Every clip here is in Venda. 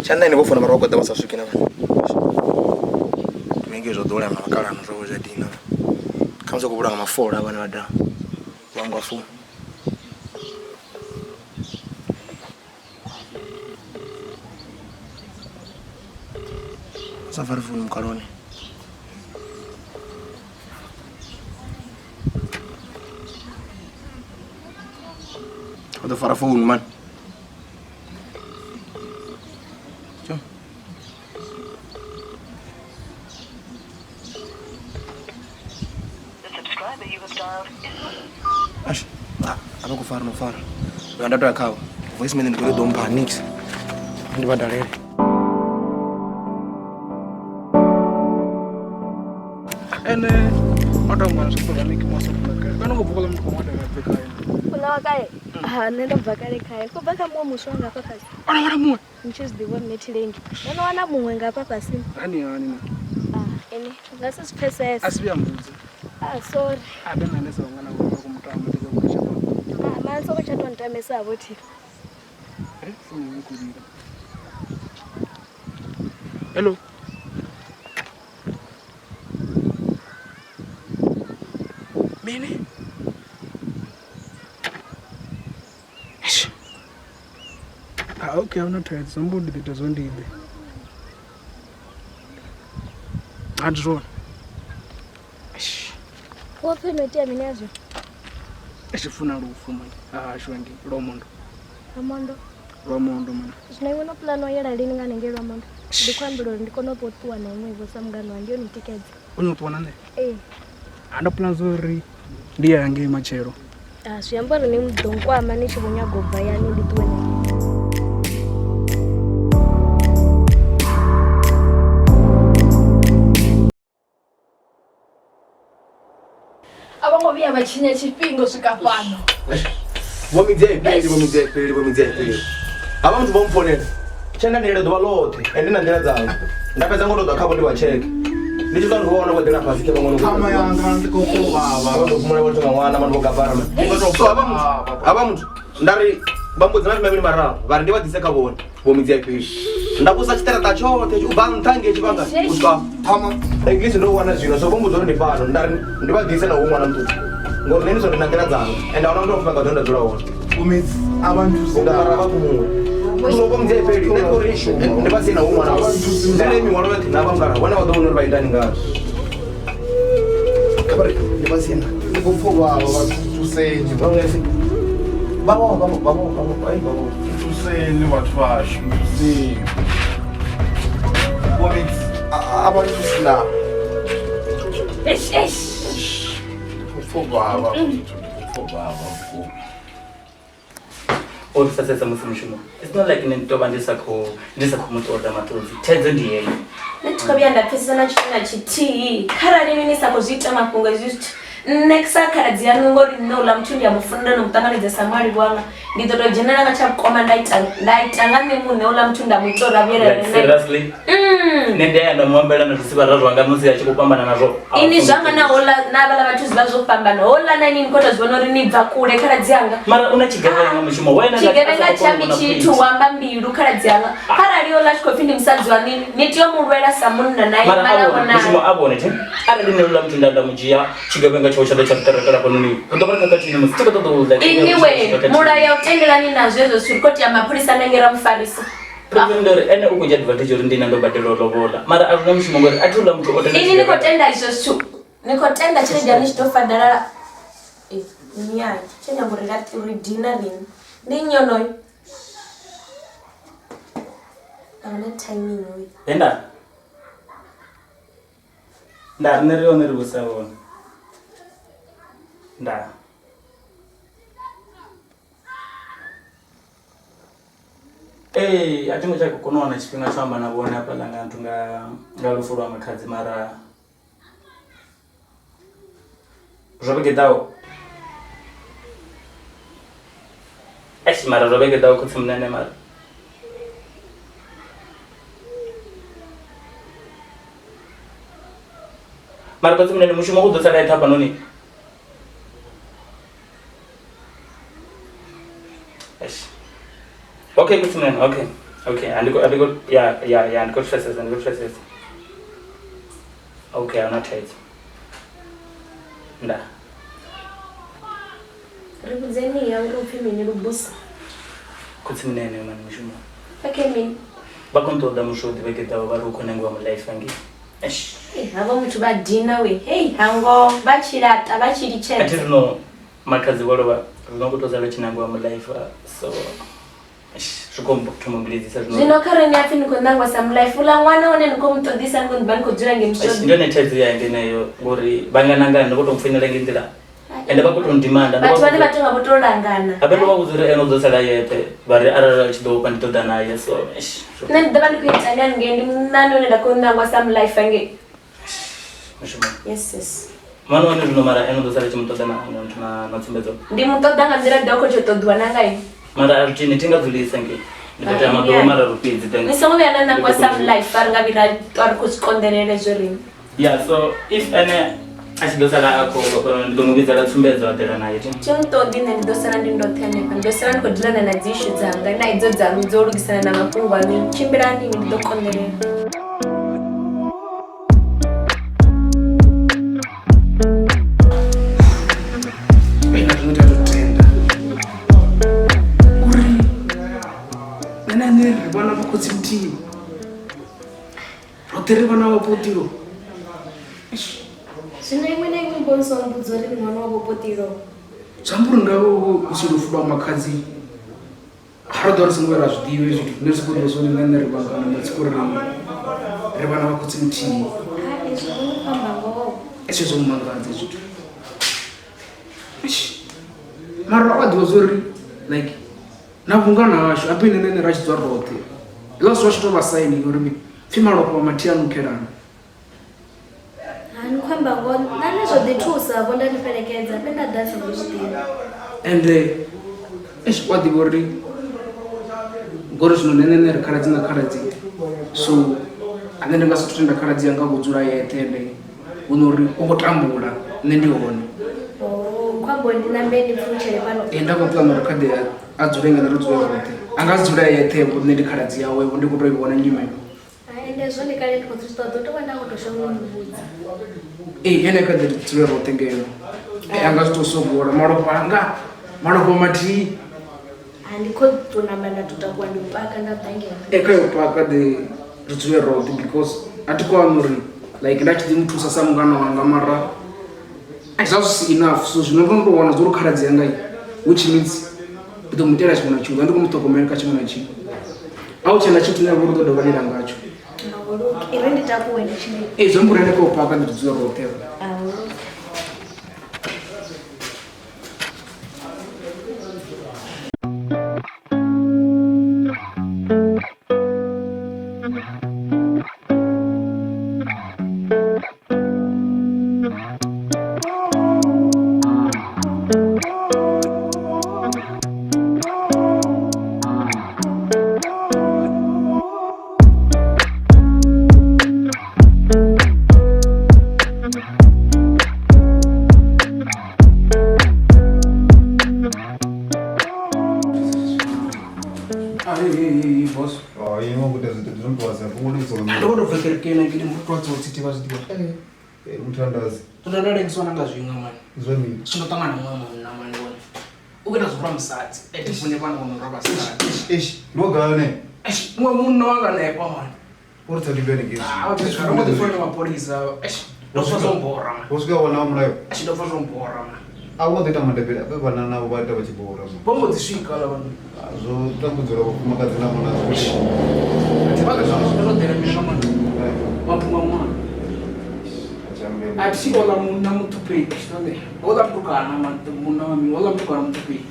Tsha nṋe vho fona mara vha khou ḓa vha sa swiki na vhana. Ndi zwo ḓowelea na vhakalana zwo zwa dina. Khamusi khou vhulaha nga mafola vhana vha da. Vhangwa founu. Sa fari founu mukaloni. U ḓo fara founu mani. Ash, ah, a vha khou fara no fara. Nga nda to ya khavho. Voice mail ndi khou ḓo mpha nix. Ndi vha dalele. Ene o tou ṅwala zwithu zwa Mickey Mouse o kale. Kana ngo bvuka muthu wa dala bve khae. Uḽa wa kale? Ha, nṋe ndo bva kale khae. Khou bva kha muṅwe muswa nga hafha fhasi. Ona wana muṅwe. Ni tshi zwi ḓivha uri nṋe thi lengi. Ndo no wana muṅwe nga hafha fhasi. Hani hani na. Ah, ene nga si zwi pfesese. A si vhuya mbudza. Ah, sorry. A be na nesa ungana vho vha kumutamba ndi vho tsha. Ah, mara soko tsha to ntamesa vho thi. Eh, founu i khou lila. Hello. Mini? Eish. Ah, okay, ahuna thaidzo zwi amba uri ndi ḓo ita zwo ndi ḓe. Ha ndi zwone. Eish. Wo pfi no itea mini azwo? Eish, funa lufu mani. Ha hashu hangei Lwamondo. Lwamondo. Lwamondo mani. Zwino iwe no pulana u yela lini nga hanengei Lwamondo? Ndi khou ambela uri ndi kone u ṱuwa na iṅwe vho sa mungana wanga yo ni tikedza. U nyaka u ṱuwa na nṋe? Ee. Ha ndo pulana zwa uri ndi ye hangei matshelo. Ah, zwi amba uri ni ḓo nkwama ni tshi vho nyaga u bva yani ndi ṱuwe na iṅwe. A vho ngo vhuya vha tshinya tshifhinga u swika fhano. Vho midzi a i fheli, vho midzi a i fheli, vho midzi a i fheli. Havha muthu vho mpfonela. Tshe nda ndile ḓuvha ḽoṱhe, ende na nḓila dzanga. Nda fhedza ngo to ḓa khavho ndi vha tsheke. Ndi tshi ṱwa ndi vhona vho ḓela fhasi khe vhaṅwe Ṱhama yanga ndi khou kuvhavha. vha ḓo fhumula vho thoma ṅwana vha vho gabara. So havha muthu, havha muthu nda ri vha mbudza mafhi mavhili mararu vha ri ndi vha ḓise kha vhone vho midzi a i fheli. Nda vhusa tshiṱaraṱa tshoṱhe u bva nṱha ngei tshivhanga u swika Ṱhama thekhisi ndo wana zwino so vho mbudza uri ndi fhano nda ri ndi vha ḓise na hoyu ṅwana muṱuku ngori nṋe ndi so ndi na nḓila dzanga ende ahuna muthu wa mufumakadzi ane nda dzula hone vho midzi a vha nthusi unga mara vha fhumule so vho midzi a i fheli nṋe ndi uri ndi vha sie na hoyu ṅwana ndele mihwalo yoṱhe na vha mukala vhone vha ḓo vhona uri vha itani ngazwo Kha vha ri ndi vha sie na. Ndi khou pfa u vhavha vha thuseni. Vha vho vha vho vha vho vha vho vha vho Nthuseni vhathu vhashu, nthuseni. Vho midzi a vha nthusi na. Eish, eish. Ndi khou pfa u vhavha muthu, ndi khou pfa u vhavha vhukuma. O pfesesa musi mushumo it's not like nṋe ndi tovha ndi sa khou ndi sa khou mu ṱoḓa maṱodzi thaidzo ndi heyo Nṋe thi khou vhuya nda pfesesa na tshithu na tshithihi kharali ni ni sa khou zwi ita mafhungo hezwi zwithu nṋe sa khaladzi yaṋu ngori nṋe uḽa muthu ndi a mu funa ndo no mu ṱanganedza sa muhali wanga ndi ḓo tou dzhenela nga tsha vhukoma nda ita nda ita nga nṋe muṋe uḽa muthu nda mu ita uri a vhuyelele Like, seriously nṋe ndi aya nda mu ambela na zwisi vhararu wanga musi a tshi khou fhambana nazwo ini zwanga na houḽa na havhaḽa vhathu zwi vha zwo fhambana houḽa na ini ni khou tou zwi vhona uri ni bva kule khaladzi anga mara u na tshigevhenga mushumo wena tshigevhenga tshi ambi tshithu wamba mbilu khaladzi anga kharali houḽa a tshi khou pfhi ndi musadzi wa mini ni tea u mu lwela sa munna na mara ima a na vhone mushumo vhonala a vhone the arali nṋe uḽa muthu nda nda mu dzhia tshigevhenga tshawe tsha ḓa tsha ṱerekela fhanoni hu ḓo vha ri khakhathini musi thi khou ṱoḓa u like ini we mulayo a u tendelani nazwo hezwo zwithu ri khou tea mapholisa anenge ra mufarisa Problem ndi uri ene u khou dzhia advantage uri ndi na ndo badela u lobola mara a zwi na mushumo ngori a thi uḽa muthu o tenda ini ni khou tenda izwo zwithu ni khou tenda tshelede yaṋu i tshi ḓo fadalala nyai tshe nyago uri ri dina riṋe ndi nnyi onoyo ahuna timing oyo enda nda riṋe ri hone ri vhusa hone nda Ee, a thi ngo tsha kona u wana tshifhinga tsho amba na vhone hafhaḽa nga nthu nga nga lufu lwa makhadzi mara zwa vhege ḓaho eish mara zwa vhege ḓaho khotsi munene mara mara khotsi munene mushumo u ḓo sala eṱhe hafhanoni. Eish. Okay, khotsi munene okay. Okay, andiko ya ndiko pfesesa, ndiko pfesesa. Okay, ahuna thaidzo. Nda. Ri vhudzeni ya uri upfi mini lubusa. Khotsi minene mani mushumo. Okay mini. Vha khou nṱoḓa mushumo vhege ḓaho vha ri u khou nangiwa muḽaifa ngei. Eish. Havho muthu vha dina we. Hey, hango vha tshi laṱa vha tshi Athi litshedza. zwino makhadzi vho lovha zwino khou tou sala tshi nangiwa muḽaifa so zwi khou thoma mbiledzisa zwino. Zwino kha ri ni apfi ni khou nangwa sa muḽaifa uḽa ṅwana hone ni khou mu ṱoḓisa ni khou ḓivha ni khou dzula ngei Eish, ndi yone thaidzo ya ngeneyo ngori vha nga nangana ndi khou tou mpfoinela ngei nḓila. Ende vha khou tou ndimanda. Vhathu vhane vha tonga vho tou langana. Habe ndo vha vhudza uri ene u ḓo sala yeṱhe vha ri arali a tshi ḓo ofha ndi ḓo ḓa naye so eish. Nṋe ndi ḓo vha ndi khou itani haningei ndi munani une nda khou nangwa sa muḽaifa ngei. Mushumo. Yes yes. Ṅwana wane zwino mara ene u ḓo sala tshi mu ṱoḓa na na tsumbedzo. Ndi mu ṱoḓa nga nḓila ḓe khou tshi ṱoḓiwa na nga ini. Mara a zwi thi nga dzulisa ngei. Ndi ḓo tea maḓuvha mararu fhedzi then. Ni songo vhuya na nangwa sa muḽaifa ri nga vhi ra ṱwa ri khou zwi konḓelela hezwo riṋe. Yeah, so if ene a tshi ḓo sala a khou ndi ḓo mu vhidzela tsumbedzo a ḓela naye. Thi mu ṱoḓi nṋe ndi ḓo sala ndi ndoṱhe hanefha ndi ḓo sala ndi khou dilana na dzi ishu dzanga na idzo dzaṋu dzo lugisana na mafhungo aṋu. Tshimbilani ndi ḓo konḓelela. Uri nṋe na nṋe ri vhana vha khotsi muthihi. Roṱhe ri vhana vha Potilo. Zwino iṅwe na iṅwe mboniso mbudza uri ni ṅwana wa vho Potilo. Zwi amba uri nga hu si lufu lwa makhadzi ha ro ḓo ri songo vhuya ra zwi ḓivha hezwi zwithu. Nṋe ri sokou ḓivha zwa uri nṋe nṋe ri vhangana mara tsiko ri vhana vha khotsi muthihi. Hai, ezwo no amba ngoho. Hezwi zwo mmangadza hezwi zwithu. Mara wa ḓivha zwa uri like na vhungana hashu habe nṋe nṋe ra tshi dzula roṱhe. Hezwiḽa zwithu zwa tshi tou vha saini uri pfhi malofha mathihi a nukhelana. Ha ni khou amba ngoho na nṋe zwo ḓi thusa vho nda ni fhelekedza fhe nda ḓa songo zwi ḓivha. Ende eish wa ḓivha uri ngori zwino nṋe nṋe ri khaladzi na khaladzi so a nṋe ndi nga si thu tenda khaladzi yanga vho dzula yeṱhe ende hu no uri u khou tambula nṋe ndi hone. Oh, khou amba uri ndi nambe ndi pfulutshele fhano. Ee nda khou puḽana uri kha ḓe a dzule ngeno ri dzule roṱhe. A nga si dzule yeṱhe vho nṋe ndi khaladzi yawe vho ndi khou tou i vhona nyimele. Ende zwone kale ndi khou zwi ṱoḓa u tou vha nda khou tou shonga u ni vhudza. Ee ene kha ḓi dzule roṱhe ngeno. A nga zwi tou sogola malofha anga malofha mathihi. Ha ndi khou tou namba nda tou takuwa ndi u paka nda ḓa ngeno. Ee kha yo paka ḓi ri dzule roṱhe because a thi khou wana uri like nda tshi ḓi mu thusa sa mungana wanga mara zwa zwi si enough so zwino ndo tou wana zwo uri khaladzi yanga which means ndi ḓo mu itela tshiṅwe na tshiṅwe ndi khou mu ṱhogomela kha tshiṅwe na tshiṅwe. A hu tshena tshithu tshine uri ḓo dovha lila ngatsho. Ire ndi takuwe ndi tshimbile. Ee zwi amba uri ene kha u paka ndi dzule roṱhe. Ndo lengiswa nga zwiṅwe mani. Zwi ndo ṱangana muṅwe munna mani wone. U khou ita zwo rwa musadzi. Ende fune vhana vho no rwa vhasadzi. Eish, ndo gane. Eish, muṅwe munna wanga hanefha mani. Uri tsa ndibene ngezwi. Ah, ro mbo ḓi foinela mapholisa. Eish, ndo pfa zwo mbora mani. Wo swika wana mulayo. Eish, ndo pfa zwo mbora mani. A vho ḓo ita mandebele ape vhana navho vha ita vha tshi bora. Vho mbo ḓi swika la vhanna. Zwo tambudzela vhafumakadzi na vhona zwo. Vha ḓo ndo ḓela mina nga mani. Mafhungo a ṅwana. A thi ola munna muṱhupei ola mutukana munna wa mi ola mutukana muṱhupei.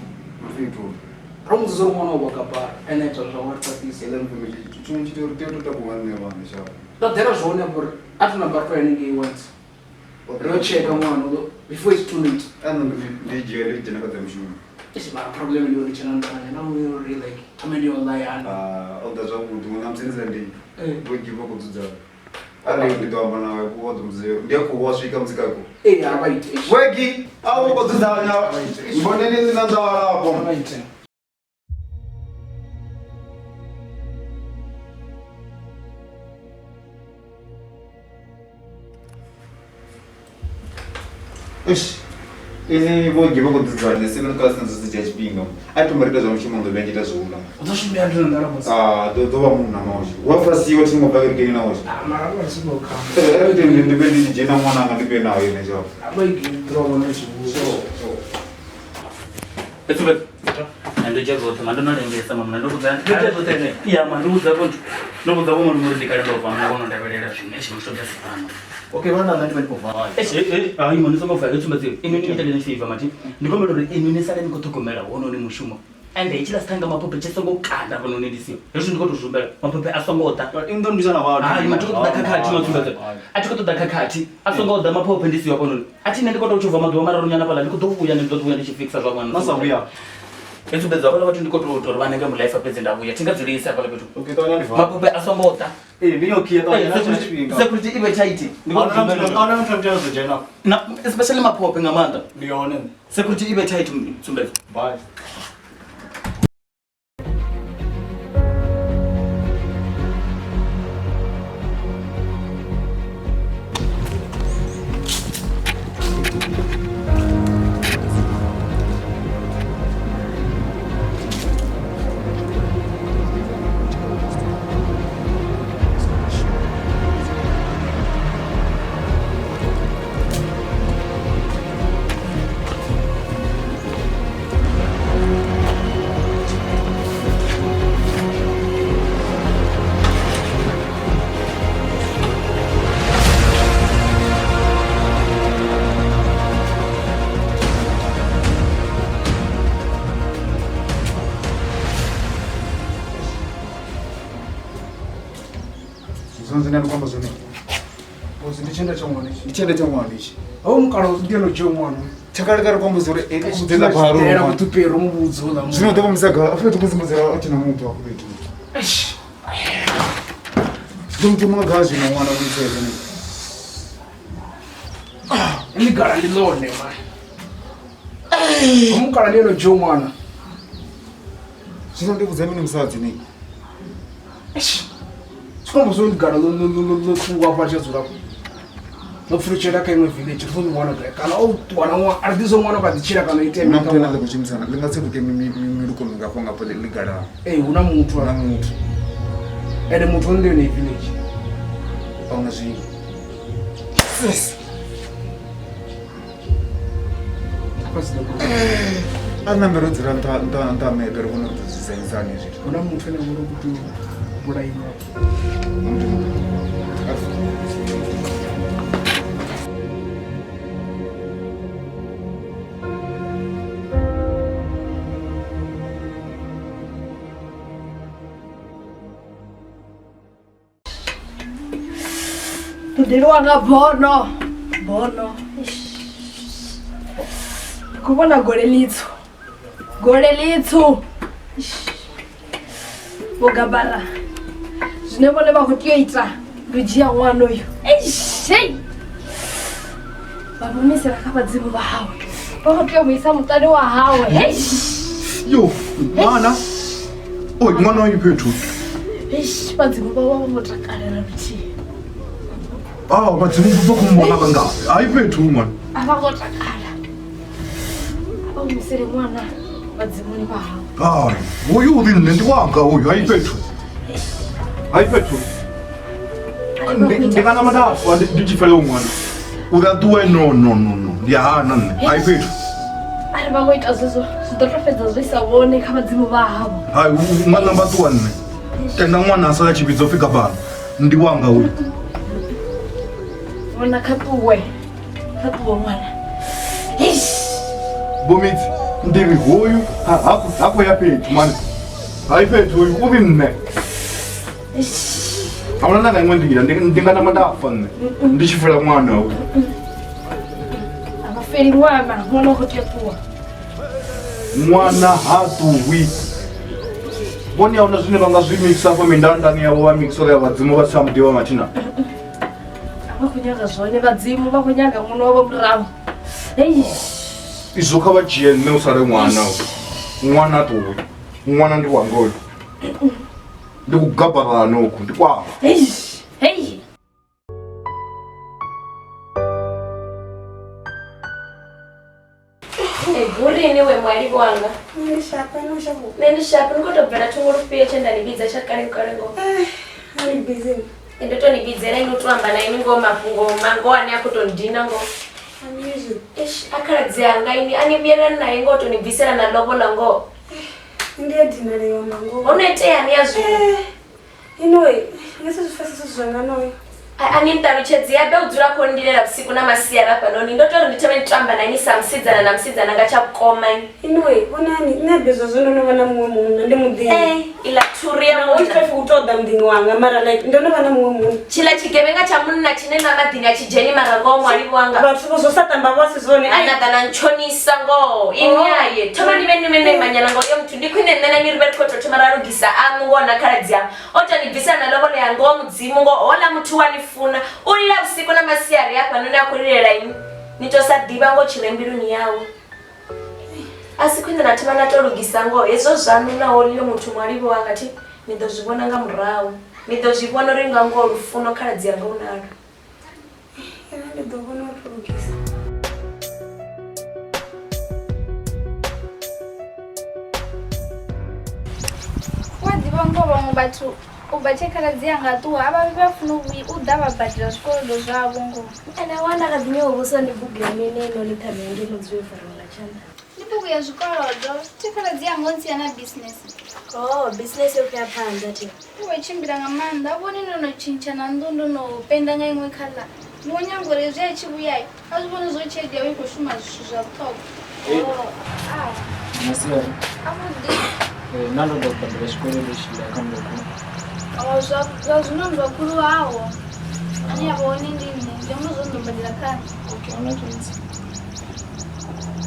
Ro mudza uri ṅwana wa vha gabara ene ita zwa uri fhaṱisa. Tshiṅwe tshithu ri tea u tou takuwa nṋe vhana shavho. Ndo ḓela zwone afho uri a thi namba ri to hanengei once. Ri yo tsheka ṅwana uḓo before it's too late. A nṋe ndi dzhia ndi dzhena kha dza mushumo. Eish, mara problem ndi uri tshena nṱhanya na uri like thome ndi yo ḽa yani. Ah, o ḓa zwavhuḓi ṅwana musi ndi sa ndi. Vho give khou dzudzanya. Arali ndi ḓo amba nawe vho ḓo mudze ndi a khou wa swika muzika ko. Ee, a vha ite. Weki, a wo khou dzudzanya. Mboneni ndi na nḓala afho. A vha ite. Eish. Ini vho give vho dzudzanya seven class na zwi dzhia tshifhinga. A thoma ri ita zwa mushumo ndo vhuya ndi ita zwiula. U ḓo shumela ndi na nḓala musi. Ah, ḓo ḓo vha munna maosho. Wa fasiwa thi ngo bva kerekeni na osho. Ah, mara vha si khou kha. Eh, ndi ndi ndi ndi dzhena ṅwana anga ndi vhe nayo ine zwa. A vha i ḓo vhona zwivhuso. Fhethu ndo dzhia zwoṱhe ma ndo no lengesa mama ndo vhudza ya ma ndo vhudza vho ndo vhudza vho malume uri ndi kale ndo bva mna vhono ndavhelela zwino eish muthu ḓa sifano. Okay, vhana nṋe ndi vha ndi khou bva. Eish hayi mani songo bva tsumbedzo inwi ni ita ni favor mati ndi kombela uri inwi ni sale ni khou ṱhogomela hononi mushumo ende hetshiḽa sithanga maphophe tshi songo kanda hafhanoni ndi siho hezwi ndi khou tou zwi humbela maphophe a songo ḓa. Ini ḓo ndisa na vhathu. Hayi ma thi khou ṱoḓa khakhathi matsumbedzo a thi khou ṱoḓa khakhathi a songo ḓa maphophe ndi siho hafhanoni a thi nṋe ndi khou tou tshova maḓuvha mararu nyana fhaḽa ndi khou ḓo vhuya ndi ḓo vhuya ndi tshi fikisa zwa ṅwana Na sa vhuya. Etsumbedzo hafhaḽa vhathu ndi khou tou uri vha nenge muḽaifa fhedzi nda vhuya thi nga dzulisi hafhaḽa fhethu. Okay, ṱavhanya ndi bva. Maphophe a songo ḓa. Eh, ndi yo khiya ṱavhanya na tshifhinga. Security i vhe tight. Ndi khou Ahuna muthu ahuna muthu ane a ḓo dzhena. Na especially maphophe nga maanḓa. Ndi hone. Security i vhe tight tsumbedzo. Bye. Zwino zwine ndi khou amba zwone. Bosi ndi tshienda tsha ṅwana itshi. Ndi tshienda tsha ṅwana itshi. Ho mukala ndi eno dzhia ṅwana. Tshakale kare kwamba uri e Tshela kudzela pharo. vhutupero muvhudzi houḽa muthu. Zwino ḓo musaga afho ḓo mudzela a tshina muthu afho fhethu. Eish. Ḓo muthu nga gai zwino ṅwana u tsele. Ndi gala ndi ḽone man. Ho mukala ndi eno dzhia ṅwana. Zwino ndi vhudza mini musadzi ni. Eish. Tshikombo zwo ndi gala ḽo ḽo ḽo ḽo ṱuwa hafha tshi dzula. Ḽo pfulutshela kha iṅwe village ri songo wana gai kana o ṱuwa na ṅwana a ri ḓi zwo ṅwana vha ḓi tshila kana itea Na mini kha muthu ane a ṅwana. ḓo khou shumisana ḽi nga tsiruke miluko mingafho ngafho ḽi gala. Ee hu na muthu Na muthu ende muthu ndi yone village. ahuna zwiṅwe. Sis. Hafha dzi ḓo A nambe ro dzula nṱha nṱha nṱha mepe ri vhone uri ḓo dzudzanyisa hani zwithu. hu na muthu ane vhori u tea u vhulaiwa. Ndiliwa nga bono bono. Eish. Ndi khou vhona gole ḽitswu gole ḽitswu. Eish. Vho Gabara zwine vhone vha khou tea u ita ndi u dzhia ṅwana uyu. Eish, hei. Vha mu humisela kha vhadzimu vha hawe vha khou tea u mu isa muṱani wa hawe. Eish. Yo, ṅwana. Oi, ṅwana uyu fhethu. Eish, vhadzimu vha vha vho takalela luthihi. Ah, vhadzimu vha khou mmbona vha ngafhi? Hai fhethu ṅwana. A vha ngo takala. A vha humisele ṅwana vhadzimuni vha hawe. Hai, hoyu uri nṋe ndi wanga hoyu, hai fhethu. Hai fhethu. Ndi nga nama nda fa ndi tshi fela ṅwana. Uri a ṱuwe no no no no. Ndi a hana nṋe. Hai fhethu. Arali vha ngo ita zwezwo zwi ḓo to fhedza zwo isa vhone kha vhadzimu vha havho. Hai, ṅwana vha ṱuwa nṋe. Tenda ṅwana a sala tshi vhidzwa upfi Gabana. Ndi wanga hoyu. Ṅwana kha ṱuwe. Kha ṱuwe ṅwana. Eish. Vho Midzi, ndi ri hoyu ha ha khou ya fhethu mani. Hai fhethu hoyu u ri nṋe. Eish. A huna na nga iṅwe nḓila ndi nga nama nda fa nṋe ndi tshi fela ṅwana hoyu. A vha feli ṅwana, ṅwana u khou tea u ṱuwa. Ṅwana ha ṱuwi. Vhone ahuna zwine vha nga zwi mixa afho mindandani yavho vha mixa uri vhadzimu vha si tsha muḓivha mathina. A vha khou nyaga zwone vhadzimu vha khou nyaga ṅwana wavho murahu. Eish. Izwo kha vha dzhie nṋe u sale ṅwana hoyu. Ṅwana ha ṱuwi. Ṅwana ndi wanga hoyu. Ndi ku gabarana uku ndi kwanga. Eish. Hey. Uri ni we mwali wanga. Ndi shapa no shapo. Ndi shapa niko to bvela thungo lufhiyo tshe nda ni vhidza tsha kale kale ngo. Ani busy. Ndo to ni vhidzela ino to amba na ini ngo mafhungo mango ane a khou to ndina ngo. Amazing. Eish akhaladzi anga ini ani vhuyelana naye ngo to ni bvisela na lobola ngo. Ndi ya dina leyo mango. Ho no itea ni ya zwino. Anyway, ngese zwifesesa zwanga no. Ani nṱalutshedzi ya be u dzula khou ndilela vhusiku na masiari hafhanoni ndo tori ndi thome ndi tamba na ini sa musidzana na musidzana nga tsha vhukoma. Anyway, vhonani nṋe bezwa zwino ndo vha na muṅwe munna ndi muḓini. Iḽa thuri ya munna. Ndi u ṱoḓa muḓini wanga mara like ndo no vha na muṅwe munna. Tshiḽa tshigevhenga tsha munna tshine na maḓini a tshi dzheni mara ngoho mwali wanga. Vhathu vho zwo sa tamba vho si zwone. A na ḓa na ntshonisa ngoho ini aye thoma ni vhe ni vhe no imanyana ngoho yo muthu ndi khwine nṋe na ni ri vhe ri khou tou thoma ra lugisa aṋu ngoho na khaladzi aṋu. O to ni bvisela na lobola ya ngoho mudzimu ngoho houḽa muthu wa ni funa u lila vhusiku na masiari hafhanoni a khou lilela inwi ni to sa ḓivha ngo tshire mbiluni yawe. A si khwine na thoma na to lugisa ngoho hezwo zwaṋu na hoyo muthu mwalivho wanga thi ni ḓo zwi vhona nga murahu ni ḓo zwi vhona uri nga ngoho lufuno khaladzi yanga u nalo. Ndi ḓo vhona u lugisa. Wa ḓivha ngoho vhaṅwe vhathu u bva tshe khaladzi yanga ṱuwa a vha vha funa u ḓa vha badela zwikolodo zwavho ngoho. Ene wana kha ḓi nyago vhusa ndi bugu ya mini ino ṱhamu yange ino dzula yo fariwa nga tshanḓa. Ndi bugu ya zwikolodo thi khaladzi yanga o ntsia na business. Oh, business yo khou ya phanḓa thi. I khou tshimbila nga maanḓa vhone ndo no tshintsha na nnḓu ndo no penda nga iṅwe khaḽa. Ndi khou nyaga uri hezwi a tshi vhuya a zwi vhone zwo tshelede yawe i khou shuma zwithu zwa vhuṱhogwa. Masiari. Avhuḓi. Nṋe ndo ḓa u badela tshikolodo tshiḽa kha mndakhulu. Oh, zwa zwino mndakhulu hawo. Ane a vha hone ndi nṋe ndi amba zwo ndo badela kha nṋe. Okay, ahuna thaidzo.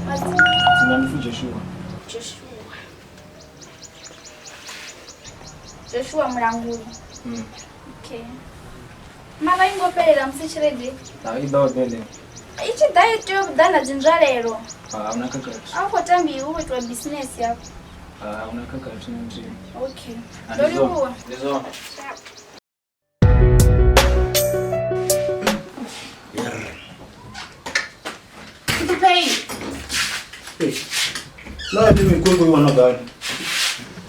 Madzina Dzina ndi pfi Joshua. Joshua. Joshua Mulanguli. Okay. Mara i ngo fhelela musi tshelede. I ḓo ḓele. I tshi ḓa i tea u ḓa na dzi nzwalelo. A huna khakhathi. A u khou tambiwa u khou itiwa business hafho. A huna khakhathi na nthihi. Okay. Ndo livhuwa. Ndi zwone. Na mimi kweko iwana gani?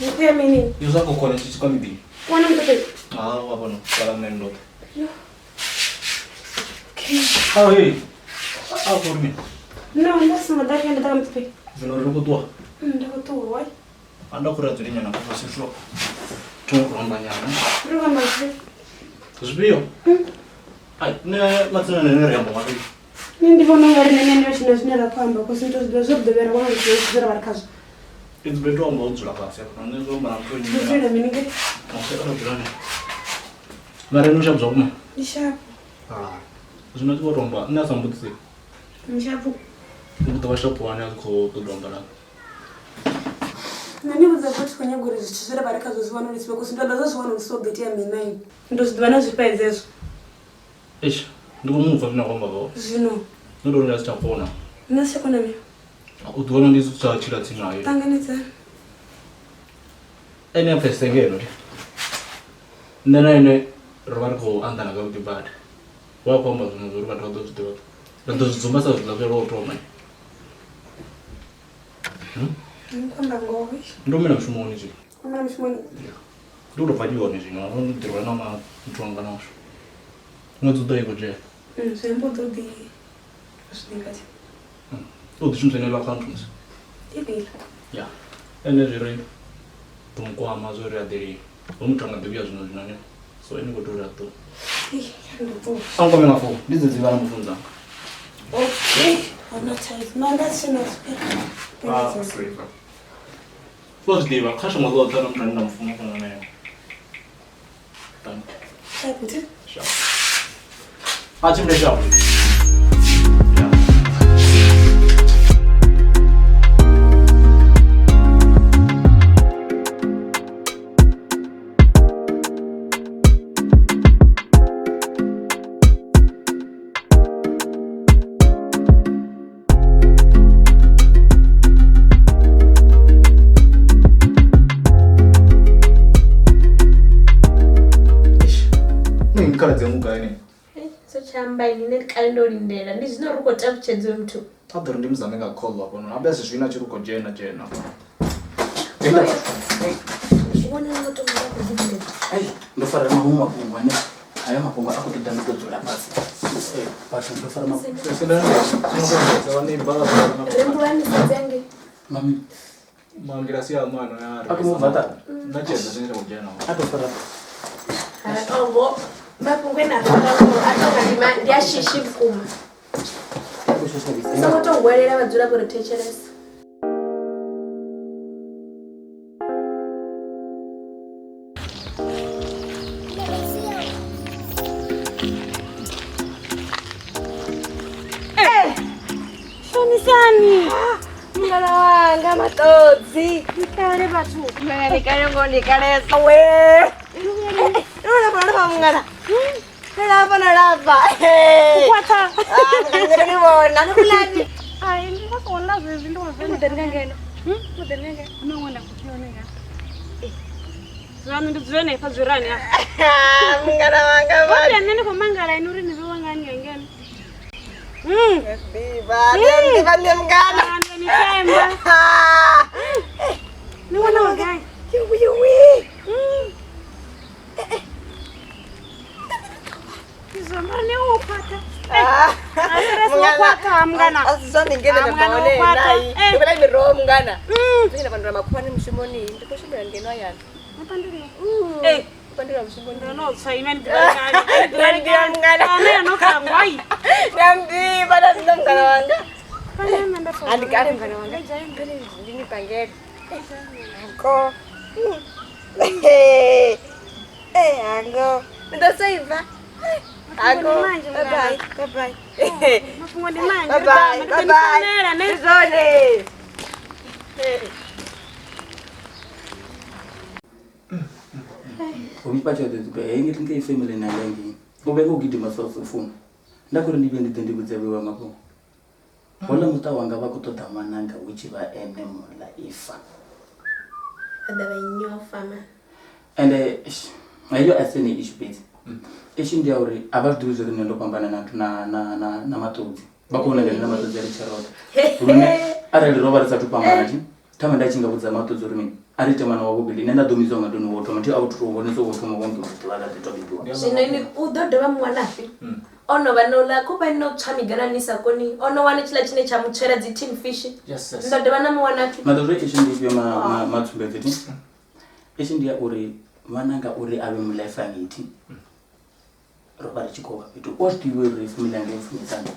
Nikuya mini? Yuzako kone sisi kwa mibi. Wana mtoto. Ah, wabona. Sala mnendo. Yo. Okay. Ah, hey. Ah, for me. No, ndasema ndaka ndaka mtoto. Zino riko tuwa. Ndako tuwa wai. Anda kura dzirinya na kwa sisho. Tungo ramba nyana. Ruwa mazi. Zbiyo. Ai, ne matsina ne re mwa. Ndi vhona ungari nṋe ndi tshine zwine ra khou amba cause ndo zwi ḓivha zwo ri ḓo vhuya ra wana zwithu zwe ra vha ri khazwo. It's better amba u dzula fhasi afha nṋe zwo amba na muthu Ndo dzulela mini nge? Mara no sharp zwakuma. Ndi sharp. Ah. Zwino ti vho tomba nṋe a sa mbudzisi. Ndi sharp. Ndi ḓo vha sharp wani a khou ṱoḓa u amba na. Nṋe ndi vhudza vhathu khou nyaga uri zwithu zwe ra vha ri khazwo zwi wanulusiwe cause ndo ḓa zwa zwi wanulusiwa hu ḓo itea mini na ini. Ndo zwi ḓivha na zwi fhedza hezwo. Eish, ndi khou mupfa zwine a khou amba zwone. Zwino. Nṋe ndo ri ndi si tsha kona. Nṋe si tsha kona mini? U ḓi wana ndi si tsha tshila tsini naye. Ṱanganedzani. Ene a pfesese ngeno thi. Nṋe na ene ro vha ri khou anḓana zwavhuḓi badi. Wa khou amba zwiṅwe zwa uri vhathu vha ḓo zwi ḓivha. Ri ḓo zwi dzumba sa zwiḽa zwa lwa u thoma. Ndi khou amba ngoho. Ndo humela mushumoni zwino. Humela mushumoni? Ndi u tou bva ndi hone zwino, ndo ḓi rwa na muthu wanga na mushu. Ṅwedzi u ḓo i khou dzhena. Zwi amba u ḓo ḓi zwi ḓi U ḓi shumisa yeneyo account musi. Ifhio? Ya. Ene zwi ri ḓo nkwama zwo ri a ḓi lini. Hoyu muthu a nga ḓi vhuya zwino zwino hanefho. So ene u khou tea uri a ṱuwe. Ndi ṱuwa. A nkwame nga founu, ndi dzedzi vha na mufunzi wanga. Okay. Huna thaidzo. No, nda si na Ah, Vho zwi ḓivha kha shango ḽoṱhe na muthu ane nda mu funa u fana na ene. Thank you. Sharp. A tshimbile sharp. Khaladzi yangu gai ne? So chamba amba ini nṋe kale ndo lindela ndi zwino ri khou takutshedza uyu muthu. A ḓo ri ndi muzame nga call hafhanoni habe a si zwino a tshi ri khou dzhena dzhena. Vhona ngo to nga khou ḓi Ei, ndo fara maṅwe mafhungo ane hayo mafhungo a khou ṱoḓa ndi tou dzula fhasi. Vhathu ndo fara mafhungo. Rembulani sedzenge. Mami. Maongelo a si aṋu ano ya A khou bva na tshedza tshine tsha khou dzhena. A tou fara. Oho, mafhungo ene a fara a tonga ndi ndi a shishi vhukuma. Songo tou hwelela vhadzulapo ri thetshelesa. Shonisani mungana wanga maṱodzi ndikale vhathu mungana ndikale ngo ndikalesa we lolapa mungana lolapa nolapa Ukwatha. ngivona nikulani Ai, ndi khou sokou ḽa zwezwi ndi khou Muḓini nga ngeno. Muḓini nga ngeno. Hu na ṅwana khou hone nga. Zwaṋu ndi dzule hanefha zwirani afha. Mungana wanga Vha nṋe ndi khou mangala ini uri ni vhewa ngani nga ngeno. Ḓivha, nḓivha nṋe mungana. Ni themba. Ni ṅwana wa gai? Yuwi. Izwo mara ni wo khwaṱha. Mungana. Asizwane ngene Ah, mungana na wo bone khwaṱha. nayi. Ndi vhona miroho mungana. Ndi na vanhu makhwani mushumoni ndi khou shumela ngeno hayani. Eh, Pandira mushumoni. ndo no tswa ine ni ḓivha kale. Ni ḓivha Ndandiwa mungana. Ane no khangwa ai. Ndamdiva ndazina mungana wanga. Pane nda fa. Andikale mungana wanga. Ndini pangele. Anko. Eh, ango. Ndosaiva. Ango. Bye bye. Bye bye. Mafhungo ndi manzhi. Bye bye. Bye bye. Ne. Ndizone. Vho tshelede dzi hei ngi ngei family na ngei. U vhe u gidima so so funa. Nda khori ndi vhe ndi ḓe ndi vhudze vhewa mafhungo. Hola muṱa wanga vha khou ṱoḓa ṅwananga hu tshi vha ene muḽa ifa. Vha ḓa vha nyofa man. Ende heyo a si ene issue fhedzi. Issue ndi ya uri a vha zwi ḓivhi zwa uri nṋe ndo fhambana na na na na maṱodzi. Vha khou vhona nga na maṱodzi a ri tshe roṱhe. Lune arali ro vha ri sathu fhambana thi thama nda tshi nga vhudza maṱodzi uri mini a ri ite ṅwana wa vhuvhili nṋe nda ḓo misiwa nga nduni wo thoma thi a u thu vhonesa wo thoma wa nḓuni ḓuvha ḽa ḓi to bebiwa. Zwino ini u ḓo dovha muwanafhi? O no vha no ḽa khofha ni no tswa migana ni sa koni. O no wana tshiḽa tshine tsha mu tswela dzi tin fish. Yes, yes. Ni ḓo dovha na muwanafhi? Na ḓo uri issue ndi ifhio matsumbedzo thi? Issue ndi ya uri ṅwananga uri a vhe muḽaifa ngithi. Ro vha ri tshi khou vha fhethu o zwi ḓivha uri family yanga i funḓedzana.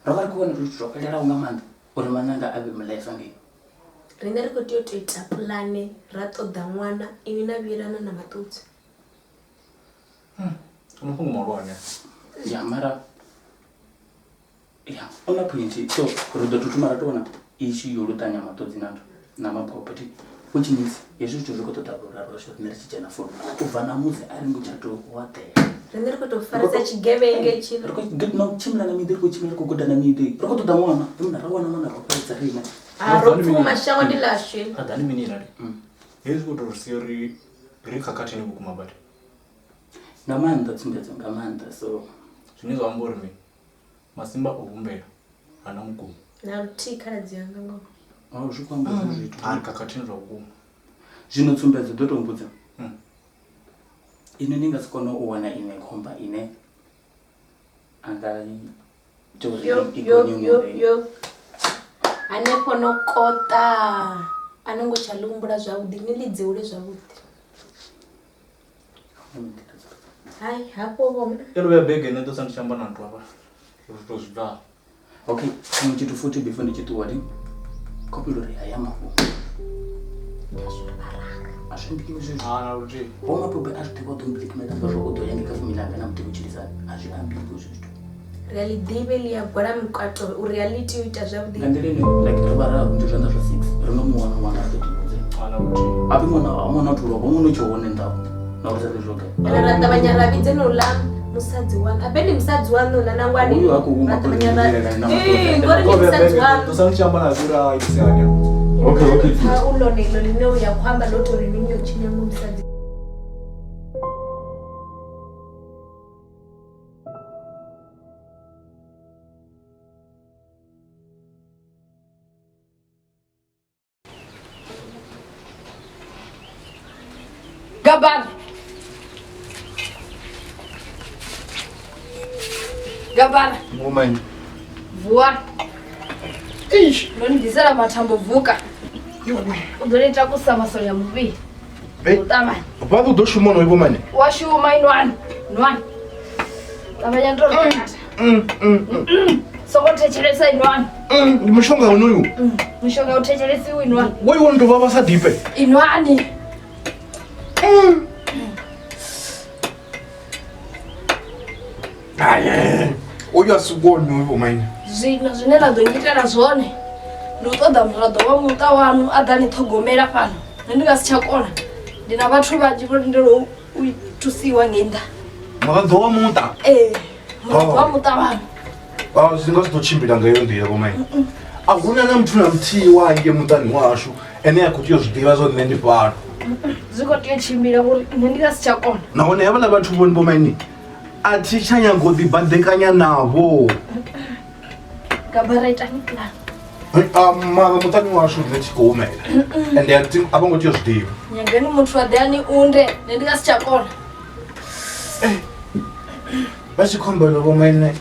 Ro vha ri khou vhona zwithu zwo fhelelaho nga maanḓa uri ṅwananga a vhe muḽaifa ngei. Riṋe ri khou tea u tou ita pulane ra ṱoḓa ṅwana inwi na vhuyelana na maṱudzi. Mafhungo mahulwane. Ya mara ya ona point so ri ḓo tou thoma ra tou wana issue yo luṱanya maṱodzi na nthu na maphophe thi which means hezwi zwithu zwi khou ṱoḓa vhuraru zwo riṋe ri tshi dzhena founu u bva ṋamusi a ri ngo tsha tou waḓela. Riṋe ri khou tou farisa tshigevhenge tshino. Ri khou tshimbila na miḓi ri khou tshimbila ri khou guda na miḓi ri khou ṱoḓa ṅwana muna ra wana ṅwana ro fhedza riṋe. A ro pfuma shango ndi ḽashu. Aḓani mini rali? Hezwi khou tou ri sia ri ri khakhathini vhukuma badi. Nga maanḓa tsumbedzo nga maanḓa so zwine zwa amba uri mini masimba o humbela hana mugumo. Na luthihi khaladzi yanga ngoho. Oh, zwi khou amba zwi zwithu. A ri khakhathini zwa vhukuma. Zwino tsumbedzo ḓo tou mbudza. Inwi ni nga si kone u wana iṅwe khomba ine a nga ita uri Yo i yo gonye yo murei. yo. Hanefho no koṱa a no ngo tsha ḽi humbula zwavhuḓi ni ḽi dzeule zwavhuḓi. Hai hafho vho Yo no vhuya bege nṋe ḓo sa ndi tshi amba na nthu hafha. Ri tou zwi bva. Okay, tshiṅwe tshithu futhi before ndi tshi ṱuwa ndi khopela uri haya mafhungo. A zwi ambiwi zwezwo. Ha na luthihi. Vho Maphophe a zwi ḓivha u ḓo mbilikimela ngazwo u ḓo ya ngei kha family yanga na muḓi vhutshilisani. A zwi ambiwi hezwo zwithu. Ri a ḽi ḓivhe ḽi a gwala mukwato uri a ḽi tea u ita zwavhuḓi. Nga nḓila ine like ri vhararu ndi zwanḓa zwa 6 ri no mu wana ṅwana a ḓo ḓi vhudza. Ha na luthihi. Habe ṅwana ṅwana thu lwa ṅwana u tshi hone nḓaho na uri sa ḓi zwoga. Kana ra ṱavhanya ra vhidze no ḽa musadzi waṋu. Habe ndi musadzi waṋu uḽa nangwani. Uyu ha khou huma Ra ṱavhanya ra khou na Ee, ngori ndi musadzi waṋu. Ḓo sa ndi tshi amba na zwi ra itisa hani. Okay, okay. Kha u ḽone iḽo ḽine u ya khou amba ḽo tou ri ni yo tshinya musadzi. Gabara. Gabara. Ngoma Vuwa. Eish, ndo ni ḓisela mathambo vuka. U ḓo ni takusa masole ya muvhili. Hey. U ṱavhanya. Vha ḓo shuma no vho mane. Wa shuma inwani. Inwani. Ṱavhanya ndo ri. Songo thetshelesa inwani. Ndi mushonga unoyu. Mushonga u thetshelesiwi inwani. Wo iwe ndo vha vha sa dipe. Inwani. Aye. Uyu a si wone uyu vho mane. Zwino zwine na ḓo ngitela zwone ndi u ṱoḓa muraḓo wa muṱa waṋu a ḓa ni ṱhogomela fhano. Nṋe ndi nga si tsha kona. Ndi na vhathu vhanzhi vho lindelaho u thusiwa ngei nnḓa. Muraḓo wa muṱa. Ee, muraḓo wa muṱa waṋu. Ah, zwi nga si ḓo tshimbila nga heyo nḓila vho mane. A huna na muthu na muthihi wa nge muṱani washu ene a khou tea u zwi ḓivha zwo nṋe ndi fhano. Zwi khou tea u tshimbila ngori nṋe ndi nga si tsha kona. Nahone havhaḽa vhathu vhone vho mane a thi tsha nyaga u ḓibadekanya navho. Gabara itani plan. Ah, mara muṱani washu nṋe thi khou humela. Ende a thi a vho ngo tea u zwi ḓivha. Nyangani muthu a ḓe a ni unde, nṋe ndi nga si tsha kona. Vha tshi khou amba vho maine.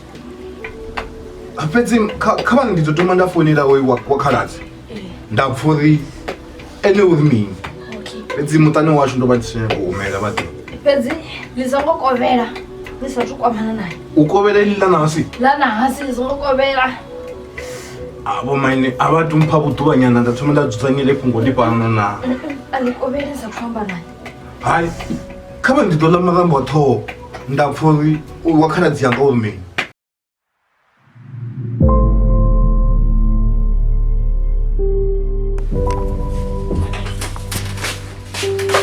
Fhedzi kha vha ndi ḓo thoma nda founela hoyu wa khaladzi. Nda pfha uri ene uri mini. Fhedzi muṱani washu ndo vha ndi si nyaga u humela vha ḓivha. Fhedzi ni songo kovhela ni sathu kwamana naye. U kovhela iḽi ḽa ṋahasi. Ḽa ṋahasi ni songo kovhela. A vho maine a vha tu mpha vhuḓuvhanyana nda thoma nda dzudzanyele fhungo ḽi fhano na. A ni kovheli ni sathu amba naye. Hai kha vha ndi ḓo ḽa marambo a ṱhoho nda pfha uri wa khaladzi yanga uri mini.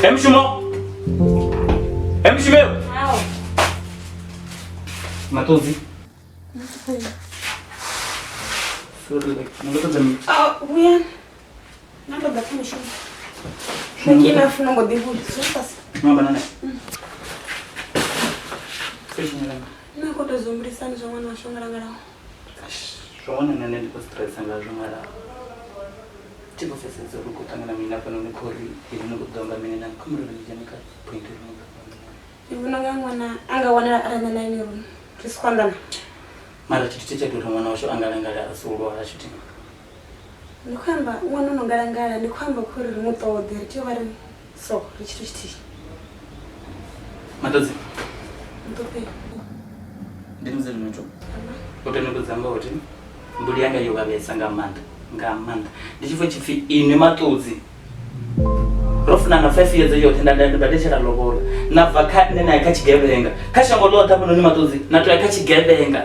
He mushumo. He mushumelo. Maṱodzi. Sorry, like, ndi nga ṱoḓa mini? Vhuya na ndo ḓa kha mushumo. Like enough no ngo ḓi vhudza zwo fhasi. No amba na nṋe. Sorry, tshinyalanga. Nṋe khou tou zwi humbulisani zwa ṅwana washu o ngalangalaho. Zwa ṅwana na nṋe ndi khou stressa ngazwo mara thi khou pfesesa uri u khou ṱangana mini hafhanoni khou ri inwi ni khou ḓo amba mini na kha murero ni dzhene kha point uri ni khou amba mini. Ndi vhona unga ṅwana a nga wanala arali nṋe na inwi ri si khou anḓana. Mara tshithu tshe tsha ita uri ṅwana washu a ngalangale a si u lwala tshithu. Ndi khou amba ṅwana o no ngalangala ndi khou amba khori ri mu ṱoḓe ri tea u vha ri so ri tshithu tshithihi. Maṱodzi. Nṱoḓe. Ndi ni vhudze zwiṅwe zwithu. U tea u ni vhudza ngoho thi mbilu yanga yo vhavhesa nga maanḓa nga maanḓa ndi tshi pfha tshipfi inwi Maṱodzi ro funana 5 years yoṱhe nda nda badetshela lobola na bva kha nṋe na ya kha tshigevhenga kha shango ḽoṱhe hafhanoni Maṱodzi na to ya kha tshigevhenga.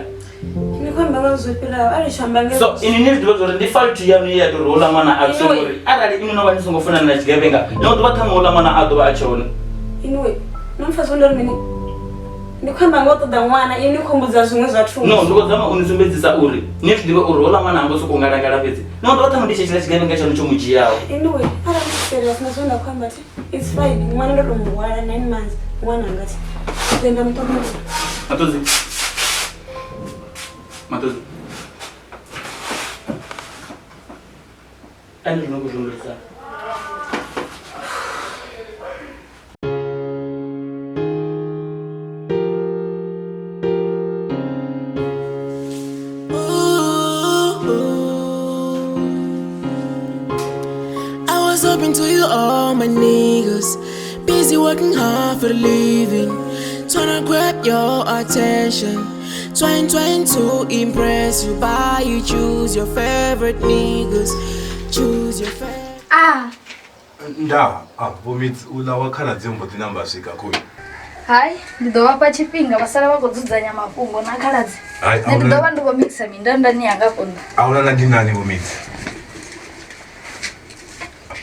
Ni khou amba nga zwo fhiraho arali tshi amba nga So inwi ni zwi ḓivha zwa uri ndi fault yaṋu ye ya ita uri houḽa ṅwana a tswe ngori arali inwi no vha ni songo funana na tshigevhenga ḽiṅwe ḓuvha ṱhaṅwe houḽa ṅwana a ḓo vha a tshe hone. Inwi no mpfa zwo ndo ri mini? Ndi khou amba nga u ṱoḓa ṅwana inwi ni khou mbudza zwiṅwe zwa thungo. No ndi khou zama u ni sumbedzisa uri ni zwi ḓivhe uri houḽa ṅwana ha ngo sokou ngalangala fhedzi ḽiṅwe ḓuvha ṱhaṅwe ndi tshetshiḽa tshigevhenga tshaṋu tsho mu dzhiaho. Anyway, arali ni serious na zwine nda khou amba thi it's fine. Ṅwana ndo tou mu hwala 9 months ṅwananga thi. Ndi ḓo nda mu ṱoḓa. Maṱodzi. Maṱodzi. Ane zwi no khou zwi humbulisa. I was open to you all my niggas. Busy working hard for the living. Tryna grab your attention. Trying, trying to impress you. By you choose your favorite niggas. Choose your favorite. Ah, Nda, ah, vho Midzi uḽa wa khaladzi mbo ḓi namba a swika khoyu. Hai, ndi ḓo vhafha tshifhinga vha sala vha khou dzudzanya mafhungo na khaladzi. Hai, Nṋe ndi ḓo vha ndi khou mikisa mindandani yanga afho nnḓa. A huna na dinani vho Midzi.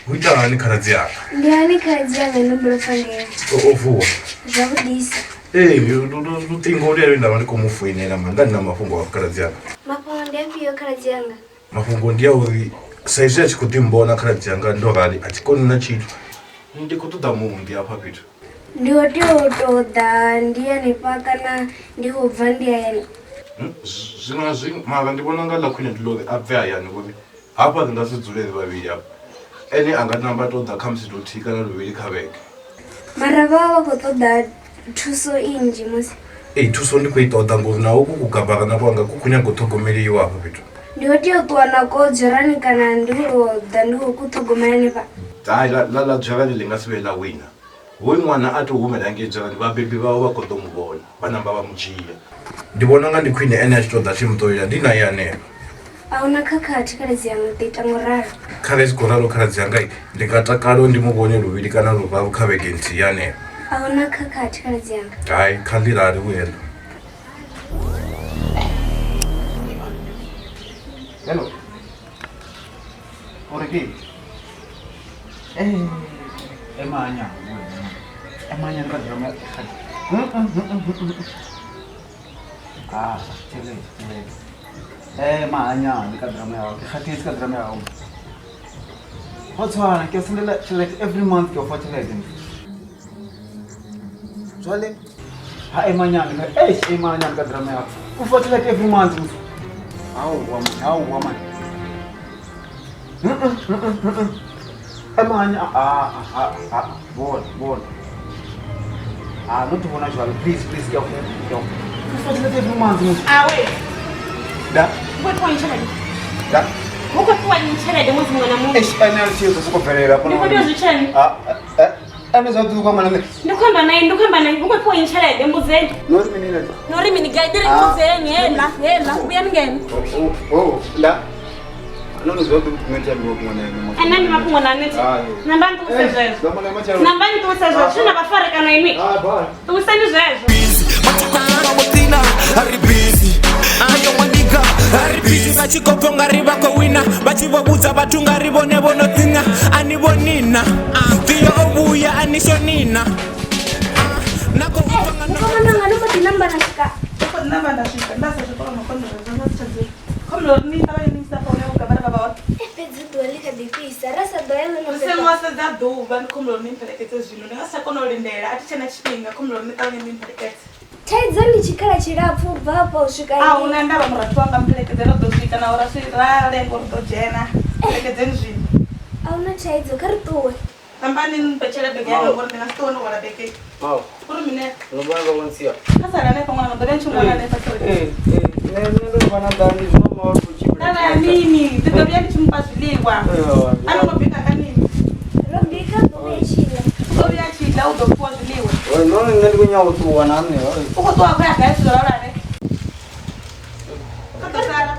Hu ita hani khaladzi yanga? Ndi hani khaladzi yanga ino humbula pfa ngeo? O vuwa. Zwavhuḓisa. Ee, luṱingo lwe nda vha ndi khou mu foinela mara nda ndi na mafhungo a khaladzi yanga. Mafhungo ndi afhio khaladzi yanga? Mafhungo ndi a uri sa izwi a tshi khou ḓi mbona khaladzi yanga ndo rali a thi koni na tshithu. Ndi khou ṱoḓa muunḓi hafha fhethu. Ndi khou tea u tou ḓa ndi hanefha kana ndi khou bva ndi hayani? Zwiṅwe na zwiṅwe mara ndi vhona unga ḽa khwine ndi ḽa uri a bve hayani ngori hafha ri nga si dzule ri vhavhili hafha. Ene a nga namba a tou ḓa khamusi luthihi kana luvhili kha vhege. Mara vha vha khou ṱoḓa thuso nnzhi musi. Ee, thuso ndi khou i ṱoḓa ngori naho ku kugabara na kwanga ku khou nyaga u ṱhogomeliwa hafha fhethu. Ndi khou tea u ṱuwa nako dzherani kana ndi khou ḓa ndi khou ku ṱhogomela hanefha? Hai, ḽa ḽa ḽa dzherani ḽi nga si vhe ḽa wina. Hoyu ṅwana a tou humela ngei dzherani vhabebi vhawe vha khou ḓo mu vhona vha namba vha mu dzhia. Ndi vhona unga ndi khwine ene a tshi tou ḓa tshi mu ṱolela ndi naye hanefha. A huna khakhathi khaladzi yanga, u ḓo ita ngo ralo. Kharali zwi khou ralo khaladzi yanga ndi nga takala uri ndi mu vhone luvhili kana luraru kha vhege nthihi hanefha. A huna khakhathi khaladzi yanga. Hai, kha ḽi lale hu heḽo. Hello. O re ke? Eh, emanya. Emanya ka drama. Ah, tšhelete, tšhelete. Eh, mahanyane ka drama ya gago. Ke kgathetse ka drama ya gago. Go tshwana, ke o sendela tšhelete every month ke o fa tšhelete. Jwale ha emanyane ka eish emanyane ka drama ya gago. O fa tšhelete every month motho. Aowa man, aowa man. Emanya a a a bona bona. Ah, not bona jwale. Please, please ke a go ke a go. O fa tšhelete every month motho. Awe. Da. U khou fhiwa tshelede. Da. U khou fhiwa tshelede ṅwedzi muṅwe na muṅwe. Eish ene a tshi zwo bvelela Ndi khou tea u zwi tshena. Ah, eh, ene zwa ḓuvha mwana nṋe. Ndi khou amba naye, ndi khou amba naye. U khou fhiwa tshelede mbudzeni. No ri mini na? No ri mini gai? Ndi ri Ah. mbudzeni hela, hela. Vhuyani ngeno. Oh, oh, nda. No no zwa ḓuvha nṋe thambiwa kuṅwe na ene. Ene ndi mafhungo na nṋe. Namba ni ṱuwise zwezwo. Namba ni ṱuwise zwezwo. Tshina vhafarekano inwi. Ṱuwiseni zwezwo. Ari busy ayo maniga ari busy vha tshi khou pfa ungari vha khou wina vha tshi vho vhudza vhathu ngari vhone vho no tsina a ni vhonina Theo o vhuya a ni shonina Mukomana wanga no mbo ḓi namba na swika. Ndo namba nda swika nda sa swika ono kona uri zwa si tsha dzula. Khombo uri ni ṱavhanye ni isa fone u gavhara vha vha Fhedzi ḓuvha ḽi kha ḓi fhisa ra sa ḓo ya ḽo no Ri songo sedza ḓuvha ndi khombo uri ni mphelekedze zwino ndi nga si tsha kona u lindela a thi tshena tshifhinga khombo uri ni ṱavhanye ni mphelekedze. Thaidzo ndi tshikhala tshilapfu u bva afha u swika A huna ndavha murathu wanga mphelekedze ro ḓo swika naho ra si ra lenga uri ḓo dzhena mphelekedze zwino. A huna thaidzo kha ri ṱuwe. Nambani ni mpetshele bege yanga ngori ndi nga si ṱuwe ndo hwala bege. Mau. Uri mine No vha vha ntsia. kha sala hanefha ṅwana ḓo vhuya ni tshi ṅwala hanefha sorry. Eh, eh, nṋe nṋe ndo vha na nḓala ndi zwino ma uri tshimbila. Nḓala ya mini ndi ḓo vhuya ndi tshi mufha zwiḽiwa. A no ngo bika ka nini? Ro bika ḓo vhuya tshi ḽa. U ḓo vhuya a tshi ḽa u ḓo fhiwa zwiḽiwa. Oi, no nṋe ndi khou nyaga u ṱuwa na nṋe. Oi. U khou ṱuwa khou ya gai zwithu zwo ralo Kha ḓo sala.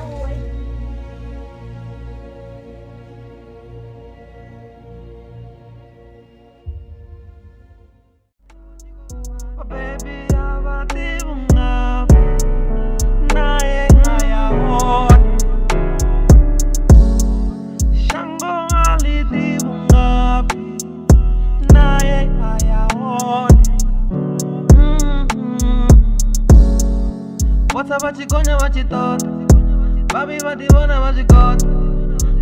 Vhotsa vha tshi gonya vha tshi ṱoḓa vhavhi vha ḓi vhona vha zwi goda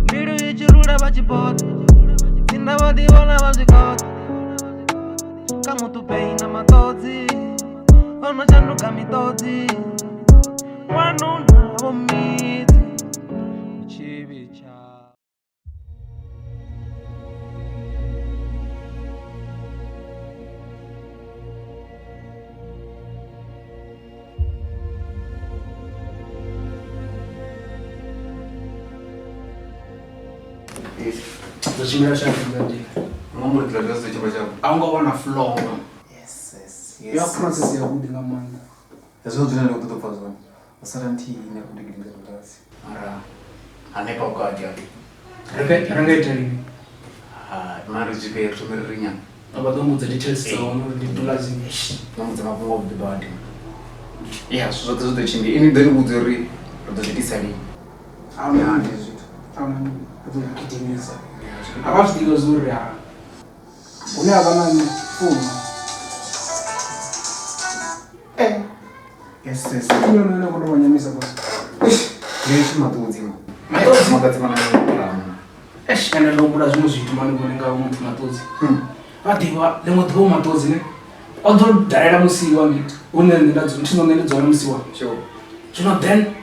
mbilu i tshi rula vha tshi boda tsinda vha ḓi vhona vha zwi goda kha muṱupei na maṱodzi ono shanduka miṱodzi ṅwanuna vho midzi tshivhi tsha Dzo tshimbila tshavhuḓi nga nḓila. Nga mbo ri ḓila dzi tshimbila tshavhuḓi. A u ngo vhona flow. Yes, yes, Yo yes. process ya vhuḓi nga maanḓa. Hezwo zwine nda khou ṱoḓa u pfa zwone. U sala nthihi ine ya khou gidimisa ḽifhasi. Mara hanefha vhukati hafha. Ri nga ita lini? Hai, mara ri zwifhe ri thome ri ri nyana. Vha ḓo mbudza details dza hone uri ndi dula dzi. Vha mbudza mafhungo a vhuḓi badi. Ya, zwithu zwoṱhe zwi ḓo tshimbila. Ini ḓo ni vhudza uri ri ḓo zwi itisa lini. A huna Ya, ndi zwithu. A huna ri ḓo gidimisa. A vha zwi ḓivha zwa uri ha hune ha vha na nṋe founu. Yes, yes. Ine yone ine khou tou vha nyamisa boss. Ndi tshi maṱudzi. Maṱodzi? Maṱodzi mana na. Eish, ende ndo humbula zwiṅwe zwithu mani vhone nga muthu maṱodzi. Vha ḓivha ḽiṅwe ḓuvha maṱodzi ne o ḓo dalela musiwa ngei hune nṋe nda dzula thi nṋe ndi dzula musiwa. Zwino then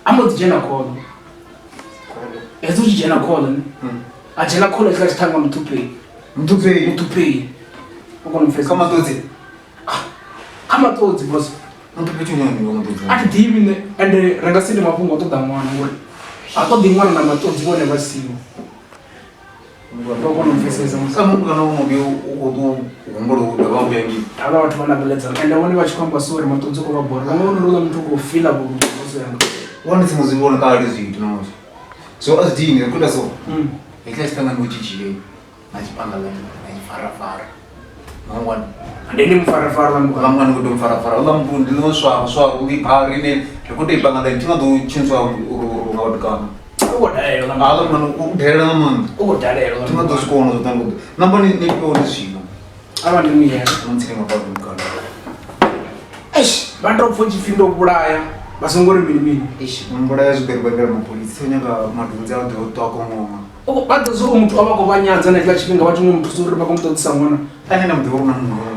a mbo ḓi dzhena khoḽo. Hezwi u tshi dzhena khoḽo ne a dzhena khoḽo hetshiḽa tshiṱhanga muṱhuphei. Muṱhuphei. Muṱhuphei. U kona u pfesesa. Kha maṱodzi. Kha maṱodzi boss. No ḓo fhethu nyani nga maṱodzi. A thi ḓivhi nṋe ende ri nga si ite mafhungo a ṱoḓa ṅwana ngori a ṱoḓi ṅwana na maṱodzi vhone vha siho. Vha kona u pfesesa musi. Sa muthu kana u muvhi u khou ḓo humbula u dovha vhuya ngei. Havha vhathu vha na vhaledzana ende vhone vha tshi khou amba so uri maṱodzi u khou vha bora. Vha nga vhona uri houḽa muthu u khou fila vhuludu boss yanga. Wane ndi songo zwi vhona kale zwithu na musi. So a zwi dini ri khou ita so. Hetshiḽa tshiṱangani u tshi dzhie na tshipanga ḽa na tshifarafara. Mangwana. Ndi ndi mufarafara ḽa mukala. Mangwana ndi khou tou mufarafara. Uḽa muthu ndi ḽiṅwe swaro swaro ḽi phari ine ri khou tou i panga ḽa thi nga ḓo tshintswa uri nga vhatukana. U khou dalela ḽa Haḽa mwana u dalela nga maanḓa. U khou dalela Thi nga ḓo zwi kona zwo ṱanga. Namba ni ni fhiwe ndi zwino. A vha ndi muyela. No ntsini nga baba mukala. Eish, vha tou pfa u tshi pfi ndo vhulaya vha songo ri mini mini. Eish, mbulaya zwi ḓo ri vhangela mapholisa o nyaga madunzi a ḓo ṱwa kongonga. Vha ḓo zwa uri muthu a vha khou vha nyadza na hetshiḽa tshifhinga vha tshi ngo mu thusa uri vha khou mu ṱoḓisa ṅwana. Ane na muḓivha uri na munhu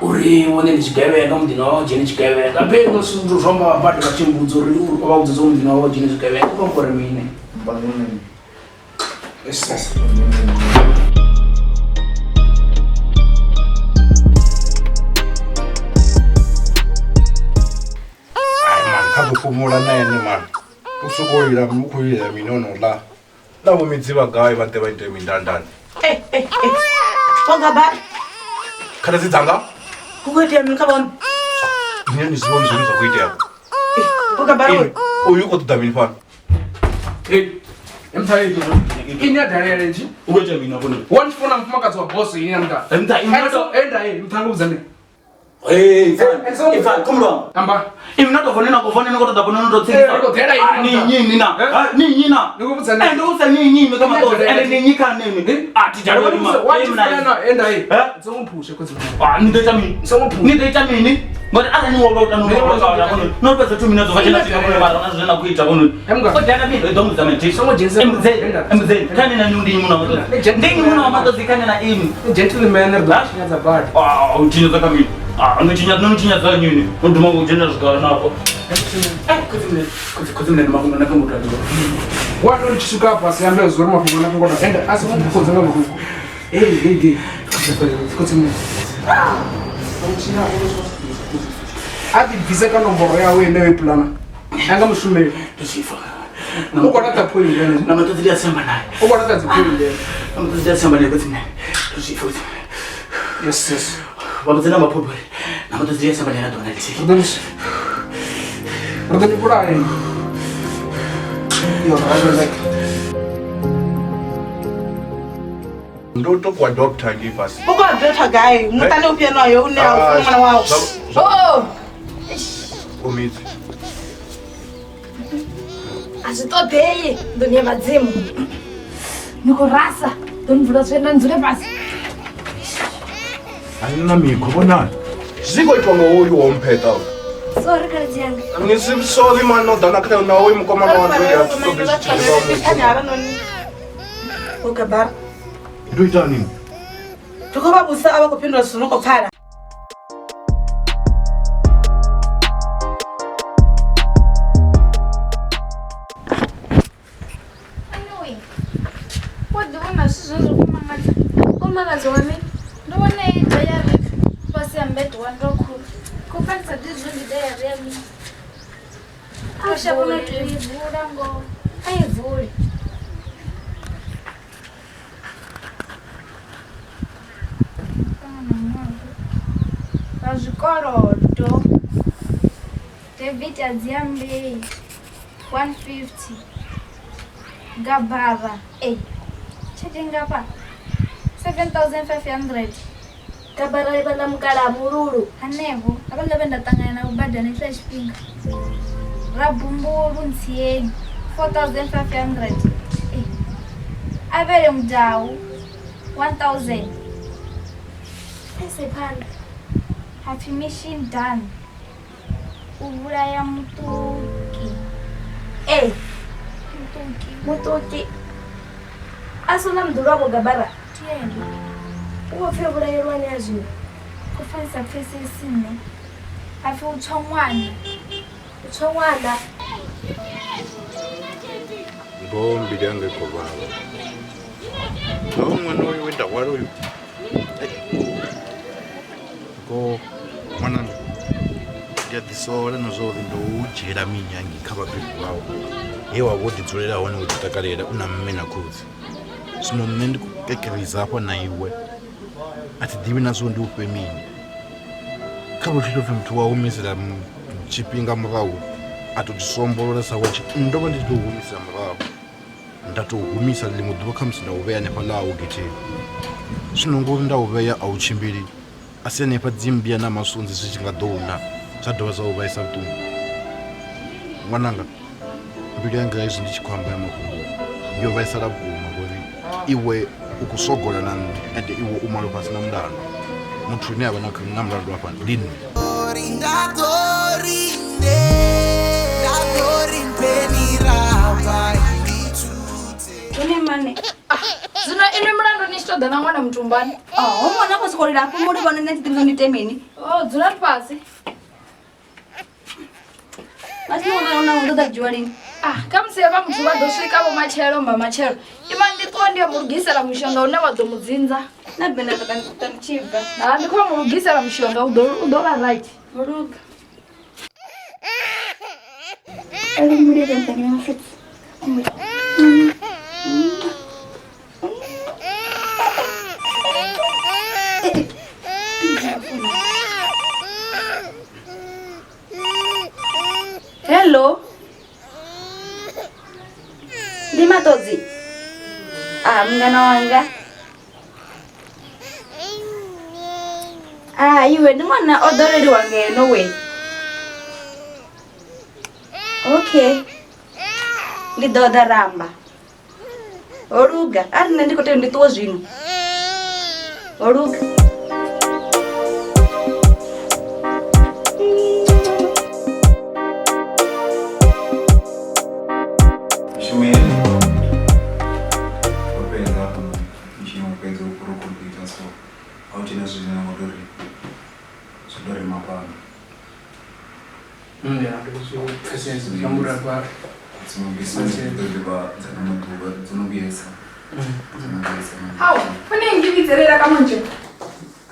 Uri wone ndi tshigevhenga muḓini wawe dzhene tshigevhenga. Fhedzi zwithu zwo amba vha badi vha tshi mbudza uri o vha vhudza uri muḓini wawe dzhene tshigevhenga u khou amba uri mini. Yes, yes. Ai man, kha ḓo fhumula na ene man. U sokou lila u khou lilela mini ono ḽa. Na vho midzi vha gai vha ḓe vha ite mindandani. Vho Gabara. Khaladzi dzanga. Hu khou itea mini kha vhone? Nṋe ni zwi vhoni zwine zwa khou itea. Vho Gabara Inwi, uyu u khou ṱoḓa mini fhano? Ini a dalela nzhi. U khou ita mini hafho noni? Wa ndi funa mufumakadzi wa boss ini ya nda. Nda, ini Enda enda eh mthanga vhudza nṋe. Hey, ifani, ifani, khumulwa. Amba. Inwi na tou vhone na khou vhone ni khou ṱoḓa vhone no tou tsengisa. Eh, ri khou ḓela ini. Ah, ni nnyi ini na? Ah, ni nnyi na? Ndi khou vhudza nṋe. Eh, ndi khou vhudza ni nnyi ini kha maṱodzi. Ende ni nnyi kha nṋe inwi? Ah, thi dzhali vhone ma. Wa Eh, tshi mna- funa na enda eh. Eh? Songo mphushe khotsi. Ah, ni ḓo ita mini? Songo mphushe. Ni ḓo ita mini? Ngori arali ni wovha u tanu no fhedza 2 minutes vha tshena swika vhone mara na zwine na khou ita vhone. O dala mini? Ḓo mudza mini? Songo dzhenisa. Embudzeni. Kha nṋe na inwi ndi nnyi muṋe wa maṱodzi? Ndi nnyi muṋe wa maṱodzi kha nṋe na inwi? Gentleman ri ḓo tshinyadza badi. Ah, u tshinyadza kha mini? Ah, no tshinyadza no tshinyadza nyini. No duma u dzhena zwigara nafho. Eh, khotsi mne, khotsi khotsi mne mafhungo na fhungo taliwa. Wa ndo tshi swika afha si ambe zwo uri mafhungo na fhungo enda a songo mphudza nga mafhungo. Hey, hey, hey. Khotsi mne. A ḓi bvise ka nomboro yawe ine yo i pulana. A nga mushumeli. U khou laṱa point ene. Na maṱodzi ndi a tsamba naye. U khou laṱa dzi point ene. Na maṱodzi ndi a tsamba naye khotsi mne. Ndo zwi pfa khotsi mne. Yes, yes. Vha vhudze na maphopho uri na maṱodzi ndi a tsamba naye na ḓuvha na ḽithihi. Ri ḓo ni ri ḓo ni vhulaya. Yo, right, like. Ndo to ku adopta ngei fhasi. U khou adopta gai? Muṱani ufhio nayo une a u funa ṅwana wau? Oh! Vho midzi. A zwi ṱoḓei nḓuni ya vhadzimu. Ni khou rasa, ḓo ni bvula zwienda ni dzule fhasi. A ni na mikhwa vhonani. Zwi khou itwa nga hoyu wo mpheṱa uyu. Sorry khaladzi yanga. Ni si sorry man no ḓa na kha na hoyu mukomana wa ndo ya ṱoḓi zwi tshi ḓivha muthu. Vho Gabara. Ndo itani? Ndi khou vha vhudzisa a vha khou fhindula zwithu zwi no khou pfala. Anyway, wo ḓi vhona zwithu zwine zwa khou mangadza. Khou mangadza wa mini? Ndo vhona heyi dayari fhasi ha mmbete wa ndokhulu. Khou pfa ndi sa ḓivhi zwori ndi dayari ya mini. Ndo shavha no tou i vula ngoho. A i vule. Vha zwikolodo David Adziambei 150 Gabara ei tshelede nngafha 7500 Gabara ḽa ḽa mukalaha mululu hanevho havhaḽa vhe nda ṱangana navho badani hetshiḽa tshifhinga Rabumbulu Ntsieni 4500 ei Avhele Mudau 1000 Ise phanḓa hapfi mission done u vhulaya muṱuki Ee muṱuki muṱuki a si uḽa muḓulu wa Vho Gabara Tieni u khou pfi o vhulayelwa hani a zwino khou pfa ndi sa pfesesi nṋe hapfi u tswa ṅwana u tswa ṅwana Ngoho mbilu yanga i khou vhavha. Hoyu ṅwana uyu we nda hwala uyu. Ngoho ṅwananga ndi a ḓisola na zwa uri ndo u dzhiela minyangi kha vhabebi vhau he wa vha wo ḓi dzulela hone wo ḓi takalela u na mme na khotsi. Zwino nṋe ndi khou kekeledza hafha na iwe a thi ḓivhi na zwo ndi u fhe mini. Kha vhutshilo pfhi muthu wa humisela tshifhinga murahu a tou ḓisombolola sa watshi ndo vha ndi tshi ḓo humisela murahu nda tou humisa ḽiṅwe ḓuvha khamusi nda u vhea hanefhaḽa hau getheni. Zwino ngori nda u vhea a u tshimbili a si hanefha dzimmbia na masunzi zwi tshi nga ḓo na zwa dovha zwa u vhaisa vhuṱungu. Ṅwananga mbilu yanga hezwi ndi tshi khou amba ya mafhungo yo vhaisala vhukuma ngori iwe u khou sogola na nṋe ende iwe u malofha a si na mulandu muthu ane a vha na mulandu hafha ndi nṋe. Zwino inwi mulandu ni tshi tou ḓa na ṅwana mutumbani. Oho ṅwana a khou sokou lila afho muri vhone nṋe thi ḓivhi ndi ite mini. O dzulani fhasi. Vha tshi ṅwana una ndo ḓa dzhiwa lini? Ah, khamusi havha muthu vha ḓo swika vho matshelo mba matshelo. Ima ndi ṱuwa ndi yo mu lugisela mushonga une wa ḓo mu dzinza. Na benda ṱoḓa ndi tshi bva. Ha, ndi khou mu lugisela mushonga u ḓo vha right. Luga. Hello. Ndi Maṱodzi. Ah, mungana wanga. Ah, iwe ndi ṅwana o ḓoleliwa ngeno we. Okay. Ndi ḓo ḓa ramba. Ho luga. A ri nṋe ndi khou tea ndi ṱuwe zwino. Ho luga. Shumeni. O fhedza hafha mushumo u fhedza u khou ita so a hu tshena zwithu zwine nga tori zwi ḓo rema fhano. Ya, ndi khou zwi pfesesa zwi amba uri afha Dziṅwe business dzi ḓo ḓivha dza no maḓuvha dzo no vhuyesa. Dzo no vhuyesa. Hao, o ne ngibitselela ka manje.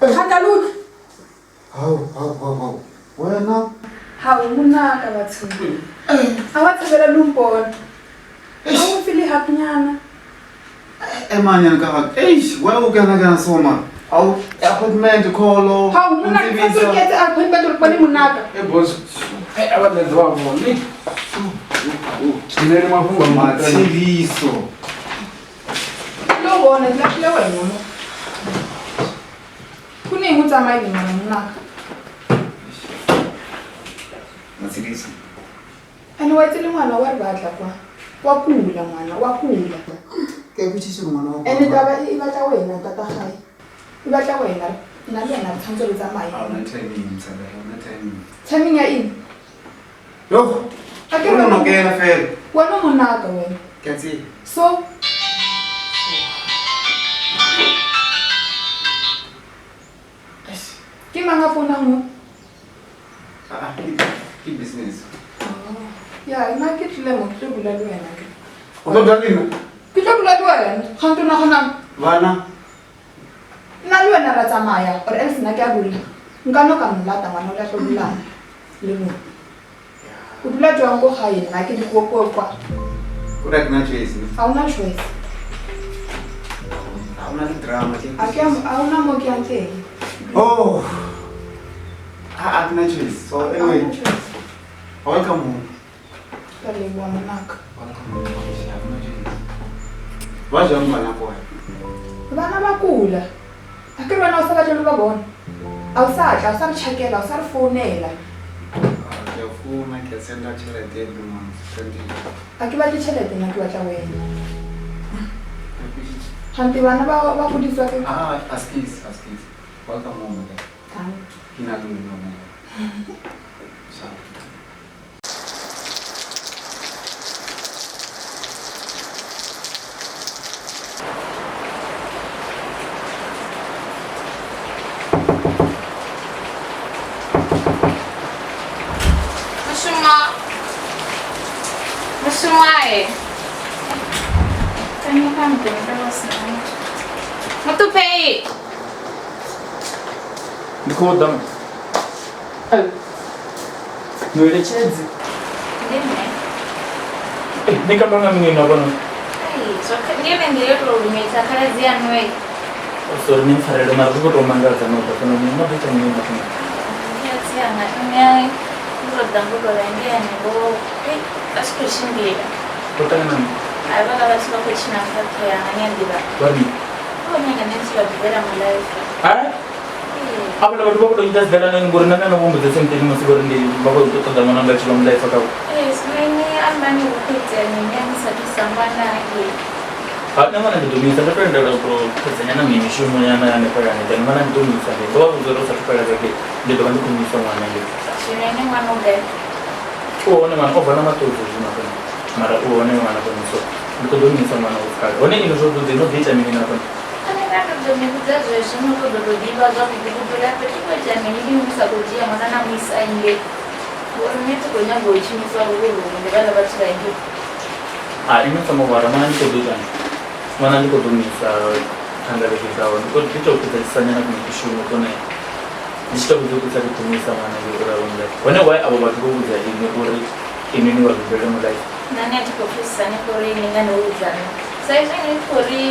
Khakalula. Hau, hau, hau, hau. Wena Hao munaka batho. A wa tsebela lumpona. A o feel happynyana. emanyana ka eish, wena o kena kana so man. Au appointment call. Hao munaka sa ke tse appointment re bone munaka. E boss, e a vha ḓo vha vhone. Dzhenele mafhungo a Matshidiso. Lo bona la le wena mo. Kuneng o tsamaile ngwana munaka. Matshidiso. Ene wa itse le ngwana wa re batla kwa. Wa kula ngwana, wa kula. Ke botšiše ngwana wa Ene taba e batla wena tata gae. E batla wena nna le wena re tshwanetse re tsamaye. Ha una timing msala, ha una timing. Timing ya eng? Yo. A ke O no kena fela. Wena monaka wena. Ke a tseba. So ke mang a founang mo? Ah, ke business. Ya, nna ke tlile mo ke tlo bula le wena ke. O tlo bula le nna? Ke tlo bula le wena. Ga nto naganang. Bana. Nna le wena ra tsamaya or else nna ke a bula. Nka no ka molata ngwana o le a tlo bulang le mo. O dula jwang ko gae nna ke le ko ko kwa. O re na choice. Ha ona choice. Ha ona le drama ke. A ke a ona mo ke yang teng. Oh. Ha a na choice. So anyway. Welcome home. Ka leboha monaka. Welcome home. Ha na choice. Ba jang bana kwa? Bana ba kula. A ke re wena o sa batle le ba bona. A o sa tla, o sa re tjhakela, o sa re founela. Ke a founa, ke a senda tjhelete every month. A ke batle tjhelete nna ke batla wena. Gante bana ba ba godiswa ke Ah, askies, askies. Welcome home again. Thank Ke na le wena mo. Sa. Mushumo. Mushumo ae. Muṱuphei. Ndi khou ḓa. Mueletshedzi. Ndi nṋe. Ni kamba nga mini na vhona? Ai, zwo ndi ene nḓila yo tou lumedza khaladzi yaṋu e. Sorry ni mpfarele mara zwi khou tou mangadza no ḓa fhano ni no ḓo ita mini na fhano? Khaladzi yanga nṋe ndo ḓa ngo tou ndi hanefho a tshi khou tshimbila. Ro ṱangana na Hai vhaḽa vhathu vha khou tshina nṱha yanga ni a ḓivha. Vha ri mini? Vha khou nyaga nṋe ndi tshi vha bvisela muḽaifa. Hai? Avhaḽa vhathu vha khou tou ita siḓalana ngori na nṋe no vho mbudza same thing musi vho ri ndi vha khou ṱoḓa ṅwana wanga a tshi vha muḽaifa khavho. Ee, zwino inwi ambani hu khou itea mini a ni sa thusa ṅwana hangei. Ha nṋe ṅwana ndi ḓo muisa ndo tou lindela u tou fhedza nyana miṅwe mishumo nyana hanefha hayani then ṅwana ndi ḓo muisa ngei. Ndo vha vhudza uri hu sathu fhela vhege ndi ḓo vha ndi khou muisa ṅwana ngei. Zwino ene ṅwana u gai? U hone ṅwana o bva na maṱudzi zwino hafhano mara u hone ṅwana fhano so ndi khou ḓo muisa ṅwana hu si kale. Hone inwi zwavhuḓi no ḓi ita mini na fhano? Nṋe nda ndo ḓo ni vhudza zwezwo no ṱoḓa u tou ḓivha zwavhuḓi vhuḓi afha thi khou ita mini inwi ni sa khou dzhia ṅwana na muisa ngei. Ngori nṋe thi khou nyaga u tshinyiswa luvhi ndi vhaḽa vhathu vha ngei. Ha inwi songo wara ṅwana ndi khou ḓo itani? Ṅwana ndi khou ḓo muisa thanga vhege dzawe ndi khou ḓi tou fhedzisa nyana kuṅwe kushumo kune ndi tshi tou fhedza u fhedza ndi ḓo muisa ṅwana ngei uri a vhe muḽaifa. Hone why avho vhathu vho vhudza inwi uri inwi ni vha bvisele muḽaifa? Nṋe a thi khou pfesesa hanefho uri ni nga ni vhudza nṋe. Sa izwi ni khou ri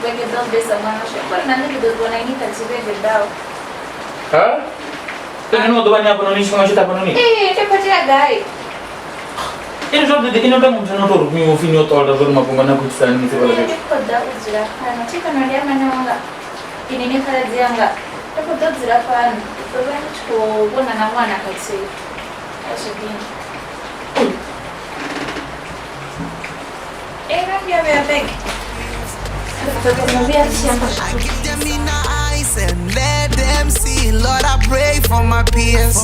vhege ḓaho ḓo isa ṅwana zwi amba uri na nṋe ndi ḓo ṱuwa na inwi kha dzi vhege ḓaho. Ha? Inwi no ḓo vha ni hafhanoni tshifhinga tshoṱhe hafhanoni? Ee, ndi khou tea gai? Inwi zwavhuḓi inwi tonga muthu no tou rumiwa upfhi ni yo ṱola zwa uri mafhungo ane a khou itisa hani musi fhaḽa Nṋe ndi fhethu. khou ḓa u dzula fhano thi fhano ndi amba na wanga ini ni khaladzi yanga ndi khou ḓo dzula fhano ndi ḓo vha ndi tshi khou vhona na ṅwana khathihi a zwi dini. Ee, no vhuya vhea bege. Ri ḓo kona u vhuya ri tshi amba zwithu. Give them in the eyes and let them see. Lord, I pray for my peers,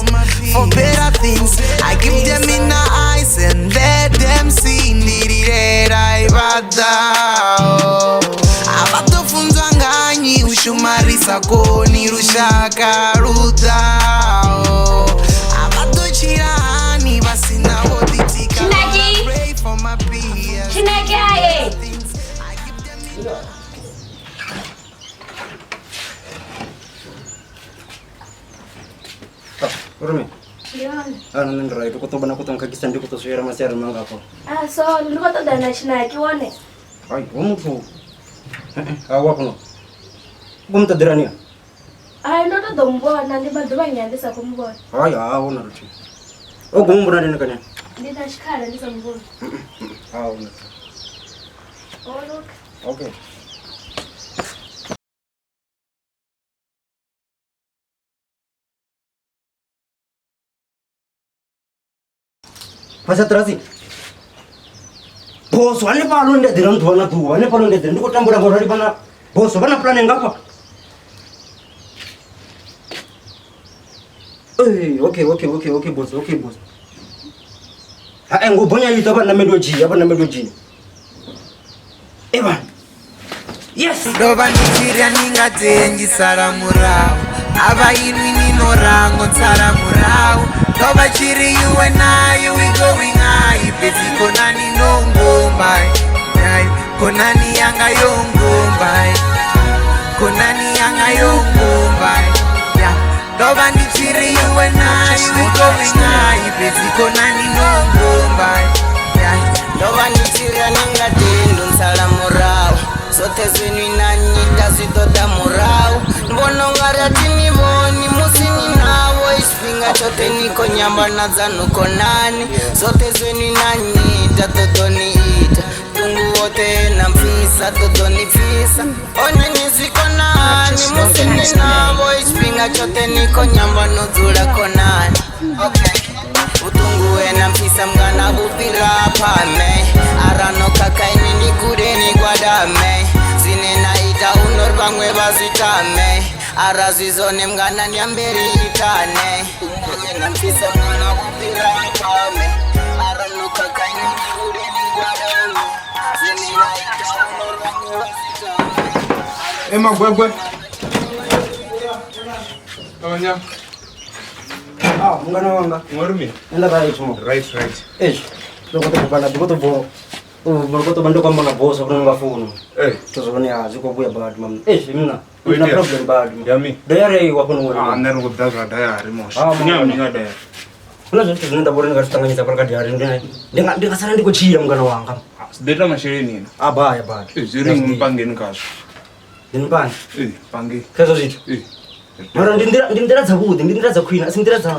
for better things. I give them in the eyes and let them see. Avatofunzwa nganyi ushumarisa koni lushaka luḓaho avatochila hani vasina voḓitika. Lord, I pray for my peers. Chinaki aye. Uri Ndi hone. a nṋe ndi right u khou ṱoḓa na khou ṱo nkhakisa ndi khou ṱo swela masiari mangafho. Ah, so ndi khou ṱoḓa na Tshinaki wone. Hai, ho muthu. Ha wa fhano. U mu ṱoḓelani? Hai, ndo ṱoḓa u mu vhona ndi maḓuvha nyana ndi sa khou mu vhona. Hai, ha hu na luthihi. O guma mbona lini kana? Ndi na tshikhala ndi sa mu vhoni. Ha hu na. Oh, look. Okay. Vha boso hanefhano ndi eḓela ḓuvha na ḓuvha hanefhano ndi eḓela ndi khou tambula ngauri vhana boso vha na pulane ngafha. Ee, okay okay okay okay boso okay boso. Ha ngo bonya ita vha nameli o dzhia vha nameli o dzhia. E vhana. Yes. Ndo vha ndi tshi ri ni nga tengi sala murahu avha inwi ni no rango tsala murahu ndo vha tshi ri you and I we going high fhedzi khonani no ngomba ai khonani yanga yo ngomba khonani yanga yo ngomba yeah ndo vha ndi tshi ri you and I we going high fhedzi khonani no ngomba yeah ndo vha ndi tshi ri ni nga tendo ntsala murahu zwoṱhe zwinwi na nyita zwi ḓo ḓa murahu ndi vhona ungari a thi ni vhoni musi ni navho tshifhinga tshoṱhe ni khou nyamba na dzanu khonani zwoṱhe zwinwi na nyita ṱoḓo ni ita ṱungu woṱhe na mpfisa ṱoḓo ni pfisa hone ni zwi konani musi ni navho tshifhinga tshoṱhe ni khou nyamba no dzula khonani okay. Utungu wena mpfisa mngana vhufhira phame arano khakha ini ni gude ni gwadame zwine na ita unori vhaṅwe vha zwi tame ara zwi zwone mngana ni amberi itane wena mpfisa mngana vhufhira phame arano khakha ini ni gude ni gwadame zwine na ita unori vhaṅwe vha zwi tame. Emagwegwe. Abanya. Ah, mungana wanga. Ngorumi. Enda right mo. Right, right. Eish. Ndo khou ṱoḓa ndi khou ṱoḓa u ndo khou ṱoḓa ndo kwamba na boss uri nga founu. Eh. Zwithu zwa hone a zwi khou vhuya badi mam. Eish mina. Na problem bado. Yami. Diary wa kono ngori. Ah, nṋe ri khou ḓa zwa diary mosha. Ah, Nya mi nga diary. Huna zwithu zwine nda vhona ndi nga zwi ṱanganyisa fhano kha diary ndi nga sala ndi khou tshila mungana wanga. Zwi ḓo ita masheleni na. A baya baya. Eh, zwi ri mpangeni khazwo. Ndi mpange. Eh, pange. Khezwo zwithu. Eh. Mara ndi nḓila dzavhuḓi, ndi nḓila dza khwine, a si nḓila dza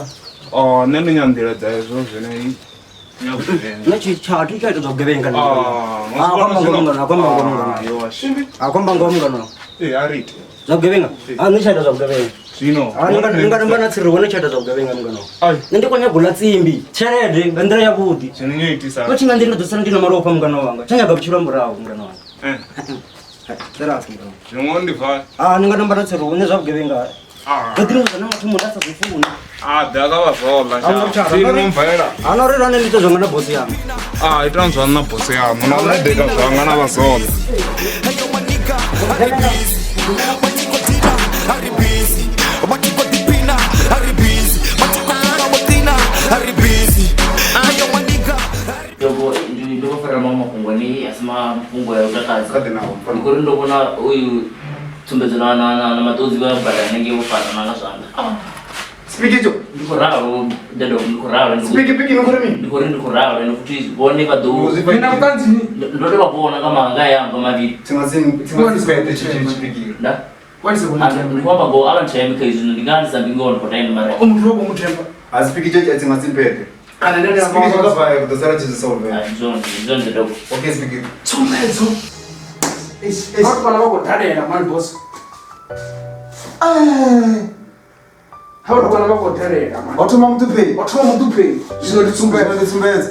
Oh, nṋe ndi nya nḓila dza hezwo zwine nṋe tsha thi tsha ita zwa vhugevhenga nṋe. Ah, Ah, kwamba ngoho mungana, kwamba ngoho mungana. Ah, kwamba ngoho mungana. Eh, a ri ite. Zwa vhugevhenga? Ah, nṋe tsha ita zwa vhugevhenga. Zwino. Ah, ndi nga na tsiri hone tsha ita zwa vhugevhenga mungana. Nṋe ndi khou nyaga u ḽa tsimbi, tshelede nga nḓila yavhuḓi. Zwino nyo itisa. Vha tshi nga nḓila ndo ḓo sala ndi na malofha mungana wanga. Tsha nyaga vhutshilo ha murahu mungana wanga. Eh. Serasi mungana. Zwino ndi fa. Ah, ni nga namba na tsiri hune zwa vhugevhenga. Ah. Ndo ḓi na mathomo nda sa zwi funi. Ah, ḓa ka vha zola. Zwino mvaela. Ana uri rane ndi ite zwanga na bosi yanga. Ah, ita zwa na bosi yanu. Na nṋe ḓo ita zwanga na vha zola. Ndo vha farela maṅwe mafhungo ane a si mafhungo ya u takadza. Ndi khou ri ndo vhona uyu tsumbedzo na maṱodzi vha badani hanengei vho farana nga zwanḓa. Spikicho. Ndi khou ralo dado, ndi khou ralo. Spiki piki ni khou ri mini? Ndi khou ri ndi khou ralo ende futhi vhone vha ḓo Ni na vhuṱanzi ni? Ndo tou vha vhona nga maanga yanga mavhili. Tsinga tshipikiri. Nda? Ndi khou amba ngoho a vha nthembi kha izwi ndi nga ndi sa ambi ngoho ndi khou tenda mara. O muthu wa khou mu themba. A spikicho tshi tsinga tsimpete. Kana nṋe ndi amba Spikicho ka vaya ku ḓo sala tshi zwi solve. Ndi zwone dado. Okay spikiri. Tsumbedzo. Vhathu vhala vha khou dalela mani boss. Ha vhathu vhala vha khou dalela mani. Ho thoma muṱuphei. Ho thoma muṱuphei. Zwino ndi tsumbedzo. Ndi tsumbedzo.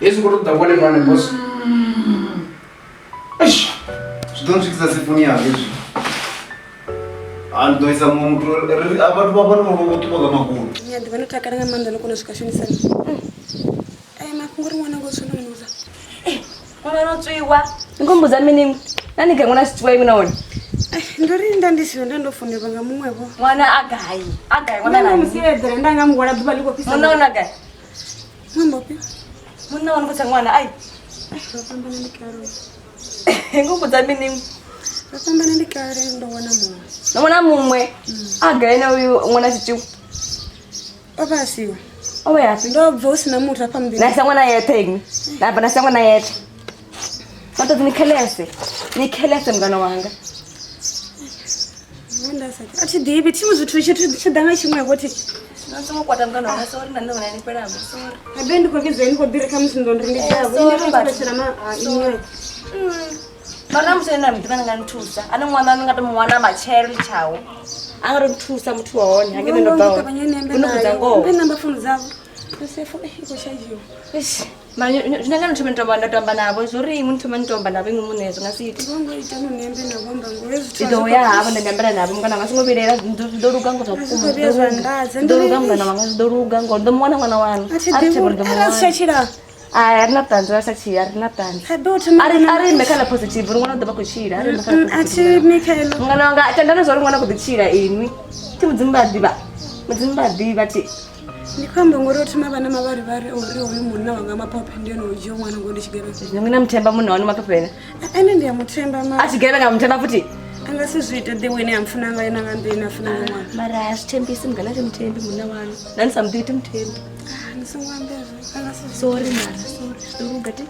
Hezwi khou tou ḓa vhone vhane boss. Eish. Zwi ḓo ntswikisa sifuni yanga hezwi. A ndi ḓo isa muṅwe muthu vhathu vha fhano vho ṱuwa nga magulu. Ni a ḓivha ndo takala nga maanḓa no kona u swika shumisani. Mafhungo uri ṅwana ngo zwino mudza. Ṅwana no tswiwa. Ni khou mbudza mini? Na ni gai ṅwana a tshi tswiwa iṅwe na hone? Ndo ri nda ndi siho nda ndo founelwa nga muṅwe vho. Ṅwana a gai? A gai ṅwana Nda na? musi eḓela nda nga muhwala ḓuvha ḽi khou fhisa. Munna wanu a gai? Ṅwana ufhio? Munna wanu khou tsha ṅwana ai. Ro fhambana ndi kale. Ngo mbudza mini? Ro fhambana ndi kale ndo wana muṅwe. No wana muṅwe? A gai na uyu ṅwana a tshi tswiwa? O vha a siho. O vha afhi? Ndo bva hu sina muthu hafha muḓini. Na sia ṅwana yeṱhe iṅwe. Na bva na sia ṅwana yeṱhe. Maṱodzi ni khelese. Ni khelese mungana wanga. A thi ḓivhi thimu zwithu tshi ḓa nga tshiṅwe vho thi. Zwino songo kwata mungana wanga sorry na nṋe hone ni fhela sorry. Habe ndi khou vhidza ni khou ḓi ri khamusi ndo ndi ḓavho. Sorry Ine vhathu. vhathu ma iṅwe. Mara musi ene na muḓivha ni nga nthusa. Ane ṅwana ni nga to mu wana matshelo ndi tshawo. A nga to nthusa muthu wa hone hange nṋe ndo bva hone. Ndo vhudza ngoho. Mpe namba founu dzavho. Yosefu i khou tshadzhiwa. Eish. Mara zwino nga ni thome ni to amba navho zwo ri iṅwe ni thoma ni to amba navho iṅwe muṋe zwi nga si ite. Ngo ita no nembe na vhamba ngo hezwi Ndi ḓo ya havho nda ambela navho mungana wanga songo vhilaela zwi ḓo luga ngo zwa vhukuma. Zwi ḓo vhuya zwa nndadza. Zwi ḓo luga mungana wanga zwi ḓo luga ngo ndo mu wana ṅwana waṋu. A thi A ri ḓivhi thembe uri uri ndo mu arali si tsha wana. tshila. Ai, a ri na vhuṱanzi a sa tshila, a ri na vhuṱanzi. Habe u thoma A ri na a ri ime kha ḽa positive uri ṅwana u ḓo vha khou tshila. A ri ime kha ḽa A thi positive. Michael. Mungana wanga tendani zwa uri ṅwana u khou ḓi tshila inwi. Thi Mudzimu vha a ḓivha. Mudzimu vha a ḓivha thi. Ndi khou amba ngori o thoma vha na mavharivhari uri hoyu munna wanga maphophe ndi ene o dzhia ṅwana ngo ndi tshigevhenga. Zwino na muthemba munna wanu maphophe ene? Ene ndi a muthemba mara A tshigevhenga muthemba futhi? A nga si zwi ite the way ine a mpfuna ngayo na nga nḓila ine a funa nga ṅwana. Mara a zwi thembisi mungana a thi muthembi munna wanu. Na ni sa muḓivhi thi muthembi. Ni songo amba hezwo. A nga si zwi Sorry mara sorry. Zwi ḓo luga thi.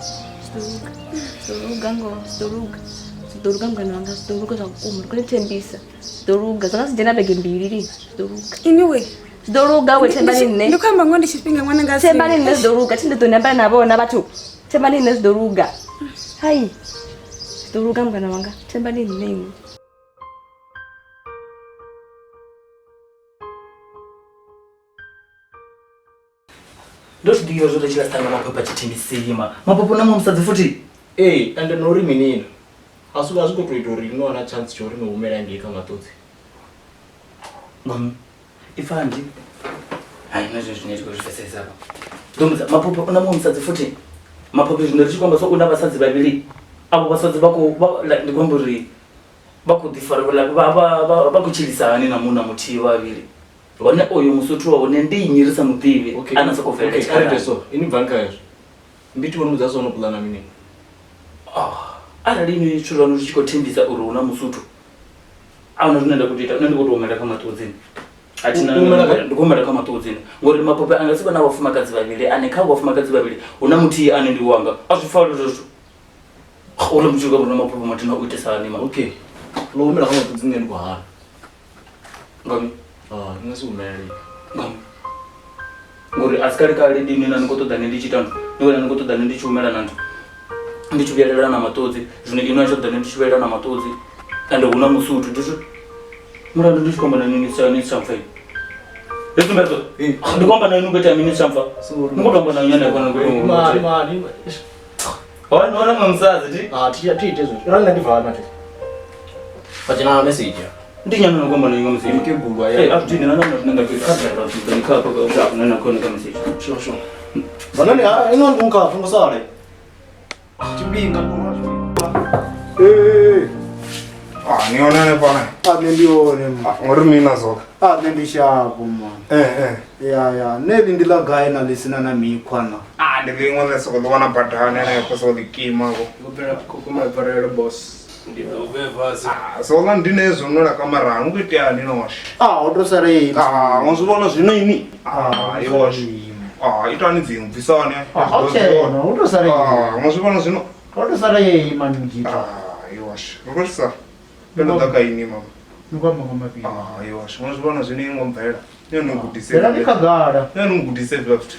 Zwi ḓo luga. Zwi ḓo luga ngoho, zwi ḓo luga. Zwi ḓo luga mungana wanga, zwi ḓo luga zwa vhukuma. Ndi khou ni thembisa. Zwi ḓo luga. Zwi nga si dzhena vhege mbili lini. Zwi ḓo luga. Anyway, Zwi ḓo luga we thembani nṋe. Ndi khou amba ngoho ndi tshifhinga ṅwana nga si. Thembani nṋe zwi ḓo luga. Thi ndi ḓo ni ambela navho na vhathu. Thembani nṋe zwi ḓo luga. Hai. Zwi ḓo luga mungana wanga. Thembani nṋe iṅwe. Ndo zwi ḓivha zwo ri tshila siṱanga maphophe a tshi thembisima. Maphophe na muṅwe musadzi futhi. Ee, ende no uri mini? A zwi khou tou ita uri ni wana chance tsha uri ni humele hangei kha maṱodzi. Ngom, ipfa ndi. Hai, na zwine zwine ndi khou zwi pfesesa hafha. Ndo mudza maphophe u na muṅwe musadzi futhi. Maphophe zwino ri tshi khou amba so u na vhasadzi vhavhili. Avho vhasadzi vha khou ndi khou amba uri vha khou ḓifara vha khou tshilisa hani na munna muthihi vhavhili. Hone oyo musuthu wa hone ndi nnyi ri sa muḓivhi ana soko bvelela Okay, tshikhalani. arali so, ini bvani kha hezwo. Mbiti vho mudza so no pulana mini? Arali inwi zwithu zwaṋu zwi tshi khou thembisa uri hu na musuthu, A huna zwine nda khou tou ita, nṋe ndi khou tou humela kha maṱudzini. A thi na U humela kha- ndi khou humela kha maṱudzini ngori maphophe anga si vha na vhafumakadzi vhavhili ane kha vhafumakadzi vhavhili hu na muthihi ane ndi wanga. A zwi pfali hezwo zwithu. Uri muthu ka vhona maphophe mathina u itisa hani ma. Okay. Lo humela kha maṱudzi nṋe ndi khou hana. Ngami? Ah, ndi nga si humele. Ngami? Ngori a si kale kale ndi nṋe na ni khou ṱoḓa nṋe ndi tshi ita nthu. Ni vhona ni khou ṱoḓa nṋe ndi tshi humela na nthu. Ndi tshi vhuyelela na maṱodzi. Zwino inwi a tshi ṱoḓa nṋe ndi tshi vhuyelela na maṱodzi. Ende hu na musuthu. Ndi zwi mulandu ndi tshi khou amba na inwi ni si tsha mpfa ini. Ndi sumbedzo. Ndi khou amba na inwi khou itea mini ni si tsha mpfa. Ni khou tou amba na inwi hanefha ni khou Mani mani. Hone hone muṅwe musadzi thi? Ah, thi thi ite zwezwo. Ra nṋe ndi vala na thi. Vha dzhena na message. Ndi nyana no khou amba na inwi nga message. Mukegulu Eh, a zwi dini na na zwine nda khou ita. Ndi kha kha kha na khone ka message. Sure sure. Banani ha ino ndi nka fungo sale. Tshifhinga ndi Eh. Ah, ni yone hanefha ne? A nṋe ndi yone man. Ngori mina zoka. A nṋe ndi shapo man. Eh eh. Ya ya, nṋe heḽi ndi ḽa gai na ḽi sina na mikhwa na. Ah, ndi ḽiṅwe ḽe soko ḓi wana badani hanefho soko ḓi kima vho. Khou pfarelo boss. Ndi ḓo vhe fhasi. Ah, so ḽa ndi nezwo no la kamarani, u khou iteani noshe? Ah, ho to sala ini. Ah, wa zwi vhona zwino ini? Ah, iwashe. Ah, itani dziṅwe bvisani. Ah, okay, no, ho to sala ini. Ah, wa zwi vhona zwino? Ho to sala yeyi man mujita. Ah, iwashe. Ro sa. Ndo ḓa ka ini mama. Ni khou amba nga mafhio? Ah, iwashe. Wa zwi vhona zwino ingo mvela. Nṋe no gudise. Phela ndi khagala. Nṋe no gudise hezwiḽa zwithu.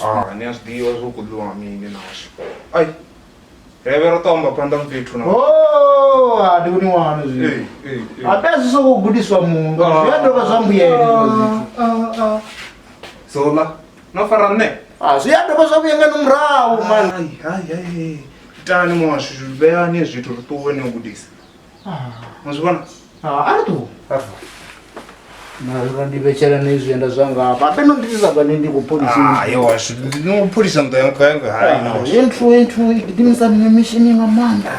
Ah, ni a zwi ḓivha zwo kuḓiwa nga mini nasho. Ai. Re vhe ro ṱo amba phanḓa mfhethu na. Oh, a ndi kuni wana zwino. Eh, eh, eh. Ape zwi soko gudiswa muṅwe. Zwi a dovha zwa mbuyela hezwiḽa zwithu. Zola, no fara nṋe? Ah, zwi a dovha zwa vhuya ngeno murahu man. Ai, ai, ai. Itani muhashu, vheani zwithu ri ṱuwe ni gudise. Ma zwi vhona? Ah, a ri ṱuwe. Na ndi vhetshela ni zwienda zwanga hafha. Ape no nditisa bani ndi khou pholisa. Ah, yo washu, ndi no pholisa nnḓu yanga yanga hai no. Enthu enthu i gidimisa miṅwe mishini nga maanḓa.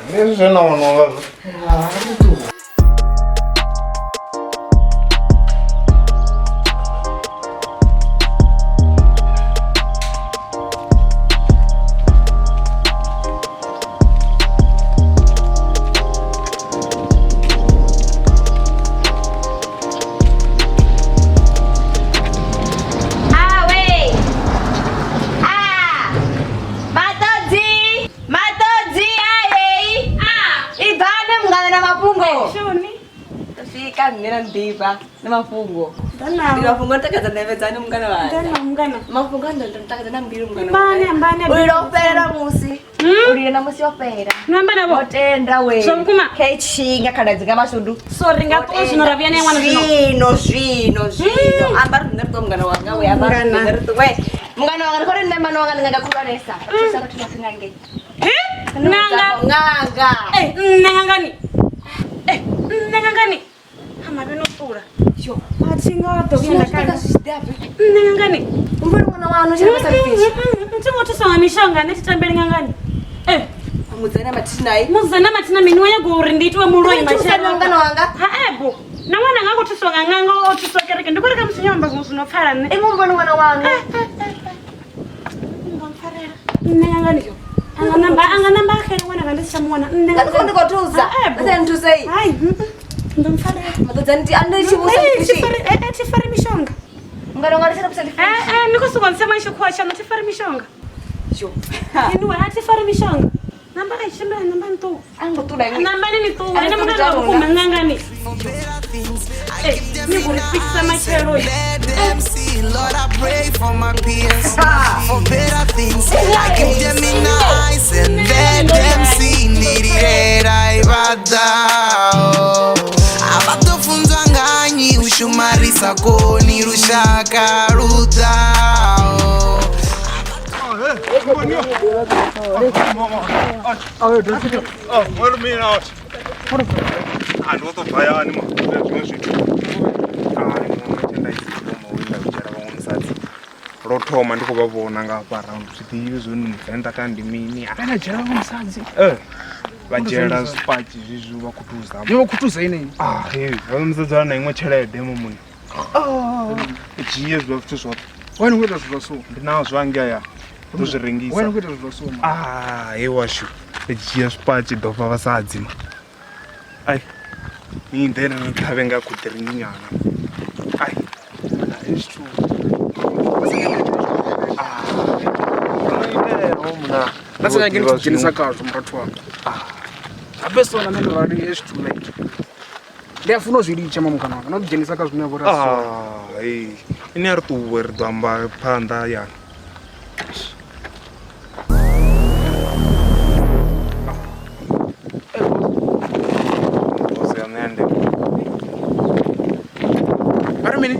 Ndi zwe na wana ngazwo. Ah, a ri ṱuwe. Awe. Ah. Maṱodzi. Maṱodzi aye. Ah. Ibvani mungana na mafhungo. Shoni. Swika nṋe na nḓivha na mafhungo. Ndana. Ndi mafhungo a takadza ṋevhedzani mungana wanga. Ndana mungana. Mafhungo a ndo takadza na mbilu mungana. Ambani, ambani, U lila u fhela musi. U lila na musi yo fhela. No amba navho. Ho tenda we. Zwa vhukuma? Khe tshinga khaladzi nga mashudu. So ri nga ṱuwa zwino ra vhuya na ṅwana zwino. Zwino zwino zwino. Amba ri nṋe ri ṱuwe mungana wanga we amba ri Mungana. nṋe ri ṱuwe. Mungana wanga ndi khou ri nṋe mwana wanga ndi nganga khulwanesa. Thusa vhathu vha nga ngei. Nanga. Nganga. Eh, nṋe ngangani. Eh, nṋe ngangani. Ama vhe no ṱula. Yo. A thi nga ḓo vhuya nda kala. Nṋe ngangani. Umbona ṅwana waṋu tshi sa fishi. Thi ngo thuswa nga mishonga nṋe thi tambeli ngangani. Eh. Mudzana mathina ai. Mudzana mathina mini wa nyaga uri ndi itiwe muloi Uri thusani matshelo. mungana wanga? Ha ebo. Na ṅwana nga khou thuswa nga ṅanga o thuswa kereke. Ndi khou ri kha musi nyamba zwiṅwe zwino pfala nṋe. Iṅwe mbona ṅwana waṋu. Nṋe ngangani yo. Anga namba anga namba xela ṅwana nga ndi si tsha muwana. Nṋe Nga ndi khou thusa. Ha ebo. Nṋe nthusei. Hai. Ndo mpfarela. Maṱodzi ndi ande tshi vhusa Eh, ndi fishi. thi fari eh, eh, thi fari mishonga. Mungana wanga ndi tshi vhusa ndi fishi. Eh, eh, ni khou sokou ntsema tshikhuwa tshaṋu thi fari mishonga. Yo. Anyway, a thi fari mishonga. Namba ai tshimbila namba ni ṱuwe. A ngo ṱula iṅwe. Namba ni ṱuwe. A Ene ngo mungana wa ṱula vhukuma ngangani. Eh, ni khou ri fikisa matshelo. Let them see, Lord, I pray for my peers, for better things. I keep them in the eyes and let them see. Ndirira ivadao. Avatofunzwa nganyi ushumarisa koni rushaka rudao. Ngori mina washu. Ah, ndi khou ṱo bva yani ma. Zwiṅwe zwithu. Ah, ndi nga tenda isi thoma u nda dzhela vhaṅwe musadzi. Lwo thoma ndi khou vha vhona nga hafha round zwi ḓivhi zwo ni muvenḓa kana ndi mini. Ah, Vha dzhela vhaṅwe musadzi. Eh. Vha dzhiela zwipatshi zwizwi vha khutuza. Yo vha khutuza inei. Ah, he, vha musadzi wana iṅwe tshelede mo muni. Dzhie zwiḽa zwithu zwoṱhe. Wena u ita zwithu zwa so. Ndi nazwo angea. Ndo zwi rengisa. Wena u ita zwithu zwa so. Ah, he washu. Dzhia zwipatshi ḓo fha vhasadzi ma. Ai ni ḓe ni ṱhavhe nga kuḓiringinyana. Ai Hezwi zwithu nda sa nyagi ndi tshi dzhenisa khazwo murathu wanga. Habe so na nṋe ndo rali hezwi zwithu like ndi a funa u zwi litsha mamukana wanga no ḓi dzhenisa kha zwine vho ri a si zwone. Ah, ei ine a ri ṱuwe ri ḓo amba phanḓa hayani. Boso ya nṋe ya ndeme. Vha ri mini?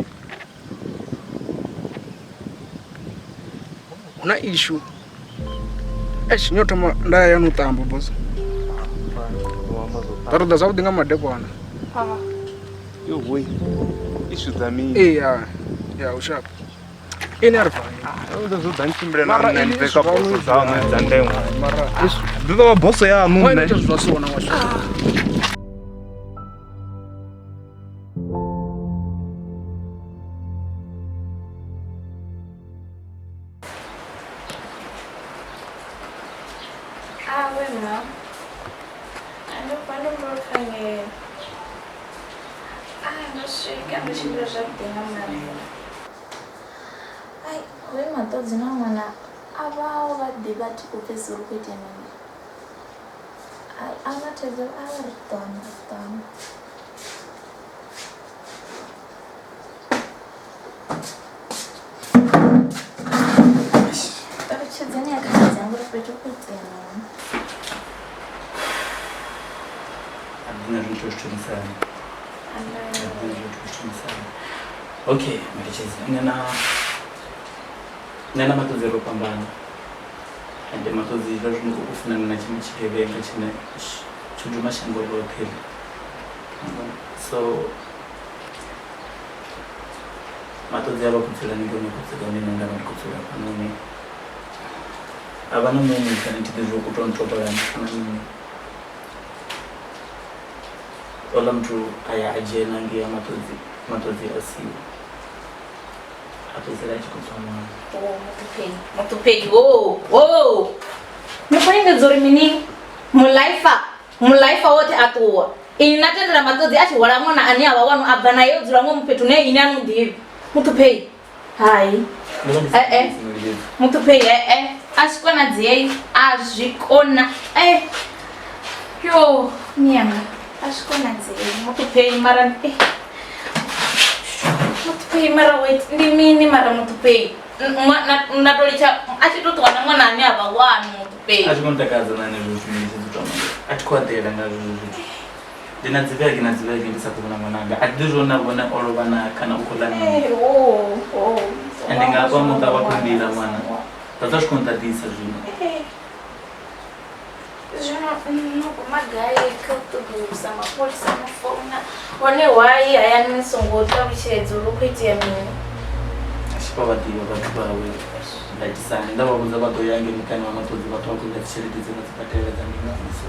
Hu na issue. Eish, nyo thoma nda ya no tamba boss. Nda ṱoḓa zwavhuḓi nga madekwana. Yo woi. Issue dza mini? Ee ya, ya u sharp. Ine a ri fani. Ndo zwo ḓa ntshimbile na Mara nṋe ini ndi bve kha boso dzaṋu dza ndengwa. Mara Ndi ḓo vha boso yaṋu Why nṋe. not zwa sona washu? Awe ma. Ando pano mbofange. Ah, ndo swika ndo tshimbila zwavhuḓi nga maanḓa. Ai, hoyu maṱodzi na ṅwana a vha vha ḓivha thi khou pfesesa uri khou itea mini. Ai, a vha thaidzo a vha ri ḓo amba ri ḓo amba. Ṱalutshedzani ya khaladzi anga uri fhethu hu khou itea mini. A ndi na zwithu zwi thomisani. A ndi na zwithu zwi thomisani. Okay, Mutshidzi, nṋe na nṋe na Maṱodzi ro fhambana. Ende Maṱodzi zwa zwino u funana na tshiṅwe tshigevhenga tshine tsho duma shango ḽoṱhe. So Maṱodzi a vha khou dzula haningei hune khou dzula hone nṋe nda vha ndi khou dzula hafhanoni. A vha na muṅwe muthu ane thi ḓivhi u tou ntopola na mini. Oḽa muthu a ya a dzhena ngei ha Maṱodzi, Maṱodzi a siho. A fhedzisela a tshi khou tswa ṅwana. Oh, Muṱhuphei, Muṱhuphei, ho, ho. Ni khou lingedza uri mini? Mulaifa, mulaifa woṱhe a ṱuwa. Inwi na tendela Maṱodzi a tshi hwala ṅwana ane a vha waṋu a bva naye o dzula ngomu fhethu hune inwi a ni mu ḓivhi. Muṱhuphei, hai. Eh eh. Muṱhuphei, eh eh. A zwi konadzei, a zwi kona. Eh. Yo, miyanga. A zwi konadzei. Muṱhuphei mara eh. Muṱhuphei mara wait, ndi mini mara Muṱhuphei? Na to litsha a tshi to ṱuwa na ṅwana ane a vha waṋu Muṱhuphei. A zwi ngo ntakadza na henezwo zwithu Mutshidzi u tou amba. A thi khou eḓela nga zwezwo zwithu. Ndi na dzivhege na dzivhege ndi sa khou vhona ṅwananga. A thi ḓivhi zwori na vhone o lovha naa kana u khou ḽa mini. Eh, oh, oh. Ende nga hafha muṱa wa khou lila ṅwana. Zwa ṱwa zwi khou nḓaḓisa zwino. Eh. Zwino no guma gai kha u ṱoḓulusa mapholisa no founa hone why hayani ni songo ṱalutshedza uri hu khou itea mini? Vha vha ḓivha vhathu vhawe ndatisani nda vha vhudza vha ḓo ya ngei muṱani wa Maṱodzi vha ṱuwa khou ḽa dzitshelede dze vha dzi badela dza ndingano so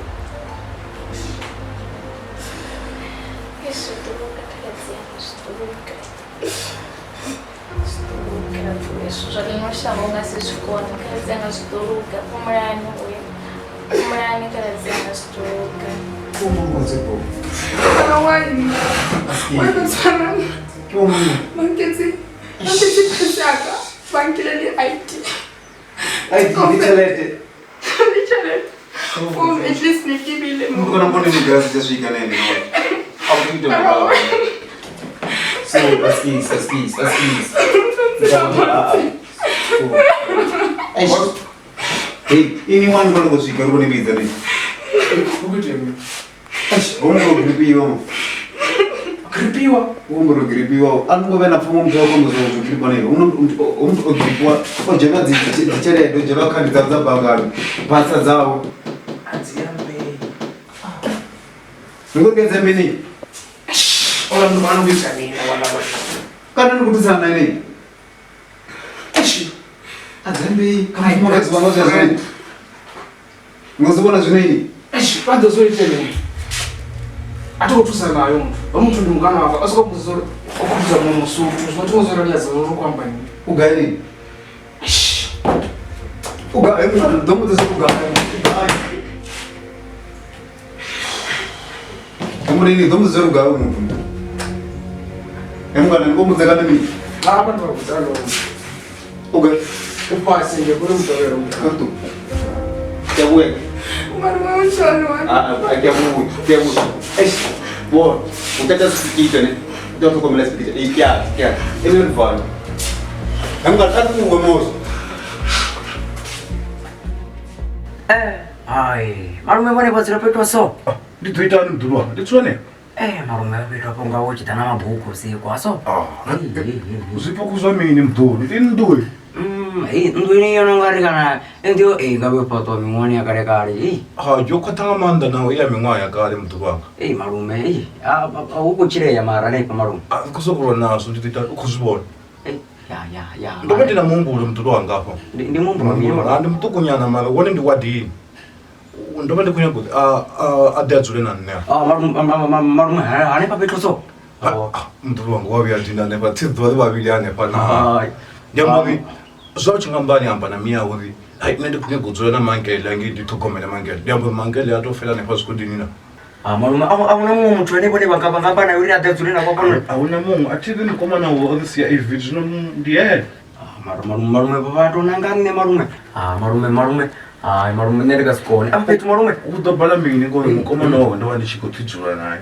Zwi ḓo luga khaladzi yanga zwi ḓo luga. Zwi ḓo luga hezwi zwa ḽino shango u nga si zwi kone khaladzi anga zwi ḓo luga fhumulani uya fhumulani khaladzi anga zwi ḓo luga. Ba nketse purse ya ka, ba nkile le ID. ID le tšhelete. Le tšhelete. Phone at least ne ke bile mo. Muthu kana mbone ni gasi tsa swika na ene. A u ita murahu. So, askis, askis, askis. Hey, ini mwana mbona kusvika uri kunibidza nei? Umbogripiwa. Gripiwa? Umbogripiwa. Anongove na pfumo muthu wakondo zvogripa nei. Umuntu ogripiwa odzhelwa dzitshelede, odzhelwa khadi dzavo dza banngani, basa dzavo. Ndikupedza mini? Ola mntu anokuita nini wala wala. Kana ndikututsana naye nei? Adzambei kana mukadzi zvazvino. Ngozibona zvino ini. Eish, vha ḓo zwo ite mini? A thi khou thusa nayo muthu. Ho muthu ndi mukana wanga, a soko mbudzisa uri o khou thusa muṅwe musuthu. Zwino thi ngo zwi realize uri u khou amba nnyi. U gai nini? U gai muthu ḓo mbudzisa u gai. U gai. Ngomuri ndo muzero gawe muthu. Emngane ngomuze kana mini. Apa ndo kutalo. Okay. Upase nje kuri mutolero muthu. Ke buya. Malume unjani wena? Ah, ke buya, ke buya. Eish. Bo, uthatha sifikile ne. Ndio tukomela sifikile. Ikya, ikya. Emngane. Emngane akuwe Hai, malume vone vadzira petwa so. Ndi ḓo itani mudulu wanga? Ndi tsone. Malume petwa apo nga wo tshi ḓa na mabuku usiku aso. Zwipuku zwa mini mudulu? Ndi nnḓu. Hei, nnḓu ine yo no nga ri kana nnḓu yo nga vhe fhaṱwa miṅwahani ya kale kale. Ha, yo khwaṱha nga maanḓa naho i ya miṅwaha ya kale mudulu wanga. Malume, hu khou tshilea mara hanefha malume. A khou sokou lwa nazwo ndi ḓo ita u khou zwi vhona. Ya. Ndo vha ndi na muhumbulo mudulu wanga hafha. Ndi muhumbulo wa mini? Ndi muṱukunyana mara wone ndi wa dini. Ndo vha ndi khou nyaga uri a ḓe a dzule na nṋe. Malume hanefha fhethu so. Mudulu wanga wa vhuya dina hanefha thi ḓuvha ḽi vhavhili hanefha na. Ndi amba uri zwa u tshi nga amba ni amba na miya uri hai nṋe ndi khou nyaga u dzula na mangele angei ndi ṱhogomele mangele. Ndi amba uri mangele a tou fela hanefha zwi khou dini na. Malume a huna muṅwe muthu ane vhone vha nga amba naye uri a ḓe a dzule navho hafhanoni. A huna muṅwe a thi ri mukomana wawe o ri sia ivi zwino ndi ene. Malume vha tou nanga nṋe malume. Malume. Hai malume nṋe ndi nga si kone. Afha fhethu malume. U ḓo bala mini ngori mukomana wawe ndo vha ndi tshi khou ḓi dzula naye.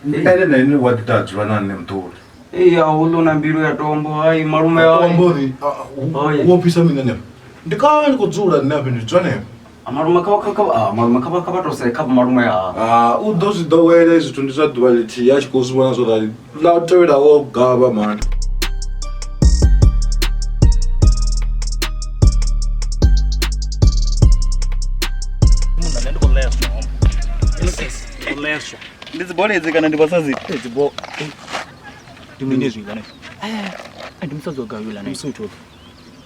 Ene na ene wa ḓi ḓa a dzula na nṋe muḓulu. Iya huḽu na mbilu ya tombo hai malume. Tombo uri wo fhisa mini hanefha? Ndi kale ndi khou dzula nṋe hafha ndi dzula hanefha. Malume malume kha vha tou se kha malume ha. U ḓo zwi ḓowela zwithu ndi zwa ḓuvha ḽithihi a tshi khou zwi vhona zwo rali ḽa tevhela wo gavha mani. Ndi dzi bola edzi kana ndi vhasadzi? Dzi bo. Ndi mini hezwi hanefha? Ndi musadzi wa gai uḽa? Ndi musuthu oyu.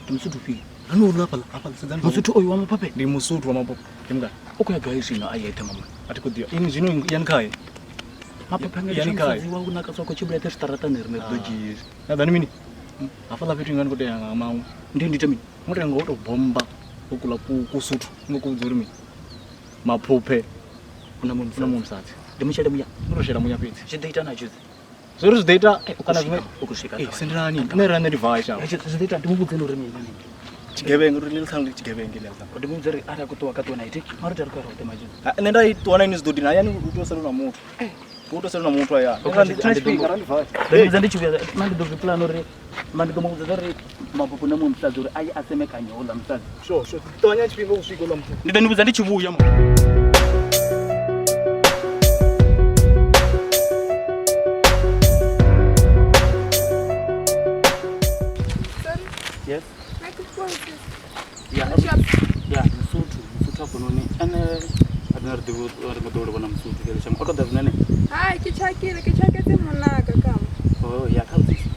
Ndi musuthu ufhio? Hani uḽa hafhaḽa hafhaḽa sedzani. Musuthu oyu wa maphaphe? Ndi musuthu wa maphaphe. Ndi mungana. U khou ya gai zwino a yeṱhe mama? A thi khou ḓivha. Ini zwino yani khae. Maphaphe anga Yani khae. musadzi wa u naka so khou tshimbila eṱhe zwiṱaraṱani riṋe ri ḓo dzhia hezwi. Na ḓani mini? Hafhaḽa fhethu inga ni khou tea nga maṅwe. Ndi ite mini? Ngo tea nga u tou bomba kuḽa kusuthu ngo ku vhudza uri mini? Maphuphe. Una muṅwe musadzi. Ndi mu shele muya. Ndi tou shela muya fhedzi. Zwi ḓo ita na tshizi. Zwori zwi ḓo ita kana zwiṅwe u khou swika. Sendelani nṋe ra nṋe ndi vae shango. Zwi ḓo ita ndi mu vhudze uri mini. Tshigevhenga uri ḽi ṱhanu ndi tshigevhenga ḽi ṱhanu. Ndi mu vhudze uri arali a khou ṱuwa kha ṱuwe na ite. Mara ri khou ya roṱhe madzhini. Nṋe nda i ṱuwa na ini zwi ḓo dina hayani u tea u sala na muthu. U tea u sala na muthu hayani. Ndi vhudza ndi tshi vhuya nṋe ndi ḓo zwi plan uri ma ndi ḓo mu vhudza uri maphuphu na muṅwe musadzi uri aye a semekanye houḽa musadzi. Sure, sure. Ṱavhanya tshifhinga u swika houḽa muthu. Ndi ḓo ni vhudza ndi tshi vhuya. Yes. Yeah, Msuthu, Msuthu hafhanoni. Ene a dina ri ḓivhi uri ri ḓo vhona Msuthu kele shango. O tou ḓa zwino ene. Hai, ke tshakile, ke tshaketse monaka ka mo. Oh, ya kha vhudzisa.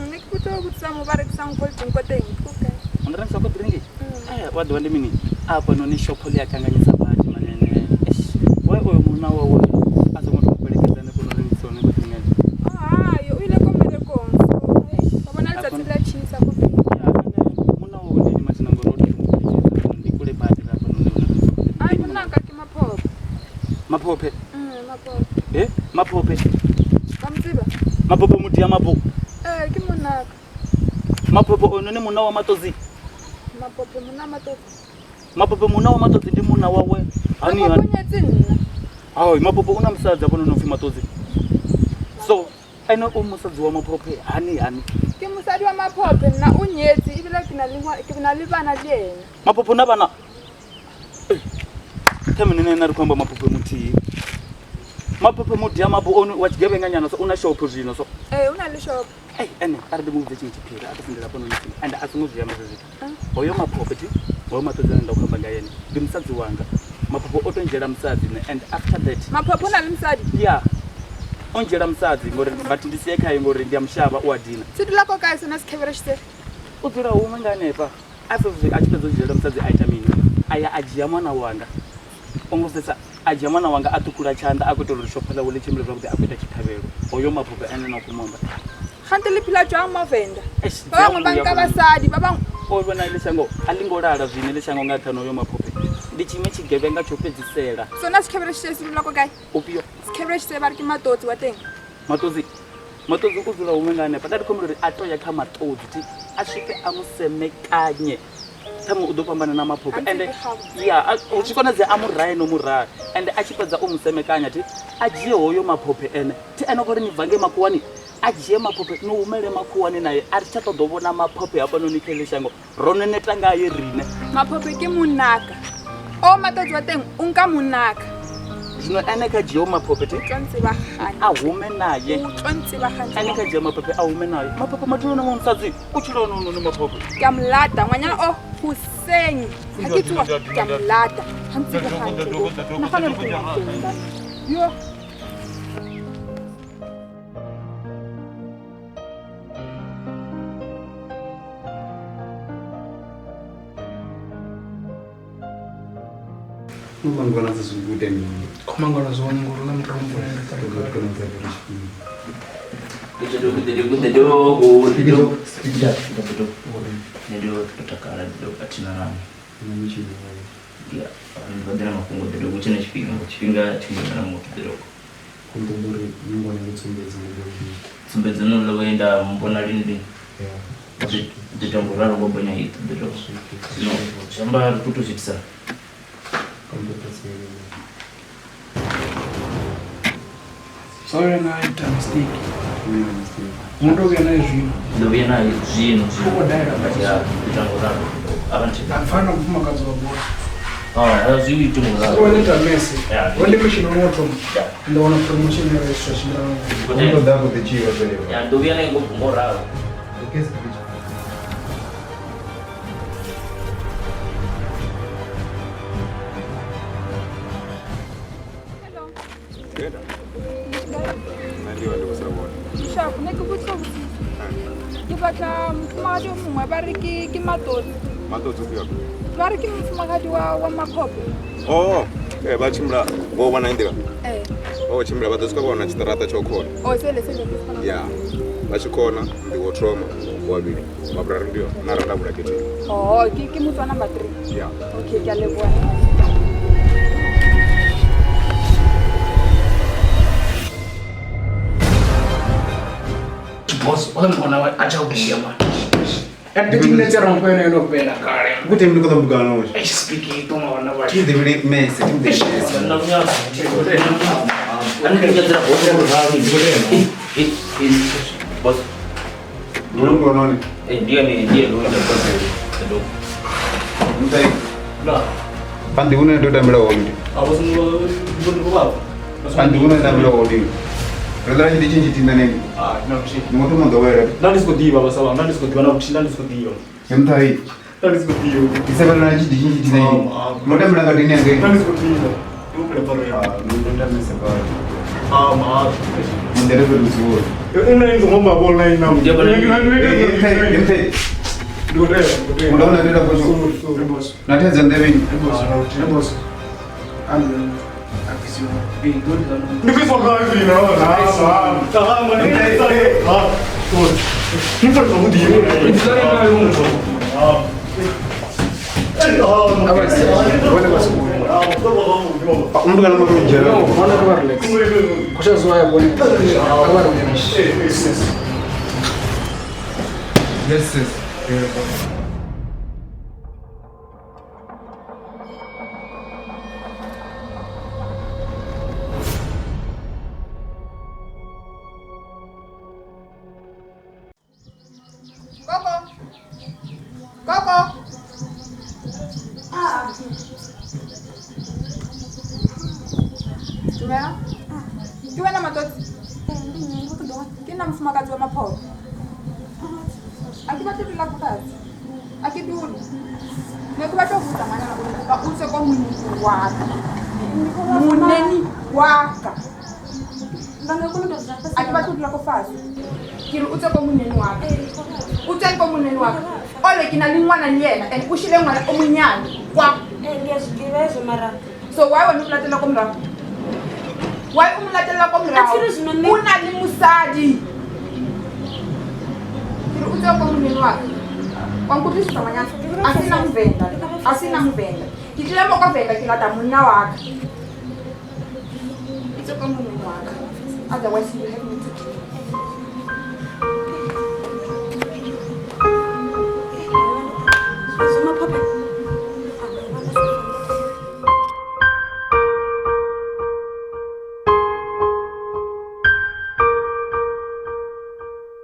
Ne ke botsa go botsa mo ba rekisang cold drink ko teng, ke kae? O rengisa cold drink? Wa ḓivha ndi mini? Hafhanoni shopho ḽi a kanganyisa badi manene. Eish, we oyo munna wawe a songo tou fhelekedza hanefho no rengisa hone cold drink. Oh, hai, o ile ko mmerekong. So, wa bona letsatsi la tjhisa ko teng. Munna wawe ndi mathina ngori o tou fhelekedza ndi kule badi ra hafhanoni hune rengisa cold drink. Ai, monaka ke Maphophe. Maphophe? Maphophe. Maphophe. Ba mo tseba? Maphophe mudi ya mabu. Ke monaka. Maphophe ono ni munna wa Maṱodzi. Maphophe munna wa Maṱodzi. Maphophe munna wa Maṱodzi ndi munna wawe. Hani hani. Maphophe o nyetse nna. Hai, Maphophe una musadzi hafhanoni no pfi Maṱodzi. So ene o musadzi wa Maphophe hani hani. Ke mosadi wa Maphophe nna o nyetse ebile ke na le ke na le bana le ena. Maphophe na bana. Theme nene na ri khou amba Maphophe muthihi. Maphophe mudi ya mabu ono wa tshigevhenga nyana so una shop zwino so. Una le shop. Ene a ri ndi mu vhudze tshiṅwe tshiphiri a tou sendela hafhanoni tsini and a songo zwi amba hezwo zwithu. Hoyo Maphophe thi, hoyo Maṱodzi ane nda khou amba nga ene ndi musadzi wanga. Maphophe o tou ndzhiela musadzi nṋe and after that. Maphophe o na le musadzi? Yeah. O ndzhiela musadzi ngori but ndi sie khaye ngori ndi a mushavha u a dina. Se dula ko kae sona sekhebere se? U dzula huṅwe nga hanefha. A fhedza a tshi fhedza u dzhiela musadzi a ita mini? A ya a dzhia ṅwana wanga. O ngo pfesesa a dzhia ṅwana wanga a ṱhukhula tshanḓa a khou itela uri shopho ḽawe ḽi tshimbile zwavhuḓi a khou ita tshiṱhavhelo. Hoyo Maphophe ane na khou mu amba. Gante le phela jwang mo Venda? Ba bangwe ba nka basadi, ba bangwe O vhona ḽi shango a ḽi ngo lala zwine ḽi shango nga nṱhani hoyo maphophe. Ndi tshiṅwe tshigevhenga tsho fhedzisela. Sona sekhebere se se dula ko kae? Ufhio? Sekhebere se ba re ke Matodzi wa teng. Maṱodzi. Maṱodzi u dzula huṅwe nga hanefha. Nda ndi khou humbela uri a to ya kha Maṱodzi thi a swike a mu semekanye. Ṱhaṅwe u ḓo fhambana na maphophe. Ende ya hu tshi konadzea a mu rahe no mu raha. Ende a tshi fhedza u mu semekanya thi a dzhie hoyo maphophe ene. Thi ene khou ri ni bva ngei makhuwani a dzhie maphophe ni humele makhuwani naye a ri tsha ṱoḓa u vhona maphophe hafhanoni kha heḽi shango. Ro no neta ngaye riṋe. Maphophe ke monnaka. O Matodzi wa teng o nka monnaka. Zwino ene kha dzhie maphophe thi O tlo ntseba hantle. a hume naye. O tlo ntseba hantle. Ene kha dzhie maphophe a hume naye. Maphophe mathuloni wa musadzi u tshila hono maphophe. Ke a mo lata ngwanyana o hoseng. Ha ke tsoha ke a mo lata. Ha ntsebe hantle. Nagana hore ke a Yo. Mangwana se zwi mini? Khomangwana zwone ngori ḽa muthu mvula Ndo takala athina na mafhungo ḓo hu tshe na tshifhinga tshifhinga tshiṅwe na muthu ḓo tsumbedzo no ḽo enda mbona lini lini ḓo ita nguralo ngo bonya iṱo ḓo zwino zwi amba ri khou tou zwi itisa. Sorry na ita mistake. Ndo vhuya naye zwino. Ndo vhuya naye zwino. U khou daela ya ita nguralo a vha ntshi. Apfana mufumakadzi wa bola. Ah, zwi ita nguralo. O ita mese. O ndi mission no thoma. Ndo wana promotion ya zwa tshimbila. Ndo ḓa go ḓitshiwa fhelo. Ya ndo vhuya naye nguralo. Ke batla mofumahadi o mongwe ba re ke Matodzi. Matodzi ufhio? Ba re ke mofumahadi wa Maphophe. Oh, vha tshimbila vho vha na nḓila. Eh. Oh, tshimbila vha ḓo swika vha wana tshiṱaraṱa tsho khona. Oh, sele sele. Ya. Vha tshi khona ndi wo thoma, wa vhili, wa vhuraru ndi na randa vhula getheni. Oh, ke motho wa number 3. Ya. Okay, ke a leboha. Boss, o mngwana a tsha vhuya mani. And the minutes are on kwena ino fhela kale. Kuti mni koda mbugano hoje. Eish speak ito mwana wa. Ti devile mese, ti devile mese. Boss. Mulungu noni? Ndiye ni ndiye ndo ndo. Mtai. La. Pandi une ndo tambela wondi. Abo ndo ndo baba. Pandi une tambela wondi. Rela ndi chinji tinda neni. Ah, no chi. Ni moto ndo wera. Nda ndisiko baba sawa, nda ndisiko na kuchi, nda ndisiko diba. Mtai. Nda ndisiko diba. Isabela na chinji chinji tinda neni. Ndo tambela ngadini yange. Nda ndisiko diba. Ndo pare. Ah, ndo tambela pa. Ah, ma. Ndere beluzuo. Ina inzo ngomba bola ina. Mtai. Unaona nenda kwa Boss. Nateza ndevini. Boss. Am Yes, yes. Coco. Coco. Ah. Dumela. Ke wena Matodzi? Ke nna mofumahadi wa Maphophe. A ke batle ho dula fatshe. A ke dule. Ne ke batla ho botsa ngwanana hore kopa o tswe ko monene wa ka. Monene wa ka. A ke batle ho dula ko fatshe. Ke re o tswe ko monene wa ka. O tswe ko monene wa ka. Ole ke na le ngwana le yena and o shile ngwana o monyane kwa. So why wena o latela ko morao? Why o mo latela ko morao? O na le mosadi. Ke re o tswe ko monene wa ka. Wa nkutlwisisa ngwanyana? A se nna Movenda. A se nna Movenda. Ke tlile mo ka Venda ke lata monna wa ka. Itse ka monna wa ka. Otherwise you have me to kill.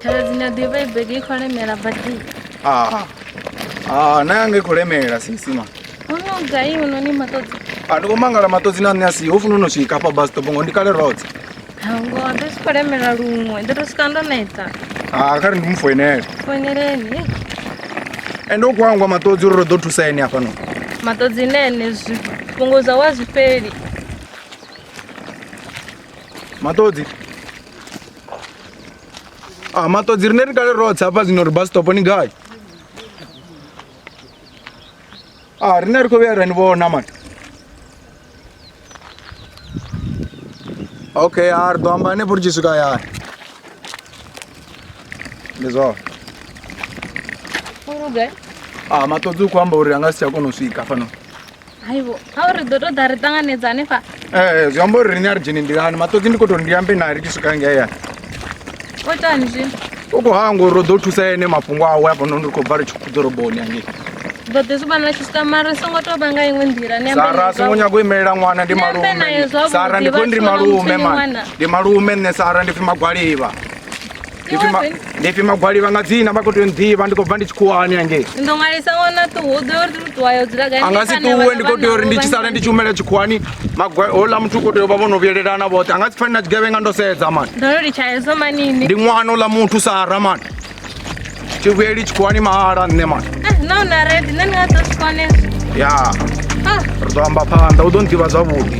Khaladzi na ḓivha i bege i khou lemela badi. Ah. Ah, na yanga i khou lemela sisi ma. Hono gai unoni maṱodzi. Ah, ndi khou mangala maṱodzi na nṋe a si ho funa no swika hafha bus stop ngo ndi kale roṱhe. Hango ndo si khou lemela luṅwe ndo to swika ndo neta. Ah, kha ri ndi mu foinele. Foineleni. Ende u khou hangwa maṱodzi uri ro ḓo thusa ene hafhanoni. Maṱodzi nene zwi fhungo zwa wa zwi fheli. Maṱodzi. Ah, maṱodzi rine ri kale rothe hafha zwino ri bus stop ni gai? Ah, rine ri khou vhuya ra ni vhona mani. Okay, a ri ḓo amba hanefho ri tshi swika hayani. Ndi zwone. Uri gai? Ah, maṱodzi u khou amba uri a nga si tsha kona u swika hafhanoni. Haibo, a uri ḓo to ḓa ri ṱanganedza hanefha. Ee, zwi amba uri riṋe a ri dzheni nḓilani. Maṱodzi ndi khou tou ndi ambe naye ri tshi swika ngei hayani. O itani zwino? U khou hangwa uri ro ḓo thusa ene mafhungo awe hafhanoni ri khou bva ri tshi ḓoroboni hangei. Ḓo ḓi zwi vhona tshi swika mara ri songo tou vha nga iṅwe nḓila. Ni ambe Sara naye a songo zwavhuḓi. nyaga u imelela ṅwana ndi Ni ambe malume. naye zwavhuḓi, Sara ndi khou ndi vhathu vha malume muthu ni mani. ṅwana. Ndi malume nṋe Sara ndi pfi Magwalivha. Ndi pfi Ma- Ndi pfi Magwalivha nga dzina vha khou tea u nḓivha ndi khou bva ndi tshikhuwani hangei. Ni ḓo ṅwalisa ṅwana ṱuwa u ḓo uri ṱuwa yo dzula gai. A nga si ṱuwe ndi khou tea uri ndi tshi sala ndi tshi humela tshikhuwani magwa houḽa muthu u khou tea u vha vho no vhuyelelana vhoṱhe. A nga si pfani na tshigevhenga ndo sedza mani. Ndo no litsha hezwo manini. Ndi ṅwana uḽa muthu Sara mani. Thi vhuyeli tshikhuwani mahala nṋe mani. Ah, na una ready, nṋe ndi nga ḓo zwi kona hezwo. Ya, Ah. ri ḓo amba phanḓa u ḓo nḓivha zwavhuḓi.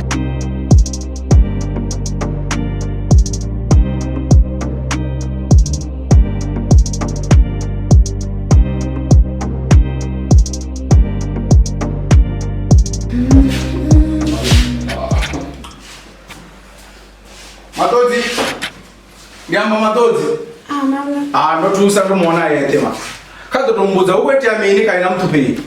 Maṱodzi, ndi amba maṱodzi. Ah, ndo thusa ndo muona yeṱhe ma. Kha ḓo to mbudza hu khou itea mini kha ina muṱhuphei.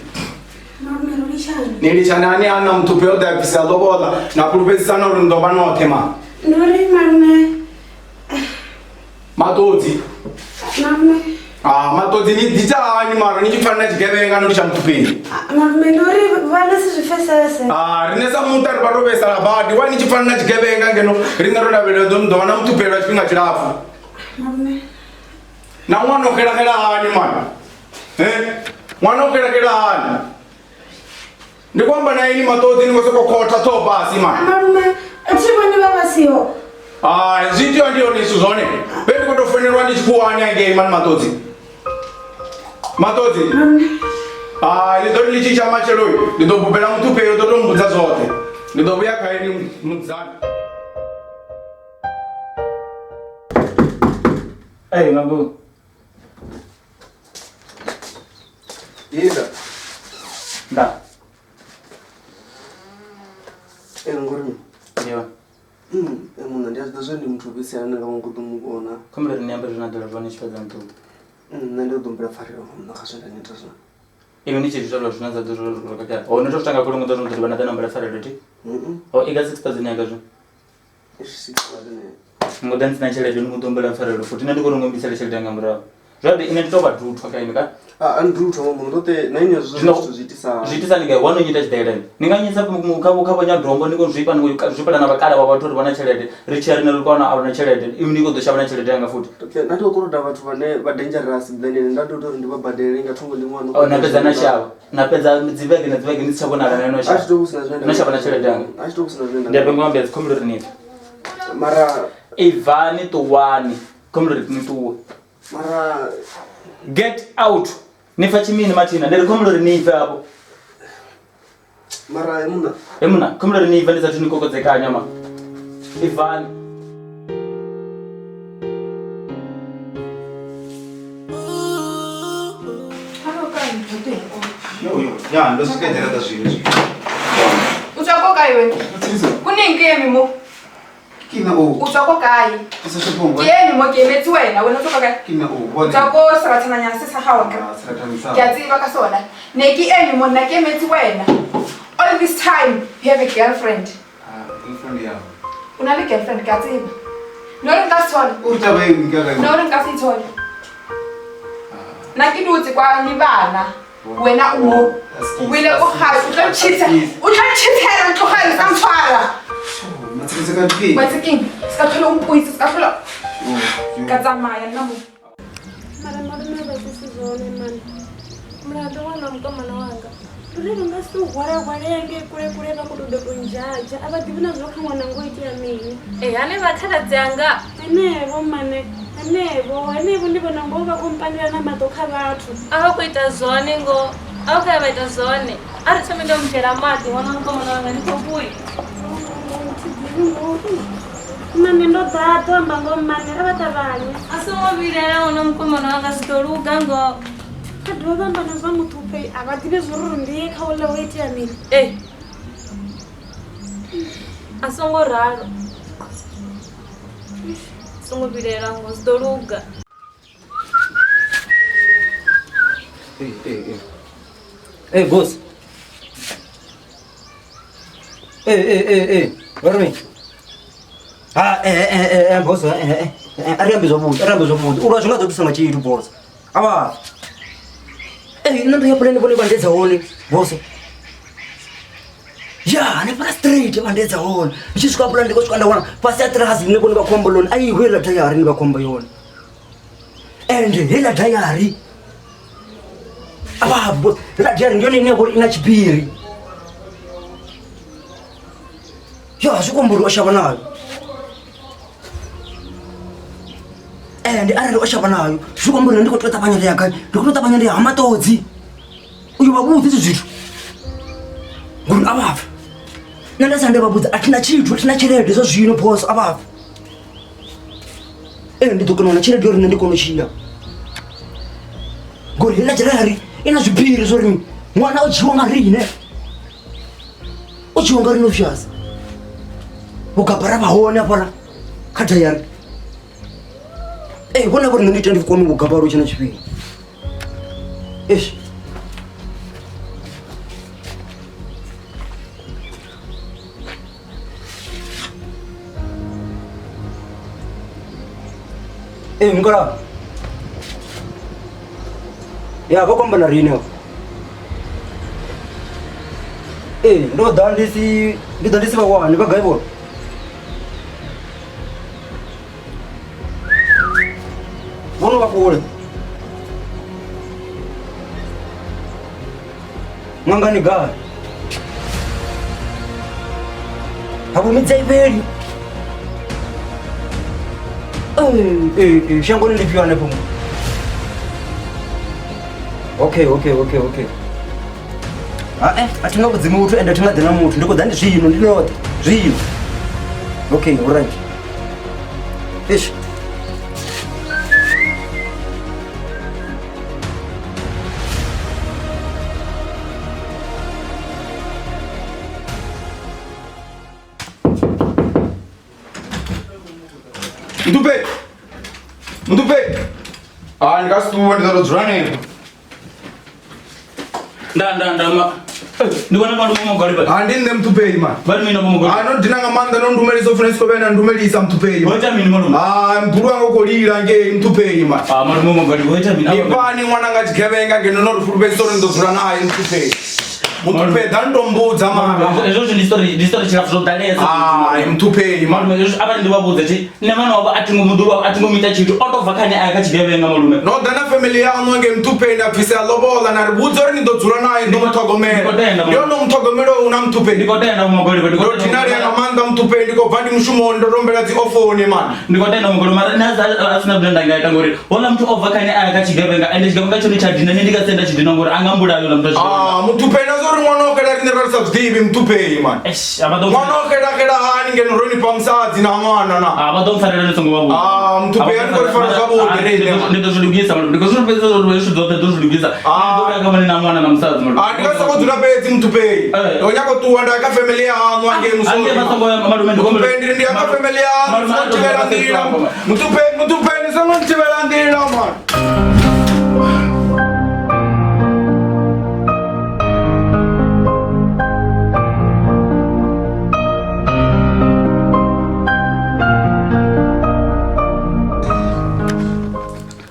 Ni litshani hani ana muṱhuphei o ḓa a bvisa lobola na fhulufhedzisana uri ni ḓo vha noṱhe ma. Ndi uri malume Maṱodzi. malume Ah, maṱodzi ni ḓi ita hani mara ni tshi pfana na tshigevhenga no litsha muṱhuphei. malume ndi uri vhana si zwi pfesese. Ah, riṋe sa muṱa ri vha ro vhaisala badi wa ni tshi pfana na tshigevhenga ngeno riṋe ro lavhelela ḓo ni ḓo vha na muṱhuphei lwa tshifhinga tshilapfu. Malume Na ṅwana o xelaxela hani mani? Eh? Ṅwana o xelaxela hani? Ndi khou amba na ini maṱodzi ni khou sokou khotha ṱhoho fhasi mani. malume thi vhoni vha vha siho. Hai, zwi itiwa ndi hone zwithu zwone. Fhe ndi khou tou founelwa ndi tshikhuwani hangei mani maṱodzi. Maṱodzi. Hai, ḽi ḓo ri ḽi tshi tsha matshelo ndi ḓo bubela muṱhuphei u ḓo tou mbudza zwoṱhe. Ndi ḓo vhuya kha ini mudzani. Hey, Mabu. Ida. Nda. Ee ngori Yo. Munna ndi a zwi ḓivha zwa ndi muthu fhedzisela ndi nga ngo ḓo mu vhona. Khumbula uri ni ambe zwine na ḓo zwone tshi fhedza nṱuku. Nṋe ndi ḓo humbela pfarelo munna kha zwe nda ni ita zwone. Iwe ni tshi zwi zwino dza ḓo zwo khakhea. Ho no to tanga khulungu ḓo zwo ḓo vha na ḓa na humbela pfarelo thi. Ho iga 6000 yanga zwo. Ngo ḓa ntsina tshelede ni ḓo humbela pfarelo futhi nṋe ndi khou runga mbisele tshelede yanga murahu. Zwa ḓi ine ndi to vha duthwa kha ini ka. A ndi duthwa munna ndo te na ini hezwo Zwino zwithu zwi itisa. zwi itisa ni gai wano nyita tshiḓela ni nga nyisa kha kha vho nyadombo ni khou zwifha ni khou zwifhela na vhakala vha vhathu uri vha na tshelede ri tshiya rine ri kona a vha na tshelede iwe ni khou ḓo shavha na tshelede yanga futhi. Nda ndi khou koloda vhathu vhane vha dangerous then nda ndo uri ndi vha badele nga thungo ndi ṅwana. O na fhedza na shavha na fhedza dzivhege na dzivhege ni si tsha vhonala na no A tshi tou hu sina zwine nda no shavha na tshelede yanga. A tshi tou hu sina zwine nda Ndi a vhenga ambedza khombela uri ni pfe. Mara Ibvani ṱuwani khombela uri ni ṱuwe. Mara get out. Ni pfa tshimini mathina ndi ri khombela uri ni bve afho. Mara he munna. He munna khombela uri ni bve ndi sathu ni kokodzekanya ma. Ibvani. Ya, ndo swika dzharaṱa zwino. U tswa ko kae wena? Ku ni nkemi mo. Ke nna o. O tswa ko kae? Ke sa shopong. Ke eme mo ke emetse wena, wena o tswa ko kae? Ke nna o O bone. tswa ko serathananyana se sa gago akere? Ah, serathane sa. Ke a tseba ka sona. Ne ke eme mo nna ke emetse wena. All this time you have a girlfriend. Ah, girlfriend ya. O na le girlfriend ke a tseba. No re nka se thole. O re taba e nka kae? No re nka se e thole. Nna ke dutse kwa le bana. Wena o mo. O boile ko gae o tlo ntšhitha. O tlo ntšhithela ntlogele sa ntshwara. Matsheketsheke a dikeng. Wa itse keng? Se ka tlhola o mpoitse, se ka tlhola ka tsamaya nna mo. Mara malume vha si zwone mani. Mulandu wana wa mukomana wanga. Lune vha nga si hwalehwale ngei kule kule vha khou tou ḓo tou nzhadzha. A vha ḓivhi na zwo kha ṅwana ngo itea mini. Ee, hanevha khaladzi anga. Henevho mane, henevho, henevho ndi vhona ngoho vha khou mpandela na maṱo kha vhathu. A vha khou ita zwone ngoho. A vha khou ya vha ita zwone. A ri thome ndo mu dzhiela maḓi ṅwana wa mukomana wanga ndi khou vhuya. Thi ḓivhi ngoho. Mane ndo ḓa ḓo amba ngoho mane a vha ṱavhanye. A songo vhilaela ṅwana wa mukomana wanga zwi ḓo luga ngoho. Kha dovha vha amba na zwa muṱhuphe a vha ḓivhi zwo uri ndi ye kha uḽa ho itea mini. Ee. A songo ralo. Songo vhilaela ngoho zwi ḓo luga. Hey, hey, hey. Hey, boss. Hey, hey, hey, hey. Vha ri mini? Ha, eh, boss, eh. A ri ambe zwavhuḓi, a ri ambe zwavhuḓi. U lwa zwi nga ḓo thusa nga tshithu, boss. A vha. Eh, nṋe ndo ya pulane vhone vha ndedza hone, boss. Ya, hanefhaḽa straight vha ndedza hone. Ndi tshi swika hafhaḽa ndi khou swika nda wana fhasi ha ṱirasi ine vhone vha khou amba ḽone. Ai, hu heiḽa dayari ine vha khou amba yone. And heiḽa dayari a vha boss, heiḽa dayari ndi yone ine ya vha uri i na tshiphiri. Ya, zwi khou amba uri o shavha nayo. And arali o shavha nayo, zwi khou amba uri nṋe ndi khou tea u ṱavhanya nda ya gai? Ndi khou tea u ṱavhanya nda ya ha Maṱodzi. Uyo vha vhudza hezwi zwithu. Ngori a vha pfi. Nṋe nda sa nda vha vhudza a thina tshithu, a thina tshelede zwa zwino boss, a vha pfi. Ee, ndi ḓo kona u wana tshelede uri nṋe ndi kone u tshila. Ngori heiḽa dzherari i na zwiphiri zwo uri ṅwana o dzhiwa nga riṋe. O dzhiwa nga riṋe obvious. Vhugabara vha hone hafhaḽa kha dayari. Ee, vhone vho ri nṋe ndi ite ndi kwame vhugabara hu tshe na tshifhinga. Eish. Ee, mukalaha. Ya, vha khou amba na riṋe hafha. Ee, ndo ḓa ndi si ndi ḓa ndi si vha wane vha gai vhone? Vho no vha kule. Ṅangani gai? Hafho midzi a i fheli. Ee, ee, shangoni ndi fhio hanefho? Okay, okay, okay, okay. Hae, a thi nga vhudzi muthu ende a thi nga ḓi na muthu, ndi khou ḓa ndi zwino, ndi noṱhe, zwino. Okay, alright. Eish. Mtupe! Mtupe! Ah, ndi nga si ṱuwe ndi ḓo tou dzula hanefha. Nda nda nda ma ndi vhona malume Mogale vha. Ah, ndi nṋe Mthupeli man. Vha ri mina Mogale. Ah, no dina nga maanḓa no ndumelisa u funa siko vhena ndumelisa Mthupeli. Ho ita mini malume? Ah, mdulu wanga u khou lila ngei Mthupeli man. Ah, malume Mogale ho ita mini? Ndi fhani ṅwana nga tshigevhenga ngeno no ri fulufhedzisa uri ni ḓo dzula naye Mthupeli. Mthupeli ḓa ni to mbudza man. Hezwo zwithu ndi story ndi story tshilapfu zwo ḓalesa. Ah, Mthupeli man. Malume hezwo a vha ndi vha vhudza thi nṋe ṅwana wavho a thi ngo muḓulu wavho a thi ngo mu ita tshithu o tou bva kha nṋe aya kha tshigevhenga malume. No ḓa na family yaṋu ngei Mthupeli na bvisela lobola na ri vhudza uri ni ḓo dzula naye ni ḓo muṱhogomela. Ndi hone u muṱhogomela u na Mthupeli. Ndi khou tenda Mogale ndi Ndo dinalea nga maanḓa Mthupeli ndi khou bva ndi mushumoni ndo tombela dzi ofoni man. Ndi khou tenda Mogale mara nṋe a sina zwine nda nga ita ngori houḽa muthu o bva kha nṋe aya kha tshigevhenga ende tshigevhenga tshone tsha dina nṋe ndi nga si nda tshi dina ngori a nga mbulaya houḽa muthu a tshigevhenga. Ah, Mthupeli na zwo zwa uri ṅwana o xela riṋe ra ri sa zwi ḓivhi muṱhuphei mani. Ṅwana o xela xela hani ngeno ro ni fha musadzi na ṅwana na. Ah, vha ḓo mpfarela ni songo vha vhudza. Ah, muṱhuphei a ni khou ri fara zwavhuḓi riṋe. Ndi ḓo zwi lugisa malume. Ndi khou zwi fhedza zwo zwithu zwoṱhe ḓo zwi lugisa. Ndi ḓo vhuya kha vhone na ṅwana na musadzi malume. Ah, ndi nga soko dzula fhedzi muṱhuphei. Ndo nyaga u ṱuwa nda ya kha family ya haṋu hangei musoni. Hangei vha songo ya malume ndi Muṱhuphei ndi ndi ya kha family ya haṋu Malume, songo thivhela nḓila. Muṱhuphei muṱhuphei ni songo nthivhela nḓila mani.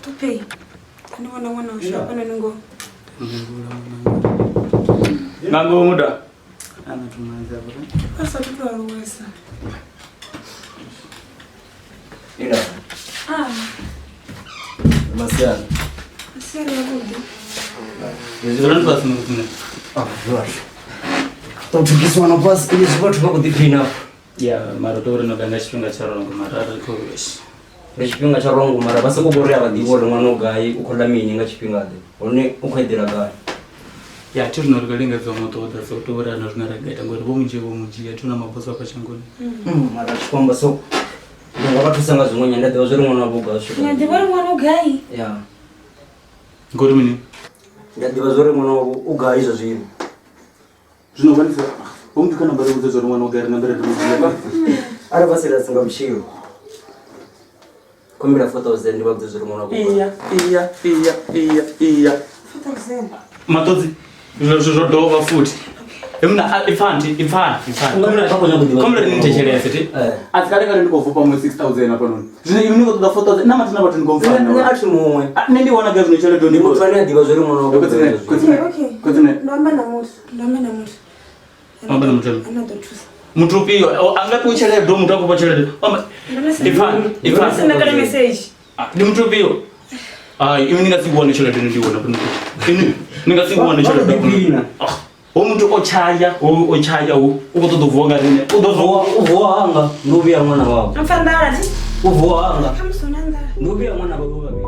Tupei, ndi vhona ṅwana washu hafhanoni ngoho. Nga ngomu da. A sa thu to aluwesa. Ina, Ah, masiana. masiari avhuḓi. Dzulani fhasi malume. Ah, zwashu. To thukisiwa na fhasi izwi vhathu vha khou ḓiphina afha. Ya, mara to uri no ḓa nga tshifhinga tsha rongo mara ri khou Nga tshifhinga tsha rongo mara vha soko vhori a vha ḓivhi uri ṅwana u gai, u khou ḽa mini nga tshifhinga ḓe. Hone u khou eḓela gai. Ya thi zwino ri khou lingedza u mu ṱoḓa so to uri ana zwine ra nga ita ngori vho munzhi vho munzhi a thi na maboso afha shangoni. Mara tshi khou amba so ndi nga vha thusa nga zwiṅwe nyana nda ḓivha zwori ṅwana wavho u gai swika. Ni a ḓivha uri ṅwana u gai? Ya. Ngori mini? Ndi a ḓivha zwori ṅwana wavho u gai zwa zwino. Zwino vhanisa vho muthu kha namba ri vhudze zwori ṅwana u gai ri namba ri mu dzhia. Arali vha serious nga vhutshilo. Khumbela 4000 ndi vha vhudze zwori ṅwana wavho u gai. Iya, iya, iya, iya, iya. 4000. Maṱodzi zwo zwo dovha futhi. Emna ipfani ipfani ipfani. Komela ni thetshelese thi. A si kale kale ndi khou vupha muṅwe 6000 hafhanoni. Zwino inwi ni khou ṱoḓa 4000 na mathina vhathu ni khou mpfana. Nṋe a thi muṅwe. Nṋe ndi wana gai zwino tshelede Ndi muthu ane a ḓivha zwori ṅwana wavho u gai zwa zwino. Okay, okay. Ndo amba na muthu, ndo amba na muthu. Amba na muthu. Ane a ḓo thusa. Muthu ufhio a nga fhiwi tshelede muthu a khou fha tshelede. Amba ipfani ipfani. Senda kana message. Ndi muthu ufhio? Hai, inwi ni nga si wane tshelede ndi wana. Inwi ni nga si wane tshelede. Ho muthu o tshaya, ho o tshaya ho u khou ṱoḓa u vuwa nga riṋe. U ḓo vuwa U vuwa hanga ndi u vhuya ṅwana wavho. Mpfa nḓala thi? U vuwa hanga Khamusi hu na nḓala. ndi u vhuya ṅwana wavho vhavhili.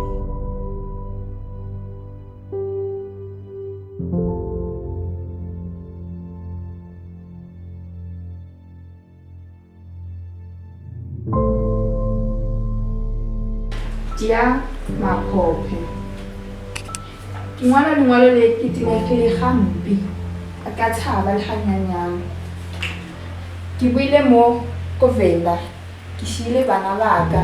Dear Maphophe, ke ngwala lengwalo le ke tenegile gampe, a ka tshaba le ganyenyane. Ke boile mo ko Venda, ke šiile bana ba ka.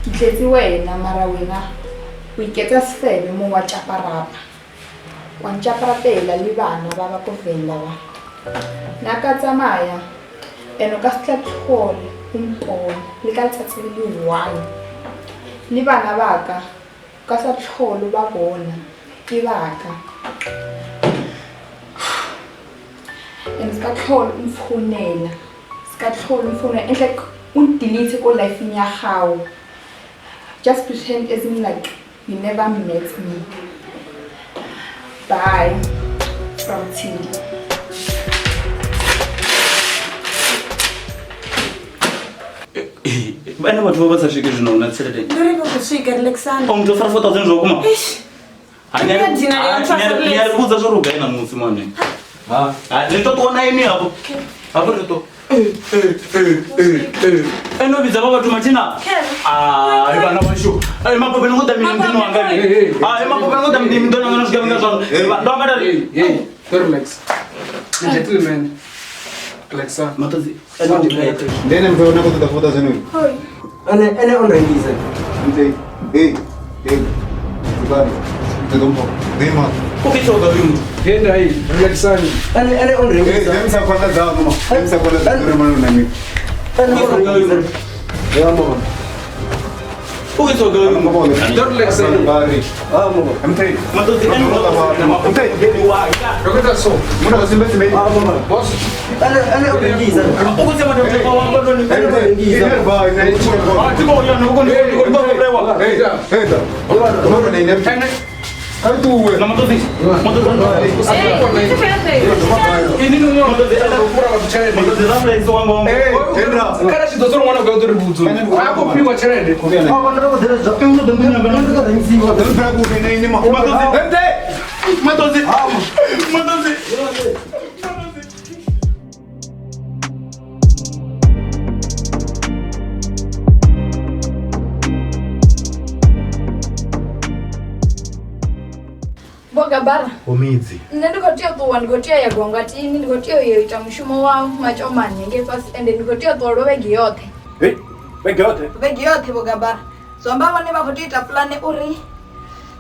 Ke tletse wena mara wena o iketsa sefebe mo wa tšaparapa. Wa ntšaparapela le bana ba ba ko Venda ba. Nna ka tsamaya ene o ka se tla tlhole o mpona le ka letsatsi le le one. Le bana ba ka o ka sa tlhole o ba bona ke ba ka. Ene se ka tlhole o mfounela, se ka tlhole o mfounela entle o ndelete ko life-eng ya gago. Just pretend as in like you never met me. Bye from Tindi. Ene vhathu vho vha sa swiki zwino na tshelede. Ndo ri vha khou swika relaxani. O muthu o fara 4000 zwo kuma. Eish. Ni a ri vhudza zwori u gai ṋamusi mwane. Ha, ri to ṱuwa na inwi hafho. Hafho ri to. Ene o vhidza vha vhathu mathina. Ai vhana vhashu. Ai maphophe ni khou ḓa mini muḓini wanga ni. Ai maphophe ni khou ḓa mini muḓini wanga na swika vhinga zwaṋu. Ndo amba nda ri. Hey, relax. Gentleman. Relaxa. Maṱodzi. Ndi ene muthu ane khou ṱoḓa 4000 uyu. Ene ene o nrengisa. Ntei. Hey, hey. Dzibani. Ndi ḓo mpha. Ndi ma. U khou ita uyu muthu. Genda hii, relaxani. Ene ene o nrengisa. Hey, nemisa khwanḓa dzaṋu ma. Nemisa khwanḓa dzaṋu uri mwana na mini. Ene o nrengisa. Ya mama. U khou ita uyu muthu. Don't relax. Bari. Ah mama. Mtei. Maṱodzi ene Mtei. Rokuita so. Muna kusimba simba. Ah mama. Boss. Ene ene o nrengisa. U khou ita muthu wa Ene o nrengisa. Ah, tiko ya no ko ko ko ko Hey, hey. Muna na ine. Katuwe. Na maṱodzi. Maṱodzi. Hey, Ini no maṱodzi. vhathu tshelede. Kha tshi ḓo solo ṅwana u ḓo ri vhudza. A khou fhiwa tshelede. Maṱodzi. Maṱodzi. Vho Gabara, Vho Midzi. Nṋe ndi khou tea u ṱuwa, ndi khou tea u ya Gongatini, ndi khou tea u ya u ita mushumo wa matsomani ngei fhasi, ende ndi khou tea u ṱuwa lwa vhege yoṱhe. Hei, vhege yoṱhe? Vhege yoṱhe Vho Gabara. Zwi amba vhone vha khou tea u ita pulane uri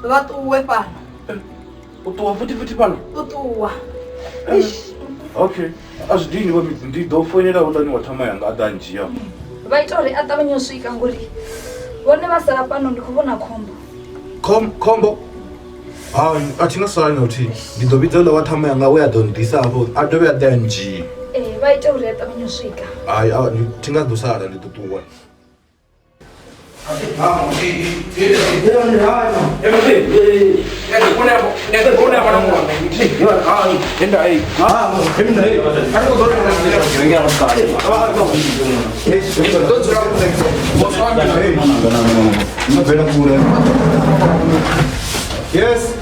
vha ṱuwe fhano. U ṱuwa futhi futhi fhano? U ṱuwa. Okay. A zwi dini Vho Midzi, ndi ḓo foinela houḽani wa thama yanga a ḓa a ndzhia. Vha ita uri a ṱavhanye u swika ngori vhone vha sala fhano ndi khou vhona khombo. Khombo? Hai, a thi nga sali na luthihi. Ndi ḓo vhidza uḽa wa thama yanga we a ḓo nḓisa hafho a dovhe a ḓe a ndzhie. Ee, vha ita uri a ṱavhanye u swika. Hai, thi nga ḓo sala, ndi ḓo ṱuwa. Yes.